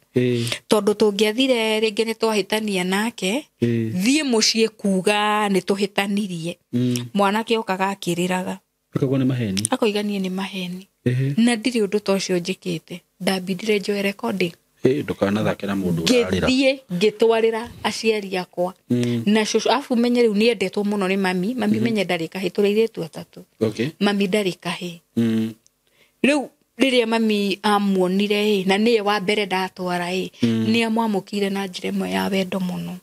A: Tondũ tũngĩathire rĩngĩ nĩtwahĩtania nake, thiĩ mũciĩ kuga nĩtũhĩtanirie. Mwanake okaga akĩrĩraga.
B: Akauga nĩ maheni.
A: Akoiga niĩ nĩ maheni. Na ndirĩ ũndũ ta ũcio njĩkĩte. Ndambindire njoe rekondi.
B: Ndũkanathake na mũndũ ũrarĩra.
A: Ngĩthiĩ ngĩtwarĩra aciari akwa. Na cũcũ, arabu menye rĩu nĩendetwo mũno nĩ mami. Mami menye ndarĩ kahĩĩ, tũrĩ airĩtu atatũ.
B: Okay.
A: Mami ndarĩ kahĩĩ. Rĩu rĩrĩa mami amuonire ĩ, na nĩye wa mbere ndatwara ĩ, nĩ amwamũkire na njĩra ĩmwe ya wendo mũno.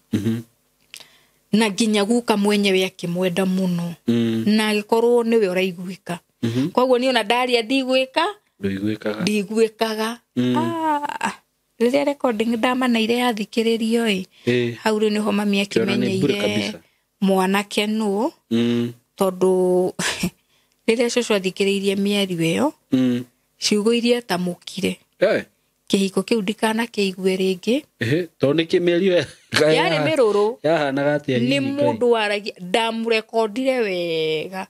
A: Na nginya guka mwenyewe akĩmwenda mũno. Na agĩkorwo nĩwe ũraiguĩka. Koguo niĩ ona ndaria ndigwĩka,
B: Ndũiguĩkaga.
A: ndiguĩkaga. Rĩrĩa recording ndamanaire yathikĩrĩrio ĩ, hau rĩu nĩho mami
B: Kĩona nĩ bure
A: akĩmenyeire
B: kabisa.
A: mwanake nũ, tondũ rĩrĩa cũcũ athikĩrĩirie mĩario ĩyo, ciugo iria atamũkire, kĩhiko kĩu ndikanakĩigue rĩngĩ.
B: Tondũ nĩkĩ mĩario
A: Yarĩ mĩrũrũ.
B: Yahanaga atĩa
A: Nĩ
B: hihi, Ngai?
A: mũndũ waragia, ndamũrekondire wega.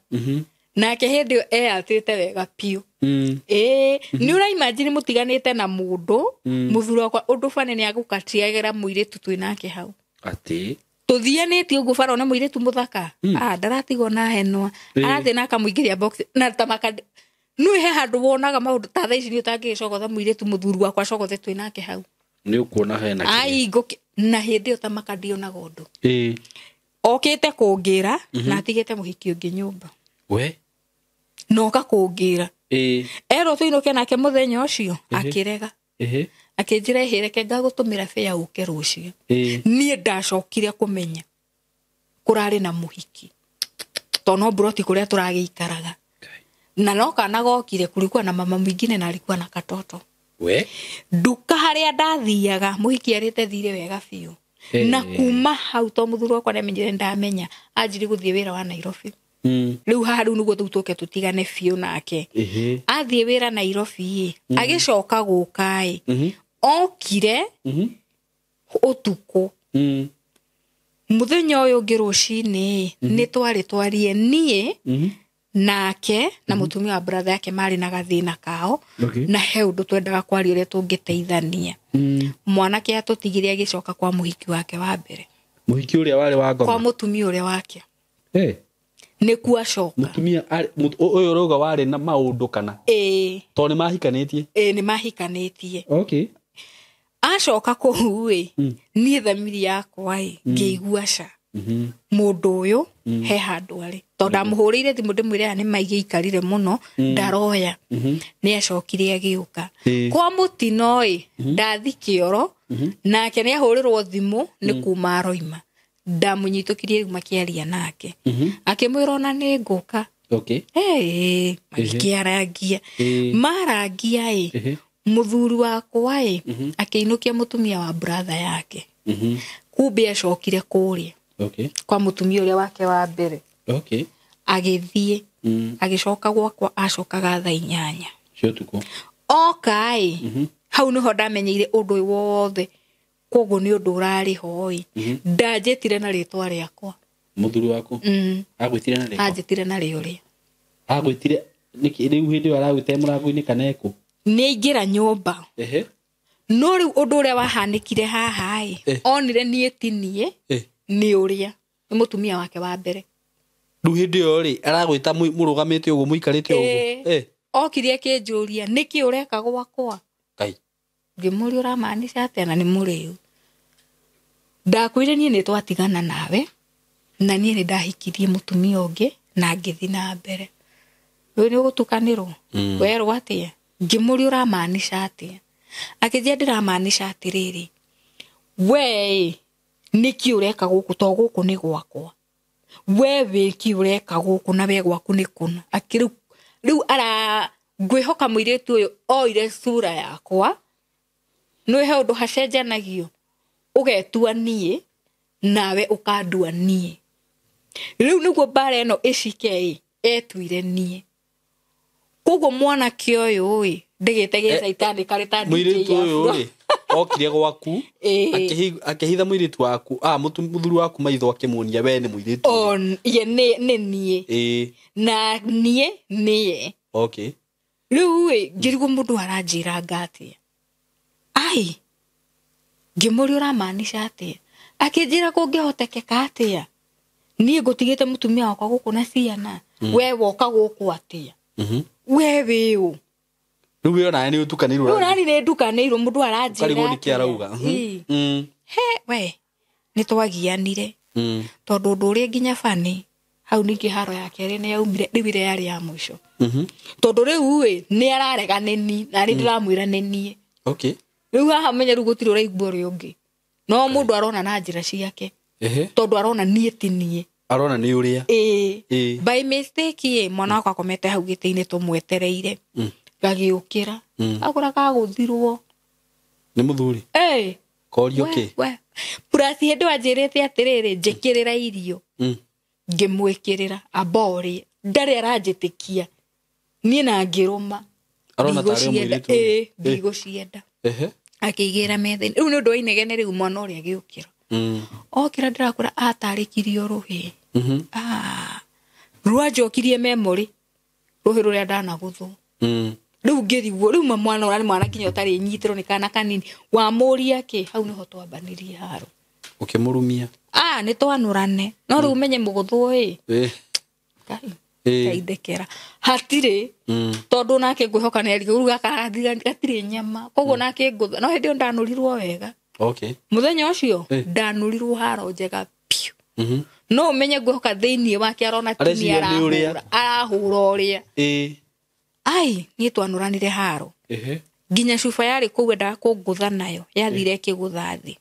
A: Nake hĩndĩ ĩyo eyatĩte wega biũ. Ĩĩ, nĩ ũraimagine mũtiganĩte na mũndũ, mũthuri wakwa ũndũ bane nĩ agũkatiagĩra mũirĩtu twĩ nake hau.
B: Atĩ?
A: Tũthianĩtie ũguo bara ona mũirĩtu mũthaka. Ndaratigwo na henwa. Arathiĩ na akamũingĩria box na tamaka. Nĩ he handũ wonaga maũndũ ta thaa ici nĩ ũtangĩgĩcogotha mũirĩtu mũthuri wakwa acogothe twĩ nake hau.
B: Nĩ ũkuona hena kĩrĩa.
A: Ai, ngũkĩ, na hĩndĩ ĩyo tamaka ndionaga ũndũ. Okĩte kũngĩra na atigĩte mũhiki ũngĩ nyũmba.
B: We.
A: Na oka kũngĩra.
B: Ĩĩ.
A: Erwo tũinũke nake mũthenya ũcio akĩrega.
B: Ehe.
A: Akĩnjĩra ĩhĩ reke ngagũtũmĩra bĩa ũke rũciũ.
B: Ĩĩ.
A: Niĩ ndacokire kũmenya kũrarĩ na mũhiki tondũ no mburoti kũrĩa tũragĩikaraga na no kana gokire kulikuwa na mama mwingine na alikuwa na katoto.
B: We.
A: Nduka harĩa ndathiaga mũhiki arĩte thirĩ wega biũ.
B: Eh.
A: Na kuma hau to mũthuri wakwa nĩamenyire ndamenya anjiri gũthiĩ wĩra wa Nairobi. Rĩu haha rĩu nĩguo rĩu tũke tũtigane biũ nake.
B: Ehe.
A: Athiĩ wĩra Nairobi ĩ agĩcoka gũka ĩ okire ũtukũ. Mũthenya ũyũ ũngĩ rũcinĩ nĩ twarĩ twarie niĩ nake na mũtumia wa brother yake marĩ na gathĩna kao.
B: Okay.
A: Na he ũndũ twendaga kwaria ũrĩa tũngĩteithania. Mwanake atũtigire agĩcoka kwa mũhiki wake wa mbere.
B: Mũhiki ũrĩa warĩ wa
A: Kwa
B: ngoma.
A: mũtumia ũrĩa wake.
B: Eh.
A: Nĩkuo acoka.
B: Mũtumia ũyũ ũrauga warĩ na maũndũ kana?
A: Ĩĩ.
B: Tondũ nĩ mahikanĩtie?
A: Ĩĩ nĩ mahikanĩtie.
B: Okay.
A: Acoka kũu ĩ niĩ thamiri yakwa ĩ ngĩigua ca. Mũndũ ũyũ he handũ arĩ tondũ ndamũhũrĩire thimũ ndĩmwĩre aya nĩ maigĩikarire mũno ndaroya. Nĩ acokire agĩũka. Kwa mũtino ĩ ndathi kĩoro nake nĩ ahũrĩrwo thimũ nĩ kuma aroima. Ndamũnyitũkirie rĩu makĩaria nake. Akĩmwĩra ona nĩ ngũka.
B: Okay.
A: Ĩĩ magĩkĩarangia. Marangia ĩ mũthuri wakwa ĩ akĩinũkia mũtumia wa brother yake. Kumbe acokire kũrĩa.
B: Okay.
A: Kwa mũtumia ũrĩa wake wa mbere.
B: Okay.
A: Agĩthiĩ. Agĩcoka gwakwa acokaga thaa 8.
B: Cia ũtukũ.
A: Oka ĩ hau nĩho ndamenyeire ũndũ ũyũ wothe koguo nĩ ũndũ ũrarĩ ho ĩ. Ndanjĩtire na rĩtwa rĩakwa.
B: Mũthuri waku? Agwĩtire na rĩtwa?
A: Anjĩtire na rĩo rĩa.
B: Agwĩtire nĩkĩ rĩu hĩndĩ ĩyo aragwĩtire mũrango-inĩ kana ekũ?
A: Nĩ aingĩra nyũmba.
B: Ehe.
A: No rĩu ũndũ ũrĩa wahanĩkire haha ĩ onire niĩ ti niĩ nĩ ũrĩa nĩ mũtumia wake wa mbere.
B: Rĩu hĩndĩ ĩyo rĩ aragwĩta mũrũgamĩte ũguo mũikarĩte ũguo.
A: Okire akĩnjũria nĩkĩ ũreka gwakwa.
B: Ngai.
A: Ngĩmũria ũramaanisha atĩa na nĩ mũrĩu. Ndakwĩrire niĩ nĩ twatigana nawe na niĩ nĩ ndahikirie mũtumia ũngĩ na ngĩthiĩ na mbere. Rĩu nĩ ũgũtukanĩrwo. Werwo atĩa? Ngĩmũria ũramaanisha atĩa. Akĩnjĩra ndĩramaanisha atĩrĩrĩ we nĩkĩ ũreka gũkũ to gũkũ nĩ gwakwa. We wĩki ũreka gũkũ na we gwaku nĩ kũna. Akĩrĩu rĩu ara ngwĩhoka mũirĩtu ũyũ oire sura yakwa. Nĩ he ũndũ hacenjanagio. Ũgetua niĩ nawe ũkandua niĩ. Rĩu nĩguo mbara ĩno ĩcike ĩ etuire niĩ. Koguo mwanake ũyũ ĩ ndĩgĩte gĩa caitani karĩ ta
B: Mũirĩtu ũyũ rĩ okire gwaku akĩhitha mũirĩtu waku mũthuri waku maitho akĩmuonia we nĩ mũirĩtu.
A: Ye nĩ niĩ. Na niĩ nĩye.
B: Okay.
A: Rĩu ĩ ngĩrigwo mũndũ aranjĩra atĩa. Ai ngĩmũria ũramaanisha atĩa. Akĩnjĩra kũngĩhotekeka atĩa. Niĩ ngũtigĩte mũtumia wakwa gũkũ na ciana. We woka gũkũ atĩa. We wĩũ.
B: Rĩu we onawe nĩ ũtukanĩirwo.
A: Rĩu nani nĩ ndukanĩirwo mũndũ aranjĩra.
B: Ũkarigwo nĩkĩ arauga.
A: He we nĩ twagianire. Tondũ ũndũ ũrĩa nginya bani hau ningĩ haro ya kerĩ nĩ yaumire rĩu ĩrĩa yarĩ ya mũico. Tondũ rĩu ĩ nĩ ararega nĩ niĩ na nĩ ndĩramwĩra nĩ niĩ.
B: Okay.
A: Rĩu haha menya rĩu gũtirĩ ũraigua ũrĩa ũngĩ. No mũndũ arona na njĩra ciake. Tondũ arona niĩ ti niĩ.
B: Arona nĩ ũrĩa.
A: Ĩĩ. By mistake ĩ mwana wakwa akomete hau gĩtĩ-inĩ tũmwetereire. Gagĩũkĩra. Agũra gagũthirwo.
B: Nĩ mũthuri.
A: Ĩĩ.
B: Korio kĩ?
A: We. Plus hĩndĩ wanjĩrĩte atĩrĩrĩ njĩkĩrĩra irio. Ngĩmwĩkĩrĩra amba ũrĩe. Ndarĩ aranjĩtĩkia. Niĩ na ngĩrũma.
B: Arona tarĩ mũirĩtu.
A: Ĩĩ, ndigũcienda. Akĩigĩra metha-inĩ. Rĩu nĩ ũndũ wa inegene rĩu mwana ũrĩa agĩũkĩra. Okĩra ndĩrakũra atarĩkirie rũhĩ. Rwanjokirie memory rũhĩ rũrĩa ndanagũthwo. Rĩu ngĩrigwo rĩu mwana ũrĩa nĩ mwana nginya ũtarĩ nyitĩrwo nĩ kana kanini wamũria kĩ hau nĩho twambanirie haro.
B: Ũkĩmũrumia.
A: Nĩ twanũrane no rĩu ũmenye mũgũthwo ĩ. Ngai ndekera hatirĩ tondũ nake ngwĩhoka nĩ arigwo rĩu gaka gatirĩ nyama koguo nake ngũtha no hĩndĩ ĩyo ndanũrirwo wega.
B: Okay.
A: Mũthenya ũcio ndanũrirwo haro njega biũ. No ũmenye ngwĩhoka thĩinĩ wake arona tini
B: Areciria nĩ ũrĩa.
A: arahũra ũrĩa. Ai niĩ twanũranire haro. Nginya cuba yarĩ kũu endaga kũngũtha nayo yathire ĩkĩgũtha thĩ.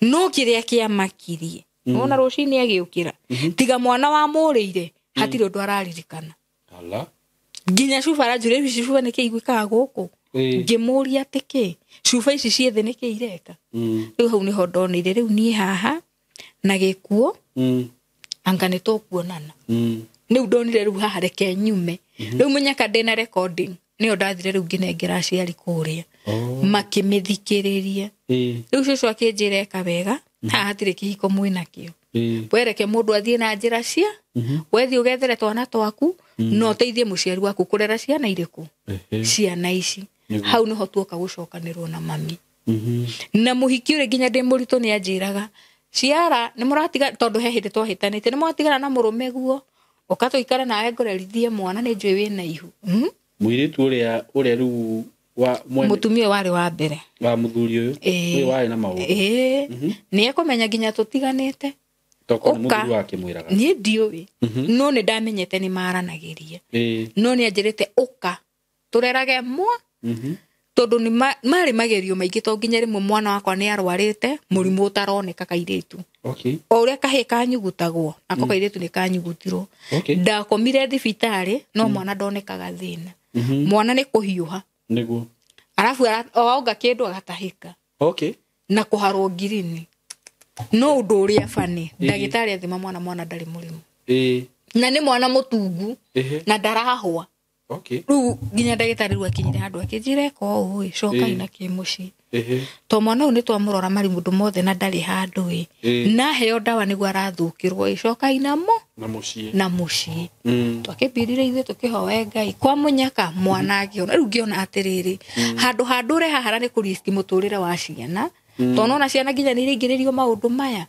A: No kĩrĩa kĩamakirie wona rũcinĩ agĩũkĩra tiga mwana wamũrĩire hatirĩ ũndũ araririkana. Nginya cuba aranjũria ici cuba nĩkĩ igwĩkaga gũkũ. Ngĩmũria atĩ kĩ cuba ici ciĩ thĩ nĩkĩ ireka. Rĩu hau nĩho ndonire rĩu niĩ haha na gĩkuũ anga nĩ tũkuonana. Rĩu ndonire rĩu haha reke nyume. Rĩu mũnyaka ndĩna recording nĩyo ndathire rĩu ngĩnengera aciari kũrĩa makĩmĩthikĩrĩria. Rĩu cũcũ akĩnjĩra eka wega haha hatirĩ kĩhiko mwĩnakĩo. Wereke mũndũ athiĩ na njĩra cia wethiĩ ũgethere twana twaku na ũteithie mũciari waku kũrera ciana irĩkũ ciana ici. Hau nĩho tuoka gũcokanĩrwo na mami. Na mũhiki ũrĩa nginya ndĩ mũritũ nĩ anjĩraga ciara nĩ mũratiga tondũ he hĩndĩ twahĩtanĩte nĩ mwatigana na mũrũme guo ũka tũikare nawe ngũrerithie mwana nĩ njũĩ wĩna ihu.
B: Mũirĩtu ũrĩa rĩu wa mwene
A: mũtumia warĩ wa mbere
B: wa mũthuri ũyũ ũyũ warĩ na maũndũ.
A: Nĩ ekũmenya nginya tũtiganĩte.
B: Tokorwo nĩ mũthuri wake mwĩraga.
A: Niĩ ndiũĩ no nĩ ndamenyete nĩ maranagĩria. No nĩ anjĩrĩte ũka tũrerage mwa tondũ nĩ marĩ magerio maingĩ to nginya rĩmwe mwana wakwa nĩ arwarĩte mũrimũ ũtaroneka kairĩtu. O ũrĩa kahĩĩ kanyugutagwo nako kairĩtu nĩ kanyugutirwo. Ndakomire thibitarĩ no mwana ndonekaga thĩna. Mwana nĩ kũhiũha.
B: Nĩguo.
A: Arabu onga kĩndũ agatahĩka. Na kũharwo ngirini. No ũndũ ũrĩa bani ndagĩtarĩ athima mwana mwana ndarĩ mũrimũ. Na nĩ mwana mũtungu na ndarahũa. Rĩu nginya ndagĩtarĩ rĩu akinyire handũ akĩnjĩra eka ũũ ĩ cokai na kĩmũciĩ. To mwana ũyũ nĩ twamũrora marimũ mothe na ndarĩ handũ ĩ. Na heo ndawa nĩguo arathũkĩrwo ĩ cokai namo na mũciĩ. Twakĩmbirire ithuĩ tũkĩhoe Ngai kwa mũnyaka mwana akĩona. Rĩu ngĩona atĩrĩrĩ handũ handũre haha nĩ kũriski mũtũrĩre wa ciana. Tondũ nona ciana nginya nĩ iraingĩrĩrio maũndũ maya.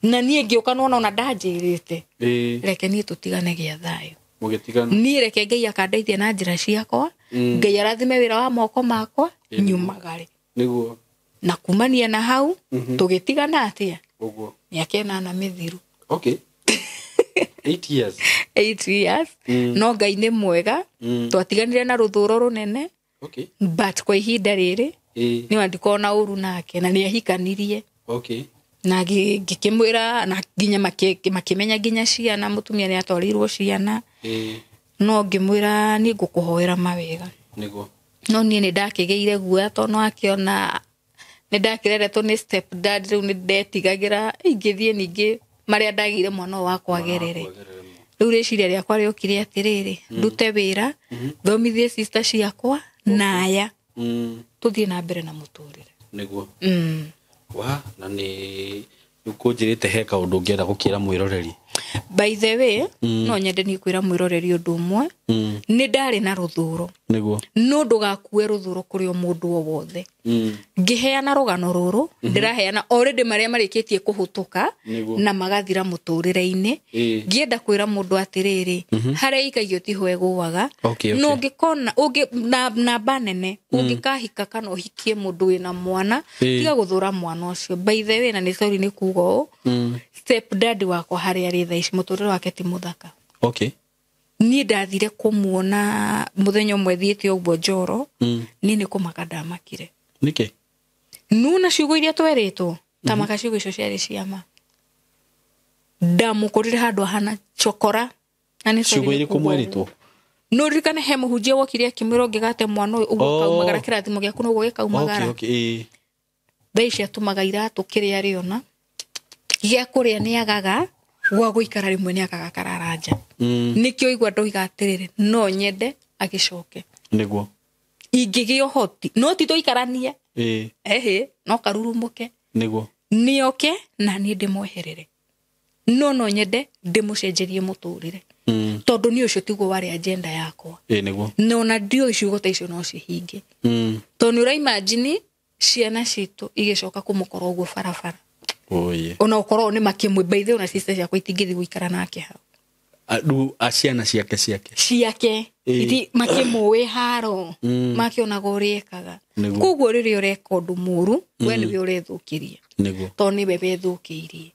A: Na niĩ ngĩũka nona ona ndanjĩrĩte. Reke niĩ tũtigane gĩa thayũ.
B: Mũgĩtigana.
A: Niĩ reke Ngai akandeithia na njĩra ciakwa. Ngai arathime wĩra wa moko makwa nyumagare.
B: Nĩguo.
A: Na kumania na hau tũgĩtigana atĩa?
B: Ũguo.
A: Mĩaka ĩnana mĩthiru.
B: 8 years.
A: 8 years. No Ngai nĩ mwega. Twatiganire na rũthũro rũnene. But kwa ihinda rĩrĩ nĩ wandĩkwo na ũru nake na nĩ ahikanirie. Na ngĩkĩmwĩra na nginya makĩmenya nginya ciana mũtumia nĩ atwarirwo ciana. No ngĩmwĩra niĩ ngũkũhoera mawega.
B: Nĩguo.
A: No niĩ nĩ ndakĩgĩire guoya tondũ no akĩona nĩ ndakĩreretwo nĩ step dad rĩu nĩ ndetigagĩra ingĩthiĩ ningĩ marĩa ndagĩire mwana ũyũ wakwa agerere. Rĩu rĩciria rĩakwa rĩokire atĩrĩrĩ ndute wĩra thomithie sister ciakwa na aya tũthiĩ na mbere na mũtũrĩre.
B: Nĩguo. Wa na nĩ ũkũnjĩrĩte he kaũndũ ũngĩenda gũkĩra mwĩroreri.
A: By the way no nyende niĩ kwĩra mwĩroreri ũndũ ũmwe. Nĩ ndarĩ na rũthũro.
B: Nĩguo.
A: No ndũgakue rũthũro kũrĩ o mũndũ o wothe. Ngĩheana rũgano rũrũ ndĩraheana already marĩa marĩkĩtie kũhũtũka na magathira mũtũrĩre-inĩ. Ngĩenda kwĩra mũndũ atĩrĩrĩ harĩa ikaigio tiho ĩgũaga. No ũngĩkona na namba nene ũngĩkahika kana ũhikie mũndũ wĩna mwana tiga gũthũra mwana ũcio. By the way na nĩ sorry nĩ kuga ũũ step dad wakwa harĩa arĩ thaa ici mũtũrĩre wake ti mũthaka. Niĩ ndathire kũmuona mũthenya ũmwe thiĩte ũguo Njoro. Niĩ nĩ kũmaka ndamakire.
B: Nĩkĩ?
A: Nuna ciugo iria twerĩtwo ta maka ciugo icio ciarĩ ciama. Ndamũkorire handũ ahana cokora. Na nĩ
B: ciugo irĩkũ mwerĩtwo?
A: No ririkane he mũhunjia wokire akĩmwĩra ũngĩgate mwana ũyũ ũguo kaumagara kĩrathimo gĩaku noguo gĩkaumagara. Thaa ici atũmaga iratũ kĩrĩa arĩona gĩa kũrĩa nĩ agaga gwa gũikara rĩmwe nĩ agaga karara nja. Nĩkĩo igua ndoiga atĩrĩrĩ no nyende agĩcoke.
B: Nĩguo.
A: Ingĩgĩa ũhoti no ti tũikaranie. Ehe no karurumũke.
B: Nĩguo.
A: Nĩoke na niĩ ndĩmweherere. No no nyende ndĩmũcenjerie mũtũrĩre. Tondũ niĩ ũcio tiguo warĩ agenda yakwa.
B: Nĩguo.
A: No na ndiũĩ ciugo ta icio no cihinge. Tondũ nĩ ũraimagine ciana citũ igĩcoka kũmũkora ũguo barabara.
B: Oye.
A: Ona ũkorwo nĩ makĩmwe by the way ona sister ciakwa itingĩthiĩ gũikara nake hau.
B: Rĩu ciana ciake
A: ciake
B: Ĩĩ.
A: makĩmũĩ haro makĩonaga ũrĩa ekaga.
B: Nĩguo.
A: Koguo rĩrĩa ũreka ũndũ mũru we nĩwe ũrethũkĩria,
B: Nĩguo.
A: tondũ nĩwe wethũkĩirie.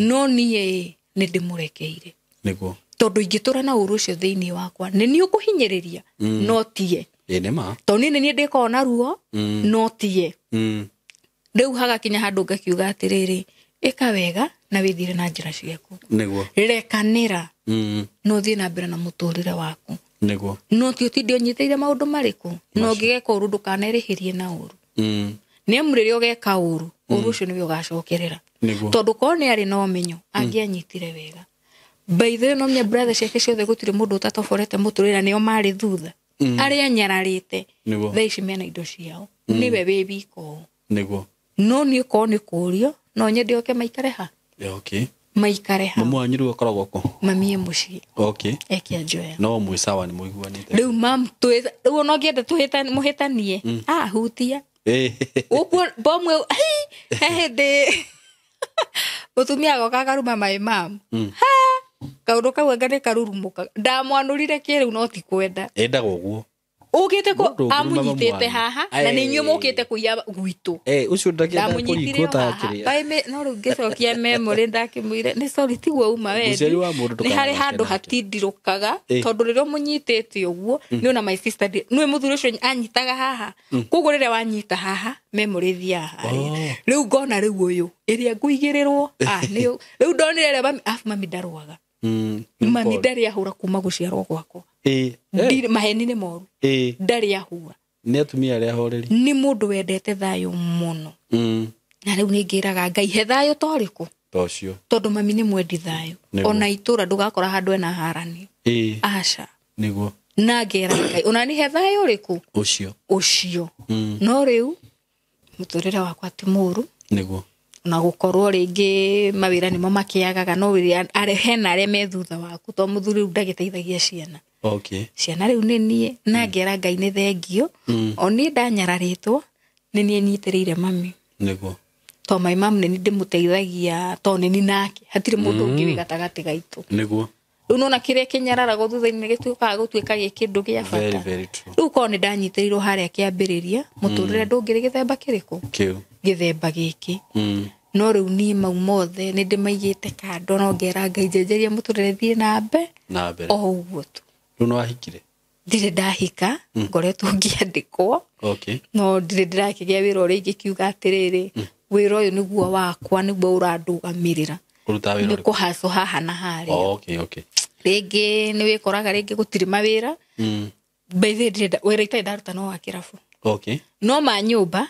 A: No niĩ nĩ ndĩmũrekeire,
B: Nĩguo.
A: tondũ ingĩtũra na ũru ũcio thĩinĩ wakwa nĩ niĩ ũkũhinyĩrĩria no tie,
B: Ĩĩ nĩ ma.
A: tondũ niĩ nĩ niĩ ndĩkoragwo na ruo no tie. Rĩu hagakinya handũ ngakiuga atĩrĩrĩ, ĩka wega na wĩthiĩre na njĩra ciaku,
B: Nĩguo.
A: rekanĩra na ũthiĩ na mbere na mũtũrĩre waku.
B: Nĩguo.
A: No ti ũtinde ũnyitĩire maũndũ marĩkũ, na ũngĩgeka ũru ndũkanerĩhĩrie na ũru, nĩ amu rĩrĩa ũgeka ũru, ũru ũcio nĩwe ũgacokerera.
B: Nĩguo.
A: Tondũ korwo nĩ arĩ na ũmenyo angĩanyitire wega. By the way, no menya brother ciake ciothe gũtirĩ mũndũ ũtatoborete mũtũrĩre, na nĩo marĩ thutha arĩa nyararĩte.
B: Nĩguo.
A: Thaa ici mena indo ciao, nĩwe wĩ wika ũũ.
B: Nĩguo.
A: No niĩ korwo nĩ kũũrio no nyende oke maikare ha,
B: Yeah, okay.
A: maikare ha.
B: Mamu wanyu rĩu akoragwo kũ?
A: Mami e mũciĩ.
B: Okay.
A: Ekĩanjoya.
B: No mwĩ sawa, nĩ mũiguanĩte.
A: Rĩu mam rĩu ona ũngĩenda mũhĩtanie ahutia
B: Ĩĩ.
A: ũguo bomu ĩyo, hei, he hĩndĩ mũtumia agoka akaruma my mam. Ha, kaũndũ kau anga nĩ karurumũkaga, ndamwanũrire kĩrĩu no ti kwenda.
B: Endaga ũguo.
A: Ũkĩte
B: Mũndũ ũngĩruma
A: amũnyitĩte
B: mamu wanyu.
A: haha na nĩ inyuĩ
B: Aĩ.
A: mũkĩte kũiya gwitũ.
B: Ũcio ndakĩenda
A: Ndamũnyitire
B: kũringwo
A: o
B: ta
A: haha.
B: kĩrĩa.
A: No rĩu ngĩcokia memory ndakĩmwĩre nĩ sorry tiguo uma wendi.
B: Mũciari wa mũndũ
A: Nĩ harĩ
B: ndũkanathake
A: handũ
B: nake.
A: hatindirũkaga,
B: Ĩ.
A: tondũ rĩrĩa ũmũnyitĩte ũguo nĩ ona my sister nĩwe mũthuri ũcio anyitaga haha, koguo rĩrĩa wanyita haha memory ĩthiaga harĩa.
B: Oh.
A: Rĩu ngona rĩu ũyũ ĩrĩa ngũigĩrĩrwo rĩu ndonire ĩrĩa mami afu mami ndarũaga. Mami ndarĩ ahũra kuma gũciarwo gwakwa. Maheni nĩ moru, ndarĩ ahũra.
B: Nĩ atumia arĩa ahoreri.
A: Nĩ mũndũ wendete thayũ mũno, na rĩu nĩ ngĩraga Ngai he thayũ ta ũrĩkũ,
B: Ta ũcio.
A: tondũ mami nĩ mwendi thayũ.
B: Nĩguo.
A: Ona itũra ndũgakora handũ ena haranio. Aca.
B: Nĩguo.
A: Na ngera Ngai ona nĩ he thayũ ũrĩkũ
B: Ũcio.
A: ũcio. No rĩu mũtũrĩre wakwa ti mũru,
B: Nĩguo.
A: ona gũkorwo rĩngĩ mawĩra nĩmo makĩagaga, no wĩra hena arĩa me thutha waku, tondũ mũthuri rĩu ndagĩteithagia ciana.
B: Okay.
A: Ciana rĩu nĩ niĩ, na ngera Ngai nĩ thengio, o niĩ ndanyararĩtwo nĩ niĩ nyitĩrĩire mami.
B: Nĩguo.
A: To my mom nĩ niĩ ndĩmũteithagia, to nĩ niĩ nake hatirĩ mũndũ ũngĩ wĩ gatagatĩ gaitũ.
B: Nĩguo.
A: Rĩu nona kĩrĩa kĩnyararagwo thutha-inĩ gĩtuĩkaga gũtuĩka gĩ kĩndũ gĩa
B: Very,
A: bata.
B: very true.
A: Rĩu korwo nĩ ndanyitĩrĩirwo harĩa kĩambĩrĩria mũtũrĩre ndũngĩrĩ gĩthemba kĩrĩkũ,
B: Kĩu.
A: gĩthemba gĩkĩ. No rĩu niĩ mau mothe nĩ ndĩmaigĩte kando, no ngera Ngai njenjeria mũtũrĩre thiĩ na mbe
B: Na mbere.
A: o ũguo tu.
B: Rĩu nĩ wahikire?
A: Ndirĩ ndahika, ngoretwo ngĩandĩkwo.
B: Okay.
A: No ndirĩ ndĩrakĩgĩa wĩra ũrĩa ingĩkiuga atĩrĩrĩ, wĩra ũyũ nĩguo wakwa, nĩguo ũrandũgamĩrĩra.
B: Ũrutaga wĩra
A: Nĩ
B: ũrĩkũ?
A: kũhacwo haha na harĩa.
B: Oh, okay, okay.
A: Rĩngĩ nĩ wĩkoraga rĩngĩ gũtirĩ mawĩra. By the way, ndirĩ wĩra itarĩ ndaruta no wa kĩrabu,
B: Okay.
A: no ma nyũmba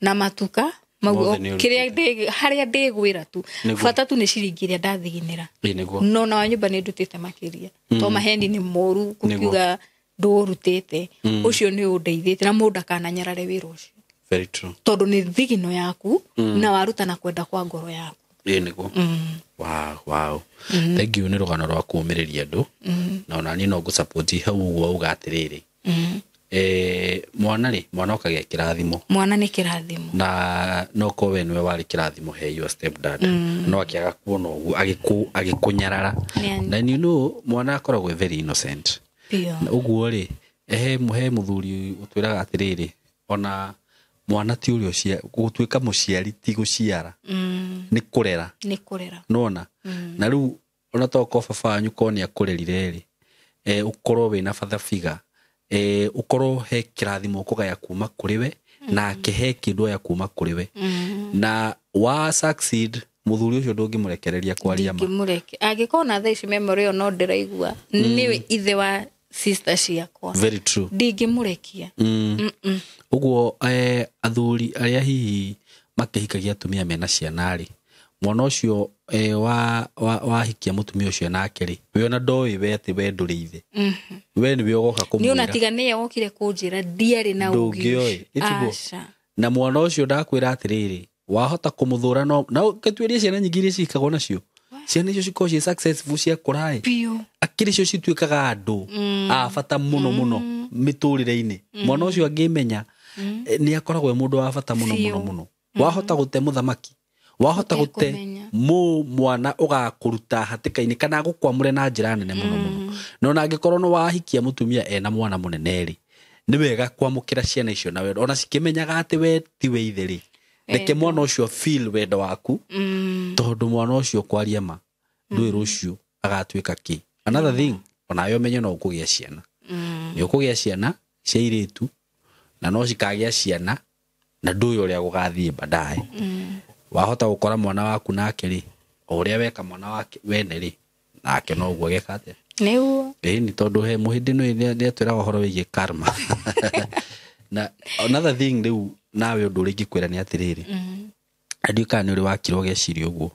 A: na matuka mau,
B: Mothe nĩ
A: kĩrĩa harĩa ndĩgwĩra tu,
B: Nĩguo.
A: bata tu nĩ ciringi ĩrĩa ndathiginĩra.
B: Ĩĩ nĩguo.
A: No na wa nyũmba nĩ ndutĩte makĩria, to maheni nĩ moru gũkiuga ndũũrutĩte. Ũcio nĩ ũndeithĩtie, na mũndũ akananyarare wĩra ũcio,
B: Very true.
A: tondũ nĩ thigino yaku na waruta na kwenda kwa ngoro yaku.
B: Ĩĩ nĩguo. Wow, wow. Thank you nĩ rũgano rwa kũũmĩrĩria andũ. Na ona niĩ no ngũ-support hau ũguo uga atĩrĩrĩ. Mwana rĩ, mwana okagĩa kĩrathimo.
A: Mwana nĩ kĩrathimo.
B: Na no korwo we nĩwe warĩ kĩrathimo he your step dad, no akĩaga kuona ũguo agĩkũnyarara. Na you know mwana akoragwo e very innocent.
A: Biũ.
B: Na ũguo rĩ, he mũthuri ũtwĩraga atĩrĩrĩ, ona mwana ti ũrĩa gũtuĩka mũciari ti gũciara, nĩ kũrera.
A: Nĩ kũrera.
B: Nona na rĩu ona tokorwo baba wanyu korwo nĩ akũrerire rĩ, ũkorwo wĩna father figure, ũkorwo he kĩrathimo ũkũgaya kuma kũrĩ we, nake he kĩndũ oya kuma kũrĩ we, na wa succeed mũthuri ũcio ndũngĩmũrekereria kwaria ma.
A: Ndingĩmũreke angĩkorwo na thaa ici memory ĩyo no ndĩraigua nĩwe ithe wa sister ciakwa.
B: Very true.
A: Ndingĩmũrekia.
B: Ũguo athuri arĩa hihi makĩhikagia atumia mena ciana rĩ, mwana ũcio wahikia mũtumia ũcio nake rĩ, we ona ndoĩ we atĩ we ndũrĩ ithe, we nĩwe ũgoka
A: Nĩ ona
B: kũmwĩra.
A: tiga nĩye wokire kũnjĩra ndiarĩ na ũgĩ
B: Ndũngĩoĩ,
A: ũcio.
B: ĩtiguo.
A: Aca.
B: Na mwana ũcio ndakwĩra atĩrĩrĩ, wahota kũmũthũra, no na ũngĩtuĩria ciana nyingĩ iria cihikagwo nacio, ciana icio cikoragwo ciĩ successful ciakũra ĩ,
A: Biũ.
B: akĩrĩ cio cituĩkaga andũ a bata mũno mũno mĩtũrĩre-inĩ. Mwana ũcio angĩmenya nĩ akoragwo e mũndũ wa bata mũno mũno mũno. Wahota gũte mũthamaki, Wahota gũte
A: Ũtekũmenya.
B: mwana ũgakũruta hatĩka-inĩ kana agũkwamũre na njĩra nene mũno mũno. Na ona angĩkorwo nĩ wahikia mũtumia ena mwana mũnene rĩ, nĩ wega kwamũkĩra ciana icio na wendo, ona cikĩmenyaga atĩ we tiwe ithe rĩ, reke mwana ũcio feel wendo waku, tondũ mwana ũcio kwaria ma ndũĩ rũciũ agatuĩka kĩ. Another thing, onawe ũmenye no ũkũgĩa ciana, nĩ ũkũgĩa ciana cia airĩtu, na no cikagĩa ciana na ndũĩ ũrĩa gũgathiĩ baadaye. Wahota gũkora mwana waku nake rĩ, o ũrĩa weka mwana wake wene rĩ, nake noguo ageka atĩa.
A: Nĩguo.
B: Ĩni tondũ he mũhĩndĩ nĩ atwĩraga ũhoro wĩgiĩ karma. Na another thing rĩu nawe ũndũ ũrĩa ingĩkwĩra nĩ atĩrĩrĩ, ndiũĩ kana nĩ ũrĩ wakira ũgeciria ũguo,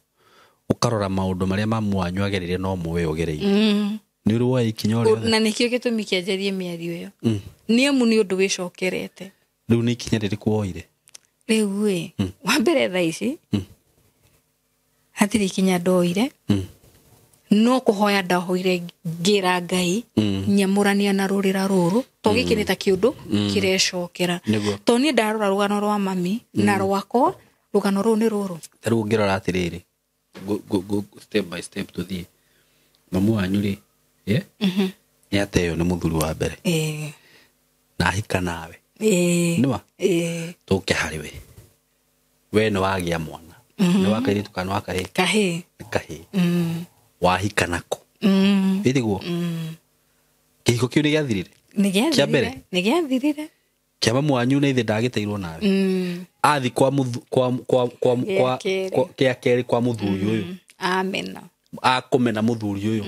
B: ũkarora maũndũ marĩa mamu wanyu agereire no mo we ũgereire. Nĩ ũrĩ woya ikinya o rĩothe?
A: Na nĩkĩo gĩtũmi kĩanjarie mĩario ĩyo, nĩ amu nĩ ũndũ wĩcokerete.
B: Rĩu nĩ ikinya rĩrĩkũ woire?
A: Rĩu ĩ, wa mbere thaa ici hatirĩ ikinya ndoire, no kũhoya ndahoire ngĩra Ngai nyamũrania na rũrĩra rũrũ, to gĩkĩ nĩ ta kĩũndũ kĩrecokera.
B: Nĩguo.
A: To niĩ ndarora rũgano rwa mami na rwakwa, rũgano rũu nĩ rũrũ.
B: Ta rĩu ũngĩrora atĩrĩrĩ, go step by step tũthiĩ, mamu wanyu rĩ, nĩ ateo nĩ mũthuri wa mbere na ahika nawe, nĩwa tũke harĩ we, we nĩ wagĩa mwana, nĩ wa kairĩtu kana wa kahĩĩ?
A: Kahĩĩ.
B: Nĩ kahĩĩ. Wahika nako, ĩtiguo kĩhiko kĩu nĩ gĩathirire? Kĩa mbere?
A: Nĩ gĩathirire.
B: Kĩa mamu wanyu nĩ ithe ndagĩteirwo nawe, athi kwa kwa kwa kwa kwa kĩa kerĩ kwa mũthuri ũyũ.
A: Amena.
B: Akũmena mũthuri ũyũ,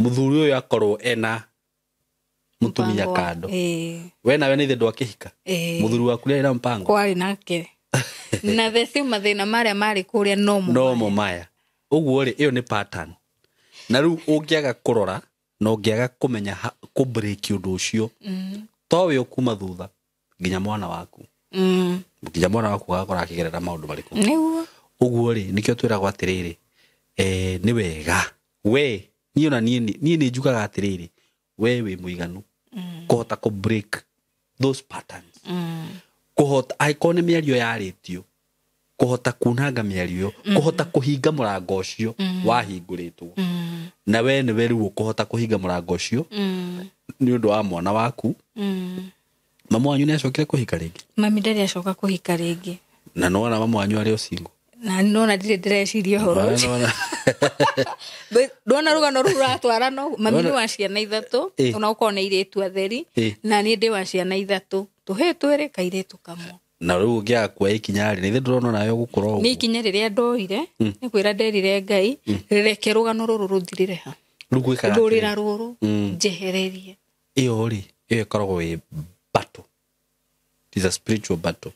B: mũthuri ũyũ akorwo ena mũtumia kando, we nawe nĩ ithe ndwakĩhika, mũthuri waku nĩ arĩ na mpango
A: kwarĩ nake na theci mathĩna marĩa marĩ kũrĩa nomo
B: nomo maya. Ũguo rĩ, ĩyo nĩ pattern. Na rĩu ũngĩaga kũrora na ũngĩaga kũmenya kũ break ũndũ ũcio, to we ũkuma thutha nginya mwana waku, nginya mwana waku agakorwo akĩgerera maũndũ marĩkũ.
A: Nĩguo.
B: Ũguo rĩ, nĩkĩo twĩragwo atĩrĩrĩ, nĩ wega we, niĩ ona niĩ nĩ njugaga atĩrĩrĩ, we wĩ mũiganu kũhota kũ break those patterns, kũhota angĩkorwo nĩ mĩario yarĩtio, kũhota kunanga mĩario ĩyo, kũhota kũhinga mũrango ũcio wahingũrĩtwo, na we nĩwe rĩu ũkũhota kũhinga mũrango ũcio nĩ ũndũ wa mwana waku. Mamu wanyu nĩ acokire kũhika rĩngĩ?
A: Mami ndarĩ acoka kũhika rĩngĩ.
B: Na nĩwona mamu wanyu arĩ o single?
A: Na nĩwona ndirĩ ndĩreciria ũhoro ũcio. Ndona rũgano rũu rũratwara no mami nĩ wa ciana ithatũ, ona ũkorwo nĩ airĩtu atheri, na niĩ ndĩ wa ciana ithatũ, tũhĩĩ twĩrĩ kairĩtu kamwe.
B: Na rĩu ũngĩaga kuoya ikinya rĩ, nĩ ndĩrona nawe ũgũkũra ũguo.
A: Nĩ ikinya rĩrĩa ndoire, nĩ kwĩra nderire Ngai, reke rũgano rũrũ rũthirĩre ha.
B: Rĩu gwĩkaga atĩrĩ.
A: Rũrĩra rũrũ njehererie.
B: Ĩyo rĩ, ĩyo ĩkoragwo ĩ battle. It is a spiritual battle.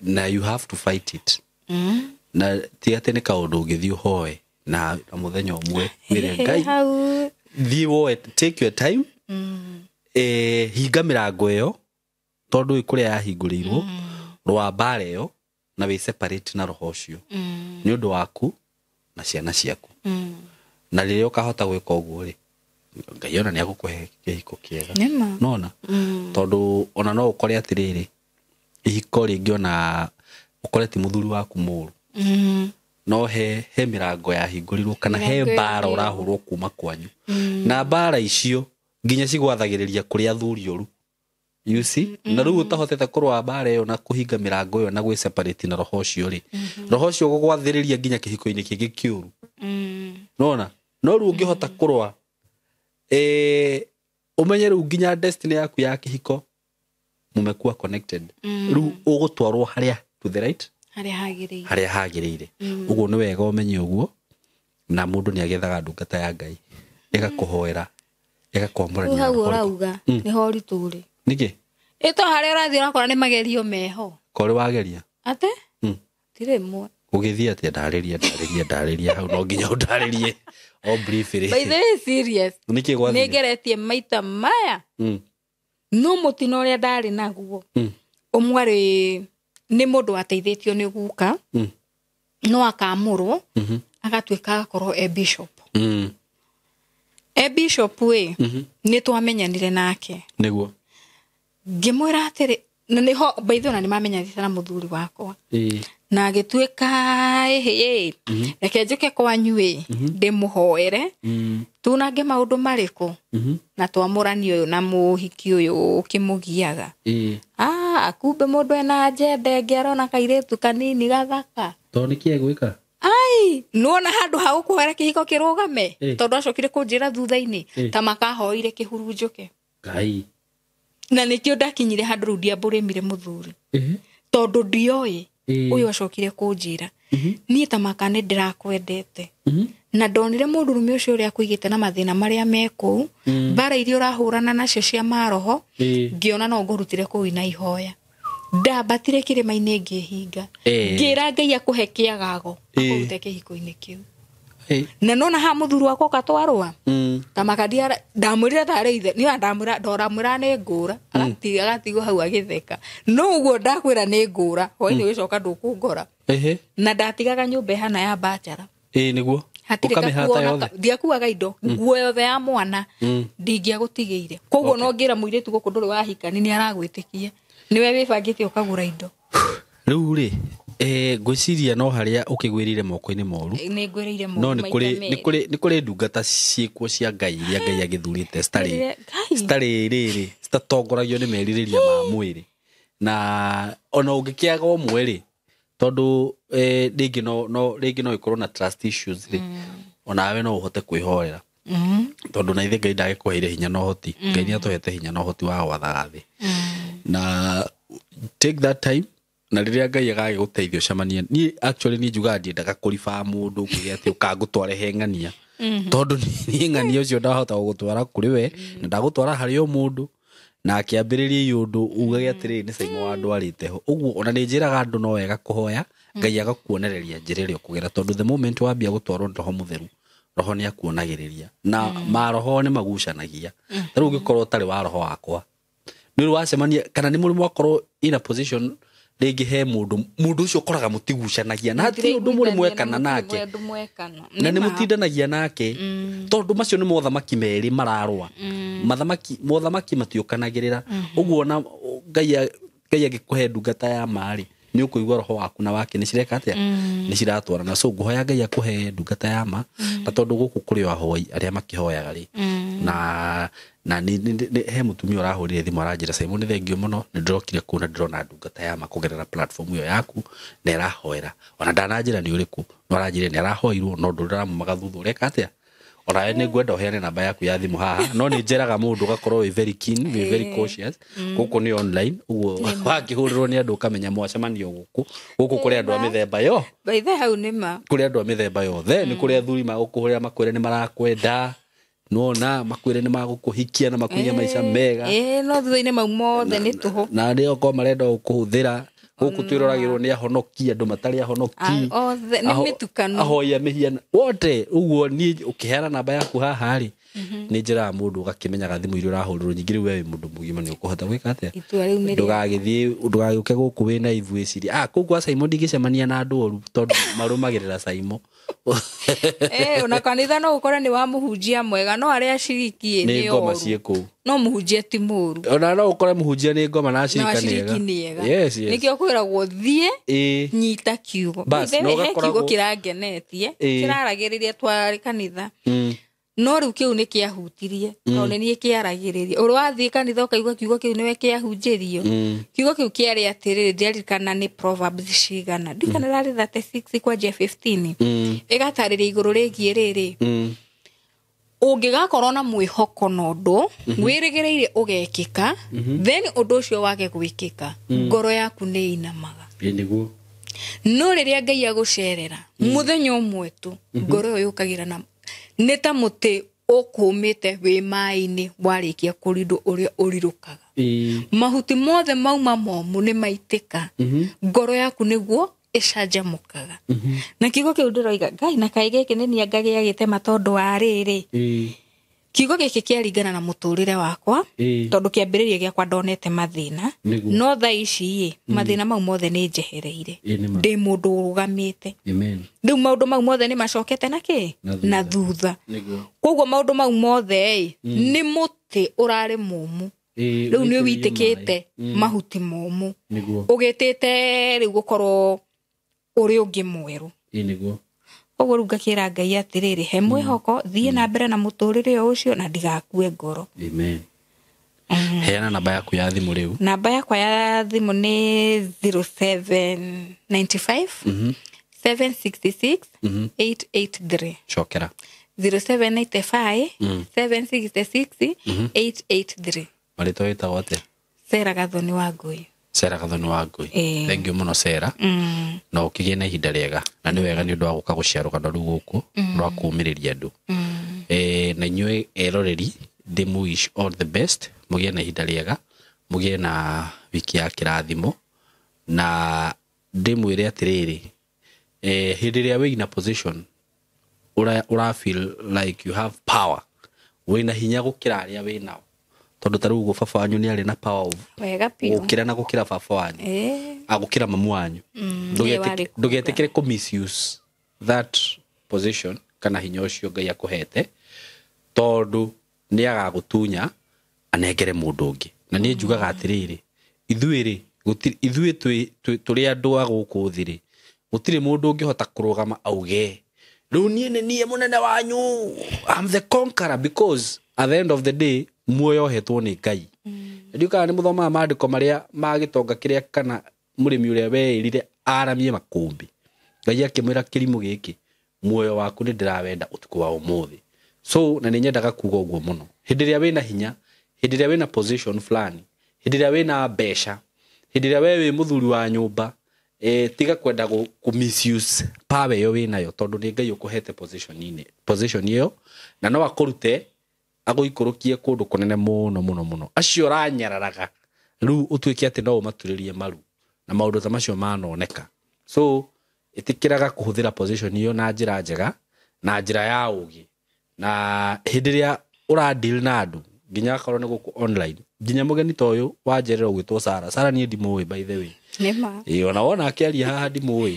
B: Na you have to fight it. Na ti atĩ nĩ kaũndũ ũngĩthiĩ ũhoe na mũthenya ũmwe wĩre Ngai thiĩ woe, take your time, hinga mĩrango ĩyo tondũ kũrĩa yahingũrĩirwo, rũa mbara ĩyo na wĩ separate na roho ũcio nĩ ũndũ waku na ciana ciaku. Na rĩrĩa ũkahota gwĩka ũguo rĩ, Ngai ona nĩ agũkũhe kĩhiko kĩega. Nona tondũ ona no ũkore atĩrĩrĩ, ihiko rĩngĩ ona ũkore ti mũthuri waku mũũru, no he mĩrango yahingũrirwo kana he mbara ũrahũrwo kuma kwanyu, na mbara icio nginya cigwathagĩrĩria kũrĩ athuri ũru. You see? Na rĩu ũtahotete kũrũa mbara ĩyo na kũhinga mĩrango ĩyo na gwĩ separate na roho ũcio rĩ, roho ũcio ũgũgwathĩrĩria nginya kĩhiko-inĩ kĩngĩ kĩũru. Nona no rĩu ũngĩhota kũrũa, ũmenye rĩu nginya destiny yaku ya kĩhiko mumekuwa connected, rĩu ũgũtwarwo harĩa to the right, harĩa hagĩrĩire. Ũguo nĩ wega ũmenye ũguo, na mũndũ nĩ agethaga ndungata ya Ngai ĩgakũhoera ĩgakwamũrania.
A: Hau ũrauga nĩ horitũ rĩ.
B: Nĩkĩ?
A: Ĩto harĩa ũrathiĩ ũrakora nĩ magerio meho.
B: Korĩ wageria?
A: Atĩ? Tirĩ mwe.
B: Ũgĩthiĩ atĩa? Ndarĩria hau no nginya ũndarĩrie o briefly.
A: By the way, serious.
B: Nĩkĩ gwathire?
A: Nĩngeretie maita maya. No mũtino ũrĩa ndarĩ naguo. Ũmwe arĩ nĩ mũndũ wateithĩtio nĩ guka, no akamũrwo, agatuĩka agakorwo e bishop. E bishop ĩ, nĩ twamenyanire nake.
B: Nĩguo.
A: Ngĩmwĩra atĩrĩ, na nĩho by the way, na nĩmamenyanĩte na mũthuri wakwa. Na agĩtuĩka ĩhĩ reke njũke kwanyu ĩ ndĩmũhoere tunange maũndũ marĩkũ na twamũrani ũyũ na mũhiki ũyũ ũkĩmũgiaga. Ah, kumbe mũndũ ena njenda ĩngĩ arona kairĩtu kanini gathaka.
B: Tondũ nĩkĩ egwĩka?
A: Ai, nĩwona handũ ha gũkũhoera kĩhiko kĩrũgame tondũ acokire kũnjĩra thutha-inĩ ta makahoire kĩhurunjũke.
B: Ngai.
A: Na nĩkĩo ndakinyire handũ rĩu ndiambũrĩmire mũthuri tondũ ndioĩ ũyũ acokire kũnjĩra niĩ ta maka nĩ ndĩrakwendete na ndonire mũndũrũme ũcio ũrĩa akũigĩte na mathĩna marĩa me kũu mbara iria ũrahũrana nacio cia maroho ngĩona no ngũrutire kũu na ihoya. Ndambatire kĩrĩma-inĩ ngĩhinga ngĩra Ngai akũhe kĩagago akũrute kĩhiko-inĩ kĩu. Na nona ha mũthuri wakwa ũgatwarwa ta makadia ndamwĩrire tarĩ ithe niĩ ndamwĩra ndoramwĩra nĩ ngũra agatigwo hau agĩtheka no ũguo ndakwĩra nĩ ngũra hwainĩ ũgĩcoka ndũkũngora. Na ndatigaga nyũmba ĩhana ya bachara.
B: Nĩguo
A: hatirĩ yothe ndiakuaga indo nguo yothe ya mwana ndingĩagũtigĩire koguo no ngĩra mũirĩtu gũkũ ndũrĩ wahikani nĩ aragwĩtĩkia nĩwe wĩbangĩte ũkagũra indo.
B: Rĩu rĩ ngwĩciria no harĩa ũkĩgwĩrĩire moko-inĩ moru
A: nĩ ngwĩrĩire moru
B: no nĩ kũrĩ ndungata ciĩkuo cia Ngai iria Ngai agĩthurĩte citarĩ rĩrĩ citatongoragio nĩ merirĩria ma mwĩrĩ na ona ũngĩkĩaga ũmwe rĩ tondũ rĩngĩ no ĩkorwo na trust issues rĩ onawe no ũhote kwĩhorera tondũ na ithe Ngai ndagĩkũheire hinya na ũhoti. Ngai nĩ atũhete hinya na ũhoti wa gwathaga thĩ na take that time na rĩrĩa Ngai agagĩgũteithia ũcemanie. Niĩ actually niĩ njugaga ndiendaga kũribaa mũndũ ngwĩre atĩ ũkangũtware he ng'ania tondũ niĩ ng'ania ũcio ndahota gũgũtwara kũrĩ we na ndagũtwara harĩ o mũndũ na akĩambĩrĩria ũndũ ugage atĩrĩrĩ nĩ Saimo wandwarĩte ho. Ũguo ona nĩ njĩraga andũ no wega kũhoya Ngai agakuonereria njĩra ĩrĩa ũkũgera tondũ the moment wambia gũtwarwo nĩ Roho Mũtheru Roho nĩ akuonagĩrĩria na maroho nĩ magucanagia. Ta rĩu ũngĩkorwo ũtarĩ wa roho wakwa nĩ ũrĩ wacemania kana nĩ mũrĩ mwakorwo in a position rĩngĩ he mũndũ ũcio ũkoraga mũtigucanagia na hatirĩ ũndũ mũrĩ mwekana nake na nĩ mũtindanagia nake tondũ macio nĩ mothamaki merĩ mararũa. Mothamaki matiũkanagĩrĩra. Ũguo ona Ngai angĩkũhe ndungata ya ma-rĩ nĩ ũkũigua roho waku na wake nĩ cireka atĩa nĩ ciratwarana. So ngũhoya Ngai akũhe ndungata ya ma na tondũ gũkũ kũrĩ o ahoi arĩa makĩhoyaga rĩ na he mũtumia ũrahũrire thimũ aranjĩra Simon nĩ thengio mũno nĩ ndĩrokire kũu na ndĩrona ndungata ya ma kũgerera platform ĩyo yaku na ĩrahoera ona ndananjĩra nĩ ũrĩkũ no aranjĩra nĩ arahoirwo no ndũ ndĩramumaga thutha ũreka atĩa. Ona nĩ ngwenda ũheane namba yaku ya thimũ haha no nĩ njeraga mũndũ ũgakorwo wĩ very keen wĩ very cautious. Gũkũ nĩ online ũguo wakĩhũrĩrwo nĩ andũ ũkamenya mwacemanio gũkũ gũkũ kũrĩ andũ a mĩthemba yo
A: baithe hau nĩ ma
B: kũrĩ andũ a mĩthemba yothe nĩ kũrĩ athuri magũkũhũrĩra makwĩre nĩ marakwenda nona makwĩre nĩ magũkũhikia na makuiye maica mega
A: no thutha-inĩ mau mothe nĩ tũhũ
B: na nĩ okorwo marenda gũkũhũthĩra gũkũ twĩroragĩrwo nĩ ahonoki andũ matarĩ ahonoki
A: othe nĩ mĩtukano
B: ahoya mĩhiano wote. Ũguo niĩ ũkĩheana namba yaku haha rĩ nĩ njĩraga mũndũ ũgakĩmenyaga thimũ iria ũrahũrĩrwo nyingĩ rĩu we wĩ mũndũ mũgima nĩ ũkũhota gwĩka atĩa ndũgagĩthiĩ ndũgagĩũke gũkũ wĩna ibu wĩcirie kũu gwa Simon ndingĩcemania na andũ oru tondũ marũmagĩrĩra Simon.
A: Ona kanitha no ũkore nĩ wa mũhunjia mwega no arĩa aciriki
B: nĩ ngoma ciĩ kũu
A: no mũhunjia ti mũru
B: ona no ũkore mũhunjia nĩ ngoma na aciriki
A: nĩ ega. Nĩkĩo kwĩragwo thiĩ nyita kiugo kiugo kĩrangenetie kĩraragĩrĩria twarĩ kanitha no rĩu kĩu nĩ kĩahutirie tondũ nĩ niĩ kĩaragĩrĩria ũrĩ wathiĩ kanitha ũkaigua kiugo kĩu nĩwe kĩahunjĩrio kiugo kĩu kĩarĩ atĩrĩrĩ ndiaririkana nĩ Proverbs cigana ndikana rarĩ 36 kwanjia 15 ĩgatarĩria igũrũ rĩgiĩ rĩrĩ ũngĩgakorwo na mwĩhoko na ũndũ wĩrĩgĩrĩire ũgekĩka then ũndũ ũcio wage gwĩkĩka ngoro yaku nĩ inamaga.
B: Nĩguo
A: no rĩrĩa Ngai agũcerera mũthenya ũmwe tu ngoro ĩyo yũkagĩra na nĩ ta mũtĩ ũkũmĩte wĩ maĩ-inĩ warĩkia kũrindwo ũrĩa ũrirũkaga mahuti mothe mauma momũ nĩ maitĩka ngoro yaku nĩguo ĩcanjamũkaga. Na kiugo kĩu ndĩroiga Ngai na kaĩ gĩkĩ nĩ niĩ anga gĩagĩtema tondũ wa rĩrĩ kiugo gĩkĩ kĩaringana na mũtũrĩre wakwa tondũ kĩambĩrĩria gĩakwa ndonete mathĩna no thaa ici ĩ mathĩna mau mothe nĩ njehereire ndĩ mũndũ ũrũgamĩte. Rĩu maũndũ mau mothe nĩ macokete na kĩ na thutha koguo maũndũ mau mothe ĩ nĩ mũtĩ ũrarĩ mũmũ rĩu nĩ witĩkĩte mahuti momũ ũgĩtĩte rĩu gũkorwo Ũrĩa ũngĩ mwerũ.
B: Ĩĩ nĩguo.
A: Koguo rĩu ngakĩra Ngai atĩrĩrĩ, he mwĩhoko, thiĩ na mbere na mũtũrĩre o ũcio na ndigakue ngoro.
B: Amen. Heana namba yaku ya thimũ rĩu.
A: Namba yakwa ya thimũ nĩ 0795 766 883.
B: Cokera.
A: 0795 766 883.
B: Marĩtwa wĩtagwo atĩa?
A: Sera Gathoni wa Ngũi.
B: Sera Gathoni wa Ngũi.
A: Ĩĩ.
B: Thank you mũno Sera. Na ũkĩgĩe na ihinda rĩega, na nĩ wega nĩ ũndũ wa gũka gũcia rũgano rũu gũkũ rwa kũũmĩrĩria andũ. Na inyuĩ eroreri, ndĩmũ wish all the best, mũgĩe na ihinda rĩega, mũgĩe na wiki ya kĩrathimo, na ndĩmwĩre atĩrĩrĩ, hĩndĩ ĩrĩa wĩ in a position ura feel like you have power, wĩna hinya gũkĩra arĩa wĩ nao, tondũ ta rĩu ũguo baba wanyu nĩ arĩ na power of
A: Wega biũ.
B: gũkĩra na gũkĩra baba wanyu, agũkĩra mamu wanyu.
A: Nĩwe warĩ kuga.
B: Ndũgetĩkĩre kũ misuse that position kana hinya ũcio Ngai akũhete, tondũ nĩ agagũtunya anengere mũndũ ũngĩ. Na niĩ njugaga atĩrĩrĩ, ithuĩ rĩ, ithuĩ tũrĩ andũ a gũkũ thĩ rĩ, gũtirĩ mũndũ ũngĩhota kũrũgama auge rĩu niĩ nĩ niĩ mũnene wanyu, I'm the conqueror, because at the end of the day muoyo ũhetwo nĩ Ngai. Ndiũ kana nĩ mũthomaga maandĩko marĩa ma gĩtonga kĩrĩa kana mũrĩmi ũrĩa weĩrire aramie makũmbĩ, Ngai akĩmwĩra kĩrimũ gĩkĩ, muoyo waku nĩ ndĩrawenda ũtukũ wa ũmũthĩ. So na nĩ nyendaga kuga ũguo mũno, hĩndĩ ĩrĩa wĩna hinya, hĩndĩ ĩrĩa wĩna position fulani, hĩndĩ ĩrĩa wĩna mbeca, hĩndĩ ĩrĩa we wĩ mũthuri wa nyũmba, tiga kwenda kũ misuse power ĩyo wĩnayo, tondũ nĩ Ngai ũkũhete position ĩyo, na no akũrute agũikũrũkie kũndũ kũnene mũno mũno mũno. Acio ũranyararaga rĩu ũtuĩke atĩ no ũmaturĩrie maru, na maũndũ ta macio manoneka. So ĩtĩkĩraga kũhũthĩra position ĩyo na njĩra njega, na njĩra ya ũgĩ, na hĩndĩ ĩrĩa ũra deal na andũ, nginya akorwo nĩ gũkũ online, nginya mũgeni ta ũyũ wanjerera ũgwĩtwo Sara. Sara niĩ ndimũĩ by the way.
A: Nĩma.
B: Ĩĩ, ona wona akĩaria haha ndimũĩ.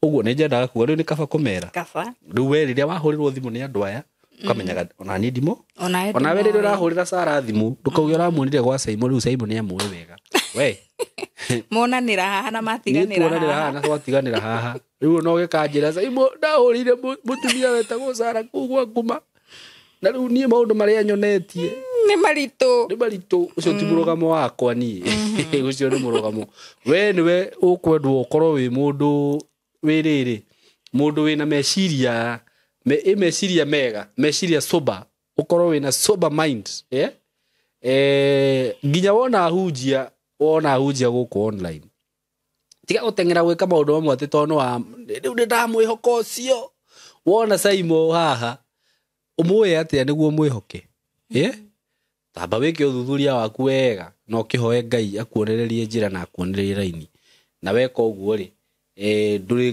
B: Ũguo nĩ nyendaga kuga rĩu nĩ kaba kũmera.
A: Kaba.
B: Rĩu we rĩrĩa wahũrĩrwo thimũ nĩ andũ aya, ũkamenyaga ona niĩ ndimũ.
A: Ona
B: Ona we rĩrĩa ũrahũrĩra Sara thimũ, ndũkauge ũramuonire gwa Saimo, rĩu Saimo nĩ amũĩ wega. We.
A: Monanĩra haha na matiganĩra
B: Nĩ tuonanĩra
A: haha.
B: haha na twatiganĩra haha. Rĩu no ũgĩkanjĩra Saimo, ndahũrĩire mũtumia wetagwo Sara kũu gwa Nguma. Na rĩu niĩ maũndũ marĩa nyonetie
A: Nĩ maritũ.
B: Nĩ maritũ. Ũcio ti mũrũgamo wakwa niĩ. Ũcio nĩ mũrũgamo. We nĩwe ũkwendwo ũkorwo wĩ mũndũ wĩ rĩrĩ, mũndũ wĩna meciria, ĩ meciria mega, meciria sober, ũkorwo wĩna sober mind, yeah? Nginya wona hunjia gũkũ online, tiga gũteng'era gwĩka maũndũ mamwe atĩ tondũ wa rĩu nĩ ndamwĩhoka ũcio. Wona Saimo haha, ũmũĩ atĩa nĩguo mwĩhoke? Yeah? Tamba wĩke ũthuthuria waku wega, na ũkĩhoe Ngai akuonererie njĩra na akuonererie raini. Na weka ũguo rĩ,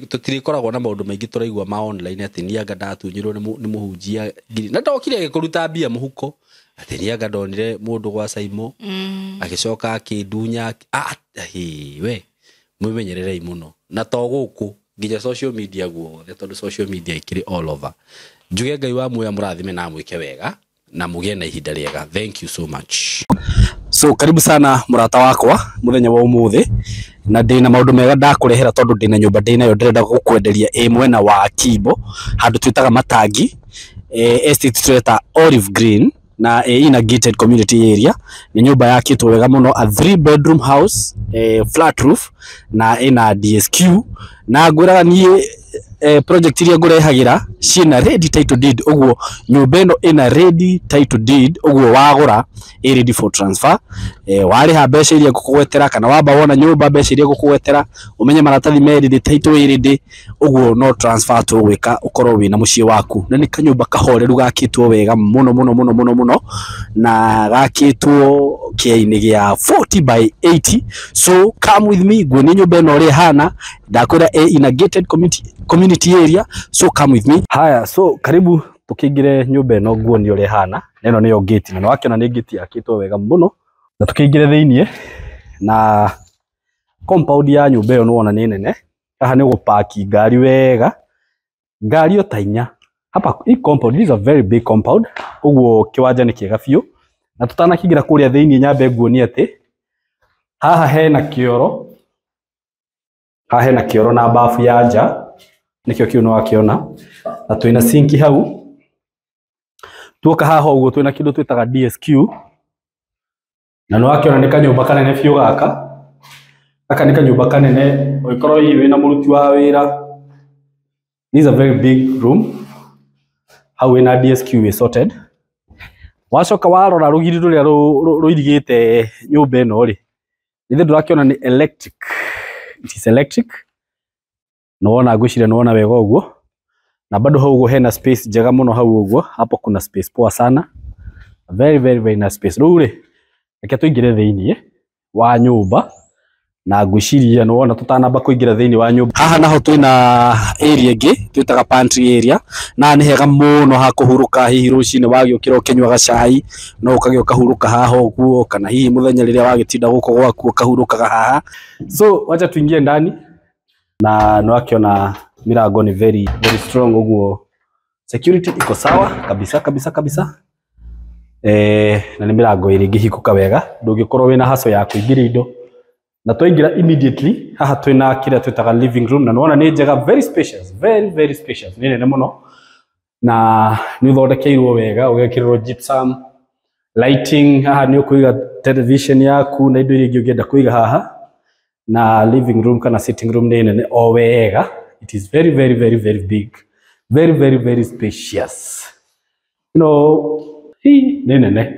B: tũtirĩkoragwo na maũndũ maingĩ tũraigua ma online atĩ niĩ anga ndatunyirwo nĩ mũhunjia ngiri. Na ndokire agĩkũruta mbia mũhuko, atĩ niĩ anga ndonire mũndũ gwa Saimo, agĩcoka akĩndunya, we, mwĩmenyererei mũno. Na to gũkũ, nginya social media guothe, tondũ social media ĩkĩrĩ all over. Njuge Ngai wa muoyo amũrathime na amwĩke wega, na mũgĩe na ihinda rĩega. Thank you so much. So karibu sana mũrata wakwa mũthenya wa ũmũthĩ, na ndĩna maũndũ mega ndakũrehera tondũ ndĩna nyũmba ndĩnayo ndĩrenda gũkwenderia ĩ mwena wa Kimbo, handũ twĩtaga Matangi, estate twĩta Olive Green, na ĩ in a gated community area. Nĩ nyũmba yakĩtwo wega mũno, a 3 bedroom house, flat roof, na ĩna DSQ. Na ngwĩraga niĩ, project iria ngũrehagĩra ciĩna ready title deed, ũguo nyũmba ĩno ĩna ready title deed, ũguo wagũra ĩ ready for transfer. Warĩha mbeca iria ngũkũgwetera, kana wamba wona nyũmba mbeca iria ngũkũgwetera, ũmenye maratathi me ready, title ĩ ready, ũguo no transfer tũgwĩka ũkorwo wĩna mũciĩ waku. Na nĩ kanyũmba kahoreru gakĩtwo wega mũno mũno mũno mũno mũno, na gakĩtwo kĩainĩ gĩa 40 by 80. So come with me, nguonie nyũmba ĩno ũrĩa ĩhana. Ndakwĩra ĩ in a gated community area, so come with me. Haya, so karibu tukingire nyũmba ĩno nguonie ũrĩa ĩhana. Na ĩno nĩyo gate, na nĩwakĩona nĩ gate yakĩtwo wega mũno. Na tukĩingĩre thĩiniĩ, na compound ya nyũmba ĩyo nĩwona nĩ nene. Haha nĩ ũgũpaki ngari wega, ngari o ta inya. Hapa hii compound, this is a very big compound, ũguo kĩwanja nĩ kĩega biũ. Na tũtanakĩingĩra kũrĩa thĩiniĩ, nyambe nguonie atĩ haha hena kĩoro. Haha hena kĩoro na bafu ya nja, nĩkĩo kĩu nĩwakĩona, na twĩna sinki hau. Tuoka haha ũguo twĩna kĩndũ twĩtaga DSQ, na nĩwakĩona nĩ kanyũmba kanene biũ gaka. Gaka nĩ kanyũmba kanene, ũngĩkorwo hihi wĩna mũruti wa wĩra. This is a very big room. Hau wĩna DSQ wĩ sorted. Wacoka warora rũgiri rũrĩa rũirigĩte nyũmba ĩno rĩ, githĩ ndũrakĩona nĩ electric. It is electric. Nĩwona, ngwĩciria nĩwona wega ũguo. Na bado hau ũguo hena space njega mũno hau ũguo. Hapo kuna space poa sana. Very very very nice space. Rĩu rĩ, reke tũingĩre thĩiniĩ wa nyũmba, na ngwĩciria nĩwona tũtanamba kũingĩra thĩiniĩ wa nyũmba. Haha naho twĩna area ĩngĩ twĩtaga pantry area, na nĩ hega mũno ha kũhurũka, hihi rũcinĩ wagĩũkĩra ũkĩnyuaga cai, no ũkagĩa ũkahurũka haha ũguo, kana hihi mũthenya rĩrĩa wagĩtinda gũkũ gwaku ũkahurũkaga haha. So wacha tuingie ndani, na nĩwakĩona milango ni very very strong ũguo, security iko sawa kabisa kabisa kabisa. Na nĩ mĩrango ĩrĩ ĩngĩhingũka wega, ndũngĩkorwo wĩna haco ya kũingĩria indo. Na twaingĩra immediately haha twĩna kĩrĩa twĩtaga living room, na nĩwona nĩ njega, very spacious, very very spacious, nĩ nene mũno, na nĩ ũthondekeirwo wega, ũgekĩrĩrwo gypsum lighting. Haha nĩ ũkũiga television yaku na indo iria ingĩ ũngĩenda kũiga haha. Na living room kana sitting room nĩ nene o wega. It is very very very very big, very very very spacious. Hii nĩ nene,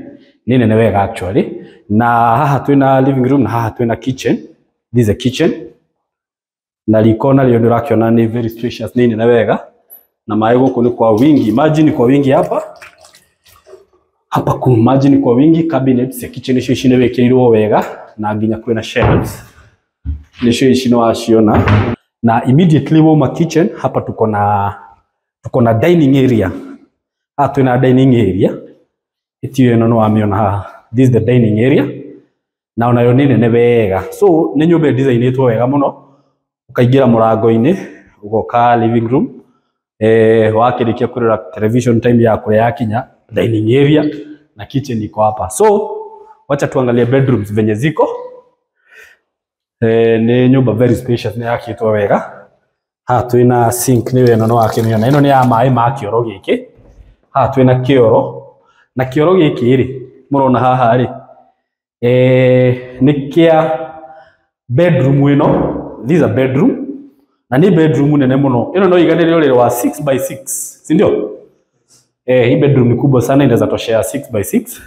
B: nĩ nene wega actually. Na haha twĩna living room, na haha twĩna kitchen. This is a kitchen, na riko narĩo nĩ ũrakĩona nĩ very spacious, nĩ nene wega, na maĩ gũkũ nĩ kwa wingi, maji ni kwa wingi hapa hapa, ku maji ni kwa wingi. Cabinets ya kitchen icio ici nĩ wĩkĩrĩirwo wega, na nginya kwĩna shelves, nĩcio ici nĩ waciona. Na immediately wauma kitchen, hapa tuko na dining area. Haha twĩna dining area ĩtio ĩno nĩ wamĩona haha. This is the dining area, na onayo nĩ nene wega. So nĩ nyũmba ĩdesignĩtwo wega mũno. Ũkaingĩra mũrango-inĩ, ũgoka living room, wakĩrĩkia kũrora television, time ya kũrĩa yakinya, dining area na kitchen iko hapa. So wacha tuangalie bedrooms venye ziko. Nĩ nyũmba very spacious, nĩ yakĩtwo wega. Haha twĩna sink, nĩyo ĩno nĩwakĩmĩona, ĩno nĩ ya maĩ ma kĩoro gĩkĩ. Haha twĩna kĩoro, na kĩoro gĩkĩ rĩ mũrona haha rĩ, nĩ kĩa bedroom ĩno. This is a bedroom, na nĩ bedroom nene mũno. Ĩno no iganĩre ũrĩrĩ wa 6 by 6, si ndio? Hii bedroom ni kubwa sana, inaweza toshea 6 by 6,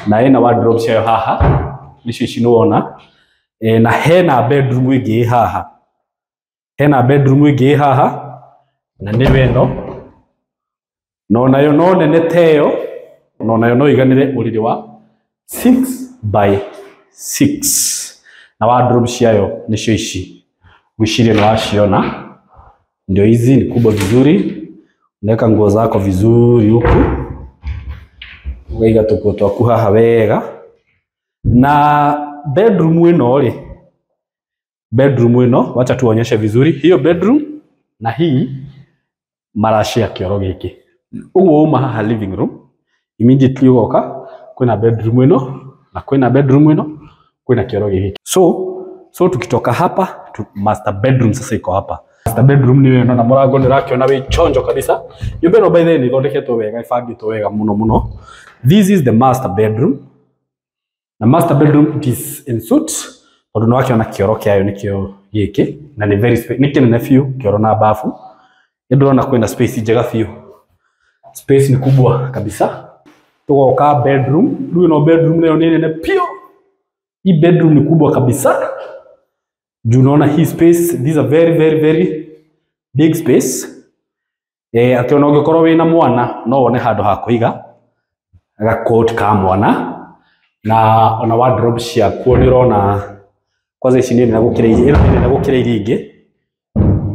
B: na ĩna wardrobe ciayo haha, nĩcio ici nĩwona. Na hena bedroom ĩngĩ ĩ haha, hena bedroom ĩngĩ ĩ haha, na nĩyo ĩno, na onayo no nene ta ĩyo, na onayo no iganĩre ũrĩrĩ wa 6 by 6, na wardrobe ciayo nĩcio ici, ngwĩciria nĩ waciona. Ndio hizi, ni kubwa vizuri, unaweka nguo zako vizuri huku, ũkaiga tũkuo twaku haha wega. Na bedroom ĩno rĩ, bedroom ĩno, wacha tuonyeshe vizuri hiyo bedroom, na hii marashare kĩoro gĩkĩ. Ũguo uma haha living room, immediately ũgoka kwĩna bedroom ĩno, na kwĩna bedroom ĩno, kwĩna kĩoro gĩkĩ. So tukitoka hapa tu, master bedroom sasa iko hapa. Master bedroom nĩ ĩno, na mũrango nĩ ũrakĩona wĩ chonjo kabisa. Nyũmba ĩno by the way nĩ ĩthondeketwo wega, ĩbangĩtwo wega mũno mũno. This is the master bedroom, na master bedroom, it is en suite, tondũ nĩ wakĩona kĩoro kĩayo nĩkĩo gĩkĩ, na nĩ very nĩ kĩnene biũ, kĩoro na bafu. Nĩ ndĩrona kwĩna space njega biũ, space ni kubwa kabisa. Tugoka bedroom rĩu, ĩno bedroom nayo nĩ nene biũ. Hii bedroom ni kubwa kabisa juu unaona hii space. This is a very very very big space, atĩ ona ũngĩkorwo wĩna mwana no wone handũ ha kũiga gakot ka mwana, na ona wardrobe ciakuo nĩ ũrona kwanza ici nĩ nene gũkĩra iria, ĩno nĩ nene gũkĩra iria ingĩ,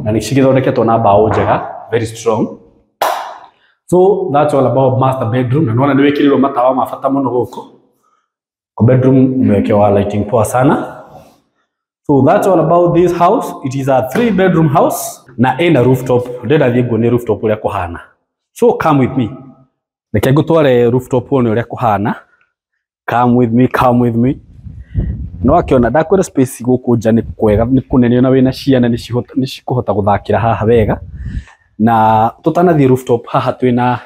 B: na nĩ cigĩthondeketwo na mbaũ njega, very strong. So that's all about master bedroom, na nĩwona nĩ wĩkĩrĩirwo matawa ma bata mũno gũkũ. Kwa bedroom umewekewa lighting poa sana. So that's all about this house. It is a three bedroom house na ĩna rooftop. Ndĩrenda thiĩ nguonie rooftop ũrĩa kũhana. So come with me. Reke ngũtware rooftop wone ũrĩa kũhana. Come with me, come with me. No akĩona ndakwĩra space gũkũ nja nĩ kwega, nĩ kũnene, ona wĩna ciana nĩ cikũhota gũthakĩra haha wega. Na tũtanathiĩ rooftop, haha twĩna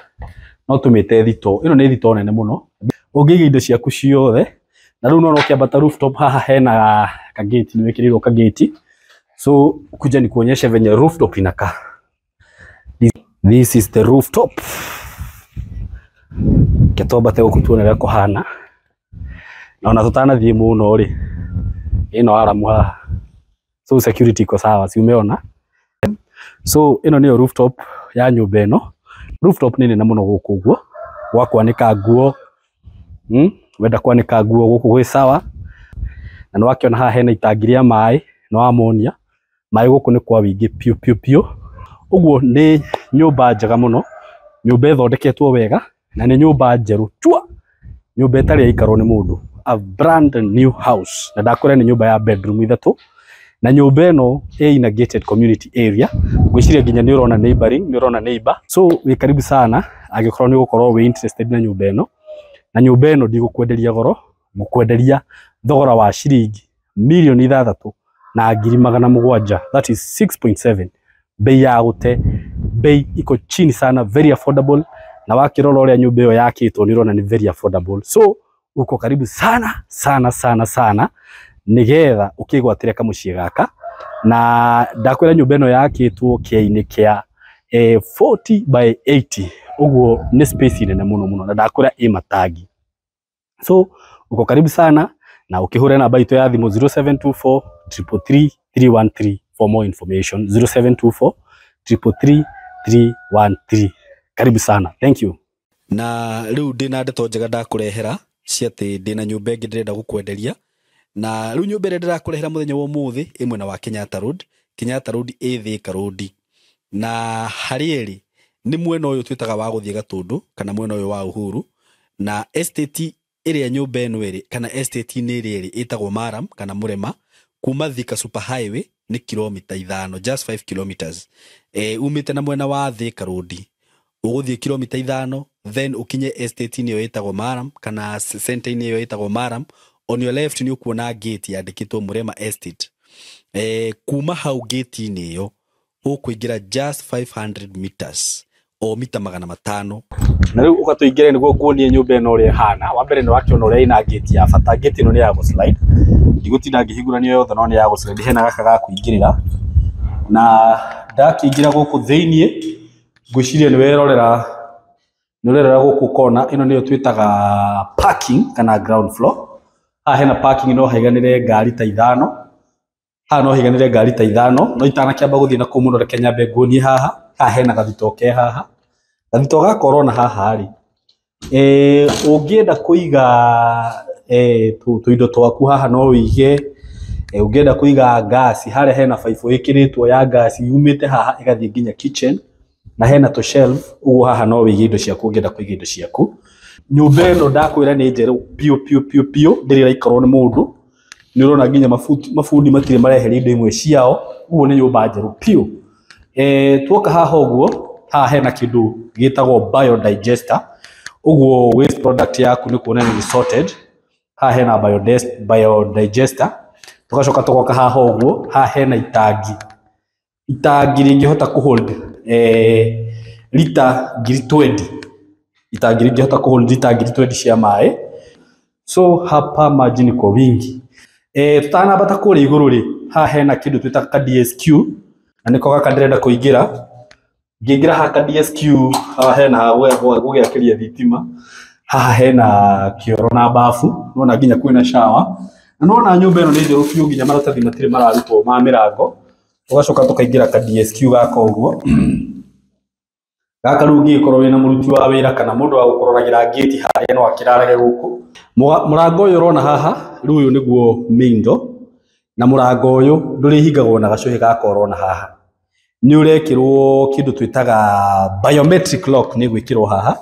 B: no tũmĩte thito. Ĩno nĩ thito nene mũno ũngĩiga indo ciaku ciothe. Na rĩu nona ũkĩambata rooftop, haha hena kageti, nĩ wĩkĩrĩirwo kageti. So kuja nikuonyeshe venye rooftop inakaa. This is the rooftop. Ketwambate gũkũ tuone ũrĩa kũhana. Na ona tũtanathiĩ mũno rĩ, ĩno aramu haha, so security iko sawa, si umeona? So ĩno nĩyo rooftop ya nyũmba ĩno. Rooftop nĩ nene mũno gũkũ ũguo, gwa kwanĩka nguo. Wenda kwanĩka nguo gũkũ gwĩ sawa. Na nĩwakĩona haha hena itangi rĩa maĩ, nĩwamonia maĩ gũkũ nĩ kwa wĩingĩ piũ piũ piũ. Ũguo nĩ nyũmba njega mũno, nyũmba ĩthondeketwo wega, na nĩ nyũmba njerũ chua, nyũmba ĩtarĩ yaikarwo nĩ mũndũ, a brand new house. Na ndakwĩra nĩ nyũmba ya bedroom ithatũ, na nyũmba ĩno ĩ in a gated community area. Ngwĩciria nginya nĩ ũrona neighboring, nĩ ũrona neighbor. So wĩ karibu sana angĩkorwo nĩ ũgũkorwo wĩ interested na nyũmba ĩno. Na nyũmba ĩno ndigũkwenderia goro, ngũkwenderia thogora wa ciringi 6,700,000, that is 6.7, bei ya gũte, bei iko chini sana, very affordable. Na wakĩrora ũrĩa nyũmba ĩyo yakĩtwo, nĩ ũrona nĩ very affordable. So uko karibu sana sana sana sana nigetha ũkĩgwatĩre kamũciĩ gaka. Na ndakwĩra nyũmba ĩno yakĩtwo kĩainĩ kĩa 40 by 80, ũguo nĩ space nene mũno mũno, na ndakwĩra ĩ matangi. So uko karibu sana na ũkĩhũre namba itũ ya thimũ 0724 333 313 for more information, 0724 333 313. Karibu sana, thank you.
C: Na rĩu ndĩna ndeto njega ndakũrehera cia atĩ ndĩna nyũmba ĩngĩ ndĩrenda gũkwenderia. Na rĩu nyũmba ĩrĩa ndĩrakũrehera mũthenya wa ũmũthĩ ĩ mwena wa Kenyatta Road. Kenyatta Road ĩ Thika Road, na harĩa ĩrĩ nĩ mwena ũyũ twĩtaga wa gũthiĩ Gatũndũ kana mwena ũyũ wa Uhuru. Na estate ĩrĩa nyũmba ĩno ĩrĩ, kana estate-inĩ ĩrĩa ĩrĩ, ĩtagwo Maram kana Mũrema. Kuma Thika Super Highway nĩ kilomita 5, just 5 kilometers. Umĩte na mwena wa Thika Road ũgũthiĩ kilomita 5, then ũkinye estate-inĩ ĩyo ĩtagwo Maram kana center-inĩ ĩyo ĩtagwo Maram. On your left nĩ ũkuona gate yandĩkĩtwo Mũrema Estate. Kuma hau gate-inĩ ĩyo ũkũingĩra just 500 meters, o mita 500.
B: Na rĩu ũgatũingĩre nĩguo nguonie nyũmba ĩno ũrĩa ĩhana. Wa mbere nĩ wakĩona ũrĩa ĩna gate ya bata. Gate ĩno nĩ ya gũslide, ndigũtinda ngĩhingũrania yothe, no nĩ ya gũslide. Hena gaka ga kũingĩrĩra, na ndakĩingĩra gũkũ thĩiniĩ, ngwĩciria nĩ werorera, nĩ ũrerora gũkũ kona ĩno nĩyo twĩtaga parking kana ground floor. Haha hena parking, no haiganĩre ngari ta 5 haha, no haiganĩre ngari ta 5. No itanakĩamba gũthiĩ na kũu mũno, reke nyambe nguonie haha. Haha hena gathito ke haha, gathito gaka ũrona haha rĩ, ũngĩenda kũiga tũindo twaku haha no wĩige. Ũngĩenda kũiga ngasi harĩa, hena baibũ ĩkĩrĩtwo ya ngasi yumĩte haha ĩgathiĩ nginya kitchen, na hena tũ shelf. Ũguo haha no wĩige indo ciaku ũngĩenda kũiga indo ciaku. Nyũmba ĩno ndakwĩra nĩ njerũ piũ piũ piũ piũ, ndĩrĩ ĩraikarwo nĩ mũndũ. Nĩ ũrona nginya mabundi matirĩ mareheria indo imwe ciao, ũguo nĩ nyũmba njerũ piũ. Tuoka haha ũguo, haha hena kĩndũ gĩtagwo biodigester, ũguo waste product yaku nĩ kuona nĩ sorted. Haha hena biodigester. Tugacoka tũgoka haha ũguo, haha hena itangi, itangi rĩngĩhota kũhold lita 20,000, itangi rĩngĩhota kũhold lita 20,000 cia maĩ. So hapa maji ni kwa wingi. Tutanambata kũrĩa igũrũ rĩ, haha hena kĩndũ twĩtaga ka DSQ, na nĩko gaka ndĩrenda kũingĩra. Ngĩingĩra haha ka DSQ, haha hena ha gũgĩakĩria thitima, haha hena kĩoro na bafu, nĩwona nginya kwĩna shower. Na nĩwona nyũmba ĩno nĩ njerũ biũ, nginya maratathi matirĩ mararutwo ma mĩrango. Tũgacoka tũkaingĩra ka DSQ gaka ũguo. Gaka rĩu ũngĩgĩkorwo wĩna mũruti wa wĩra kana mũndũ wa gũkũroragĩra ngĩti harĩa, no akĩrarage gũkũ. Mũrango ũyũ ũrona haha rĩu, ũyũ nĩguo main door, na mũrango ũyũ ndũrĩhingagwo na gacũhĩ gaka ũrona haha, nĩ ũrekĩrwo kĩndũ twĩtaga biometric lock. Nĩ gwĩkĩrwo haha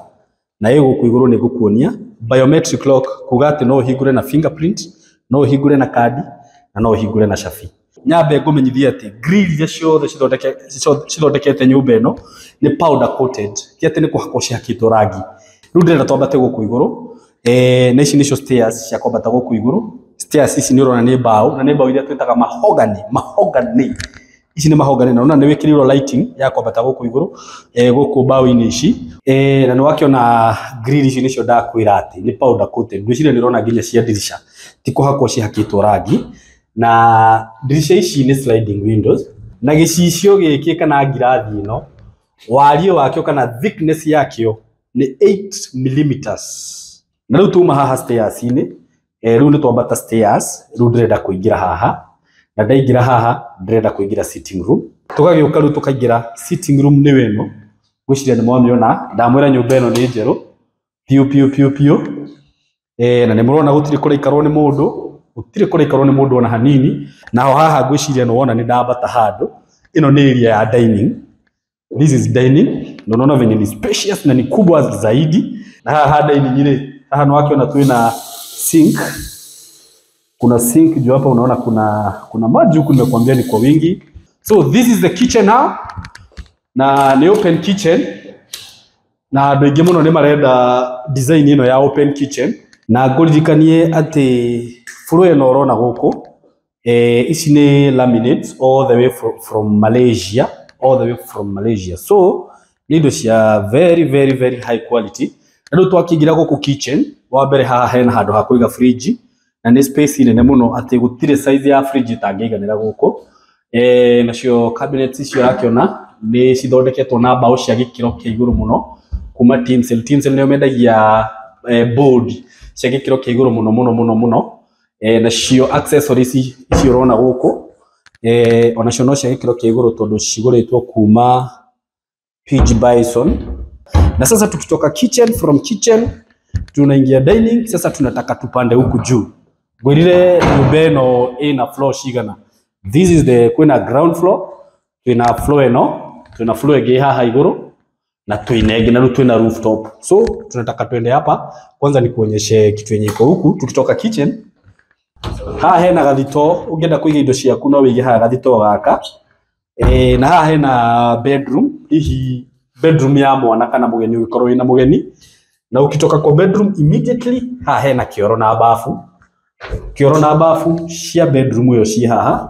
B: na ĩ gũkũ igũrũ nĩ ngũkuonia biometric lock, kuga atĩ no ũhingũre na fingerprint, no ũhingũre na kandi, na no ũhingũre na cabi. Nyambe ngũmenyithie atĩ grill iria ciothe cithondekete nyũmba ĩno nĩ powder coated, ti atĩ nĩ kũhakwo cihakĩtwo rangi. Rĩu ndĩrenda twambate gũkũ igũrũ, na ici nĩcio stairs cia kwambata gũkũ igũrũ.
C: Stairs ici nĩ ũrona nĩ mbaũ, na nĩ mbaũ iria twĩtaga mahogany, mahogany. Ici nĩ mahogany, na ũrona nĩ wĩkĩrĩirwo lighting ya kwambata gũkũ igũrũ, gũkũ mbaũ-inĩ ici. Na nĩ wakĩona grill ici nĩcio ndakwĩra atĩ nĩ powder coated. Ngwĩciria nĩ ũrona nginya cia ndirica ti kũhakwo cihakĩtwo rangi, na ndirica ici nĩ sliding windows, na gĩcicio gĩkĩ kana ngirathi ĩno wariĩ wakĩo kana thickness yakĩo nĩ 8 millimeters. Na rĩu tuma haha stairs-inĩ, rĩu nĩ twambata stairs, rĩu ndĩrenda kũingĩra haha, na ndaingĩra haha ndĩrenda kũingĩra sitting room. Tũgagĩũka rĩu tũkaingĩra sitting room nĩyo ĩno, ngwĩciria nĩ mwamĩona, ndamwĩra nyũmba ĩno nĩ njerũ piũ piũ piũ piũ. Na nĩ mũrona gũtirĩ kũraikarwo nĩ mũndũ, gũtirĩ kũraikarwo nĩ mũndũ ona hanini. Naho haha ngwĩciria nĩ wona nĩ ndambata handũ, ĩno nĩ area ya dining. This is dining, na unaona venye ni spacious na ni kubwa zaidi. Na haha dining rĩ, haha nĩ wakĩona twĩna sink. Kuna sink juu hapa, unaona kuna maji huku, nimekuambia ni kwa wingi. So this is the kitchen now, na ni open kitchen, na andũ aingĩ mũno nĩ marenda design ĩno ya open kitchen. Na ngũririkanie atĩ floor ĩno ũrona gũkũ, ici nĩ laminates all the way from Malaysia, all the way from Malaysia. So nĩ indo cia very very very high quality. Na rĩu twakĩingĩra gũkũ kitchen, wa mbere haha hena handũ ha kũiga fridge, na nĩ space nene mũno atĩ gũtirĩ size ya fridge ĩtangĩiganĩra gũkũ. Nacio cabinets icio ũrakĩona nĩ cithondeketwo na mbaũ cia gĩkĩro kĩa igũrũ mũno kuma Tinsel. Tinsel nĩo mendagia board cia gĩkĩro kĩa igũrũ mũno mũno mũno mũno. Nacio accessories ici ũrona gũkũ, onacio no cia gĩkĩro kĩa igũrũ tondũ cigũrĩtwo kuma PG Bison. Na sasa tukitoka kitchen, from kitchen tunaingia dining. Sasa tunataka tupande huku juu. Ngwĩrire nyũmba ĩno ĩna floor cigana. This is the kwĩna ground floor, twĩna floor ĩno, twĩna floor ĩngĩ haha igũrũ, na twĩna ĩngĩ, na rĩu twĩna rooftop. So tunataka twende hapa kwanza nikuonyeshe kitu yenye iko huku. Tukitoka kitchen, haha hena gathito, ũngĩenda kũiga indo ciaku no wĩige haha gathito gaka. Na haha hena bedroom, hihi bedroom ya mwana kana mũgeni ũngĩkorwo wĩna mũgeni. Na ukitoka kwa bedroom immediately haha hena kĩoro na bafu. Kĩoro na bafu cia bedroom ĩyo ci haha.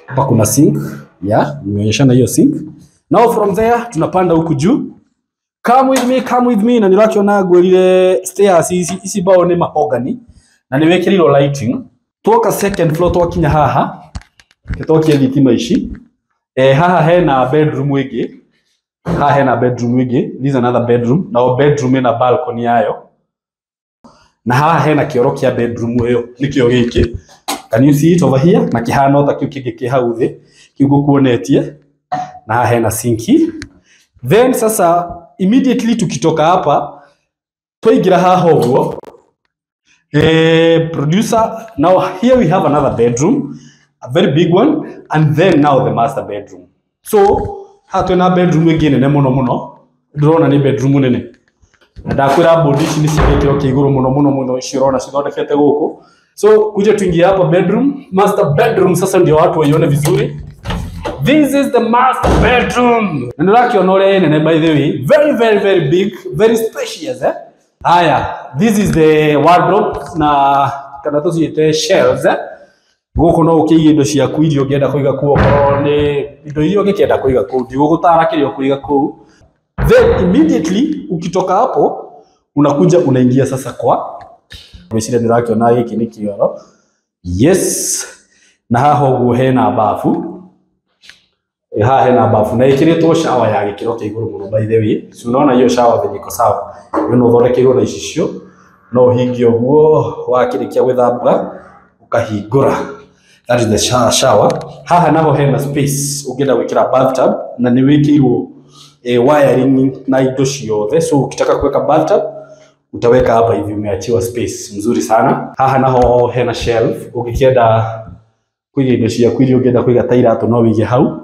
C: Hapa kuna sink, yeah, nimeonyeshana hiyo sink. Now from there tunapanda huku juu. Come with me, come with me. Na nĩũrakĩona ngwĩrire stairs ici mbaũ nĩ mahogany, na nĩ wĩkĩrĩirwo lighting. Twoka second floor twakinya haha, twakia thitima ici. Haha hena bedroom ĩngĩ. Haha hena bedroom ĩngĩ. This is another bedroom. Now bedroom ĩna balcony yayo. Na haha hena kĩoro kĩa bedroom ĩyo, nĩkĩo gĩkĩ. Can you see it over here? Na kĩhana ta kĩu kĩngĩ kĩ hau thĩ, kĩu ngũkuonetie. Na haha hena sinki. Then sasa immediately tukitoka hapa twaingĩra haha ũguo. Producer, now here we have another bedroom, a very big one, and then now the master bedroom. So haha twĩna bedroom ĩngĩ nene mũno mũno, ndĩrona nĩ bedroom nene. Na ndakwĩra board ici nĩ cia gĩkĩro kĩa igũrũ mũno mũno mũno, ici ũrona cithondekete gũkũ. So kuja tuingie hapa bedroom, master bedroom, sasa ndio watu waione vizuri. This is the master bedroom. Na nĩũrakĩona ũrĩa ĩ nene, by the way, very very very big, very spacious, eh? Haya, this is the wardrobe, na kana tũciĩte shelves, eh? Gũkũ no ũkĩige indo ciaku iria ũngĩenda kũiga kũu, okorwo nĩ indo iria ũngĩkĩenda kũiga kũu, ndigũgũtara kĩrĩa ũkũiga kũu. Then immediately ukitoka hapo unakuja unaingia sasa kwa ngwĩciria nĩũrakĩona gĩkĩ nĩ kĩoro. Yes, na haha ũguo hena bafu. Haha hena bafu na ĩkĩrĩtwo shower ya gĩkĩro kĩa igũrũ mũno, by the way. Si unaona hiyo shower venye iko sawa. Hiyo no ũthondekeirwo na icicio, no ũhingie ũguo wakĩrĩkia gwĩthamba ũkahingũra. That is the shower. Haha naho hena space ũngĩenda gwĩkĩra bathtub, na nĩ wĩkĩirwo wiring na indo ciothe. So ukitaka kuweka bathtub utaweka hapa hivi, umeachiwa space mzuri sana. Haha naho hena shelf, ũngĩkĩenda kũiga indo ciaku iria ũngĩenda kũiga ta iratũ no wĩige hau.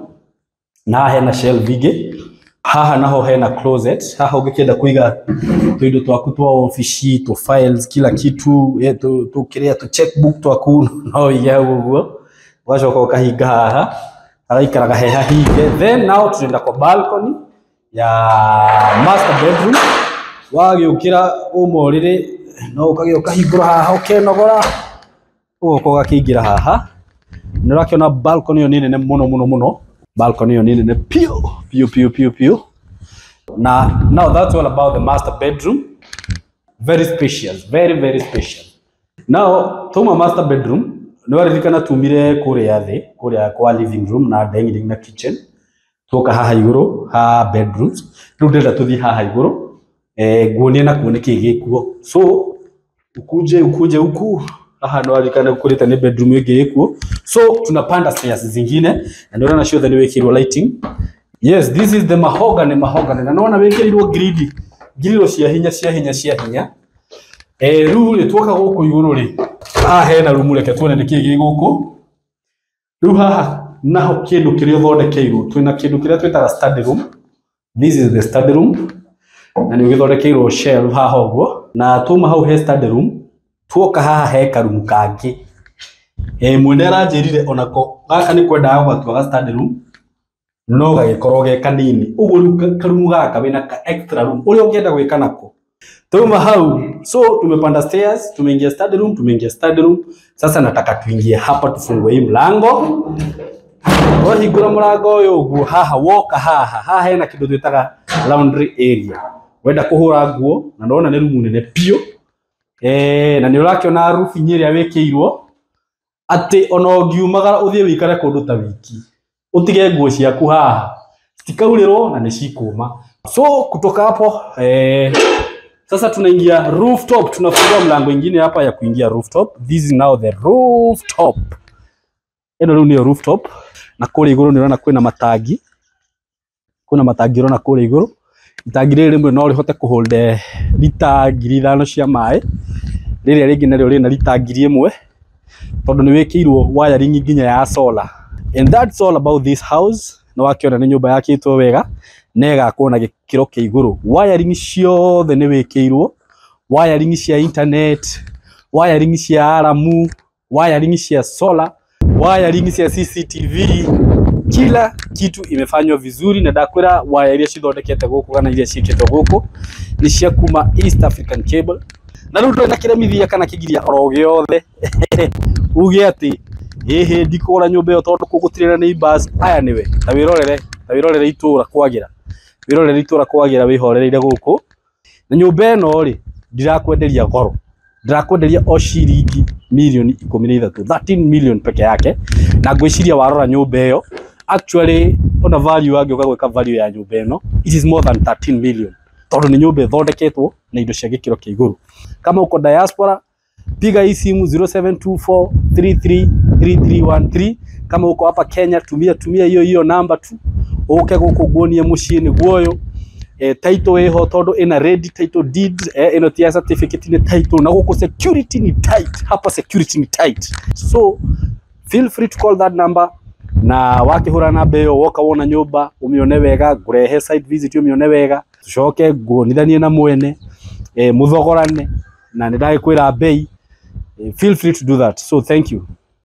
C: Na haha hena shelf ingĩ. Haha naho hena closet. Haha ũngĩkĩenda kũiga tuindo twaku twa ofici, tu files, kila kitu, tu kĩrĩa tu checkbook twaku no wĩige hau ũguo. Ũgacoka ũkahinga haha, hagaikaraga he hahinge. Then now tunaenda kwa balcony ya master bedroom. Wagĩũkĩra uma ũrĩrĩ no ũkagĩa ũkahingũra haha ũkenogora. Ũgoka ũgakĩingĩra haha, nĩ ũrakĩona balcony ĩyo nĩ nene mũno mũno mũno. Balcony ĩyo nĩ nene piũ piũ piũ piũ piũ. Na now that's all about the master bedroom. Very spacious, very very spacious. Now tuma master bedroom, nĩ waririkana tumire kũrĩa thĩ, kũrĩa kwa living room na dining na kitchen, tuoka haha igũrũ ha bedrooms. Rĩu ndĩrenda tũthiĩ haha igũrũ, nguonie nakuo nĩkĩĩ gĩkuo. So ukuje ukuje huku haha, nĩ waririkana kũrĩte nĩ bedroom ĩngĩ ĩkuo. So tunapanda stairs zingine, na nĩ ũrona ciothe nĩ wĩkĩrwo lighting. Yes, this is the mahogany, mahogany, na nĩwona wĩkĩrĩirwo gridi, ngiriro cia hinya cia hinya cia hinya. Rĩu rĩ, tuoka gũkũ igũrũ rĩ, haha hena rumu, reke tuone nĩkĩĩ gĩ gũkũ. Rĩu haha naho kĩndũ kĩrĩa ũthondekeirwo, twĩna kĩndũ kĩrĩa twĩtaga study room. This is the study room, na nĩ ũgĩthondekeirwo shelf haha ũguo. Na tuma hau he study room, tuoka haha he karumu kangĩ. Mwene aranjĩrire onako gaka nĩ kwendaga gũgatua ga study room, no gagĩkorwo ge kanini ũguo. Rĩu karumu gaka wĩna ka extra room ũrĩa ũngĩenda gwĩka nako. Tuma hau, so tumepanda stairs, tumeingia study room, tumeingia study room. Sasa nataka tuingie hapa, tufungue hii mlango. Wahingũra mũrango ũyũ ũguo, haha woka haha, haha hena kĩndũ twĩtaga laundry area, wenda kũhũra nguo. Na ndona nĩ rumu nene piũ, na nĩ ũrakĩona roofing ĩrĩa wĩkĩirwo, atĩ ona ũngiumagara ũthiĩ wĩikare kũndũ ta wiki, ũtige nguo ciaku haha, citikaurĩrwo na nĩ cikũma. So kutoka hapo, sasa tunaingia rooftop. Tunafungua mlango ingine hapa ya kuingia rooftop. This is now the rooftop. Ĩno rĩu nĩyo rooftop. Na kũrĩa igũrũ nĩ ũrona kwĩna matangi, kwĩna matangi ũrona kũrĩa igũrũ. Itangi rĩrĩ rĩmwe no rĩhote kũhold lita 5,000 cia maĩ, rĩrĩa rĩngĩ narĩo rĩna lita 1,000, tondũ nĩ wĩkĩirwo wiring nginya ya solar. And that's all about this house. Nĩ wakĩona nĩ nyũmba yakĩtwo wega na ĩgakwo na gĩkĩro kĩa igũrũ. Wiring ciothe nĩ wĩkĩirwo, wiring cia internet, wiring cia alarm, wiring cia solar, wiring cia CCTV, kila kitu imefanywa vizuri. Na ndakwĩra waya iria cithondekete gũkũ kana iria ciĩkĩtwo gũkũ nĩ cia kuma East African Cable. Na rĩu ndũrĩ na kĩremithia kana kĩgiria oro gĩothe uge atĩ ĩhĩ ndikũgũra nyũmba ĩyo tondũ kũu gũtirĩ na neighbors aya. Nĩwe ta wĩrorere, ta wĩrorere itũra kwagĩra, wĩrorere itũra kwagĩra, wĩhorereire gũkũ. Na nyũmba ĩno rĩ, ndirakwenderia goro, ndirakwenderia o ciringi mirioni 13, 13 million peke yake. Na ngwĩciria warora nyũmba ĩyo, actually ona value angĩũka gwĩka value ya nyũmba ĩno, it is more than 13 million, tondũ nĩ nyũmba ĩthondeketwo na indo cia gĩkĩro kĩa igũrũ. Kama uko diaspora, piga hii simu 0724333313. Kama uko hapa Kenya, tumia tumia hiyo hiyo namba tu, uke gũkũ nguonie mũciĩ nĩguo ũyũ. Title ĩho tondũ ĩna ready title deed. Ĩno ti ya certificate, nĩ title. Na gũkũ security ni tight, hapa security ni tight. So feel free to call that number, na wakĩhũra namba ĩyo, woka wona nyũmba ũmĩone wega, ngũrehe site visit ũmĩone wega, tucoke nguonithanie na mwene, mũthogorane, na nĩ ndagĩkwĩra bei. Feel free to do that. So thank you.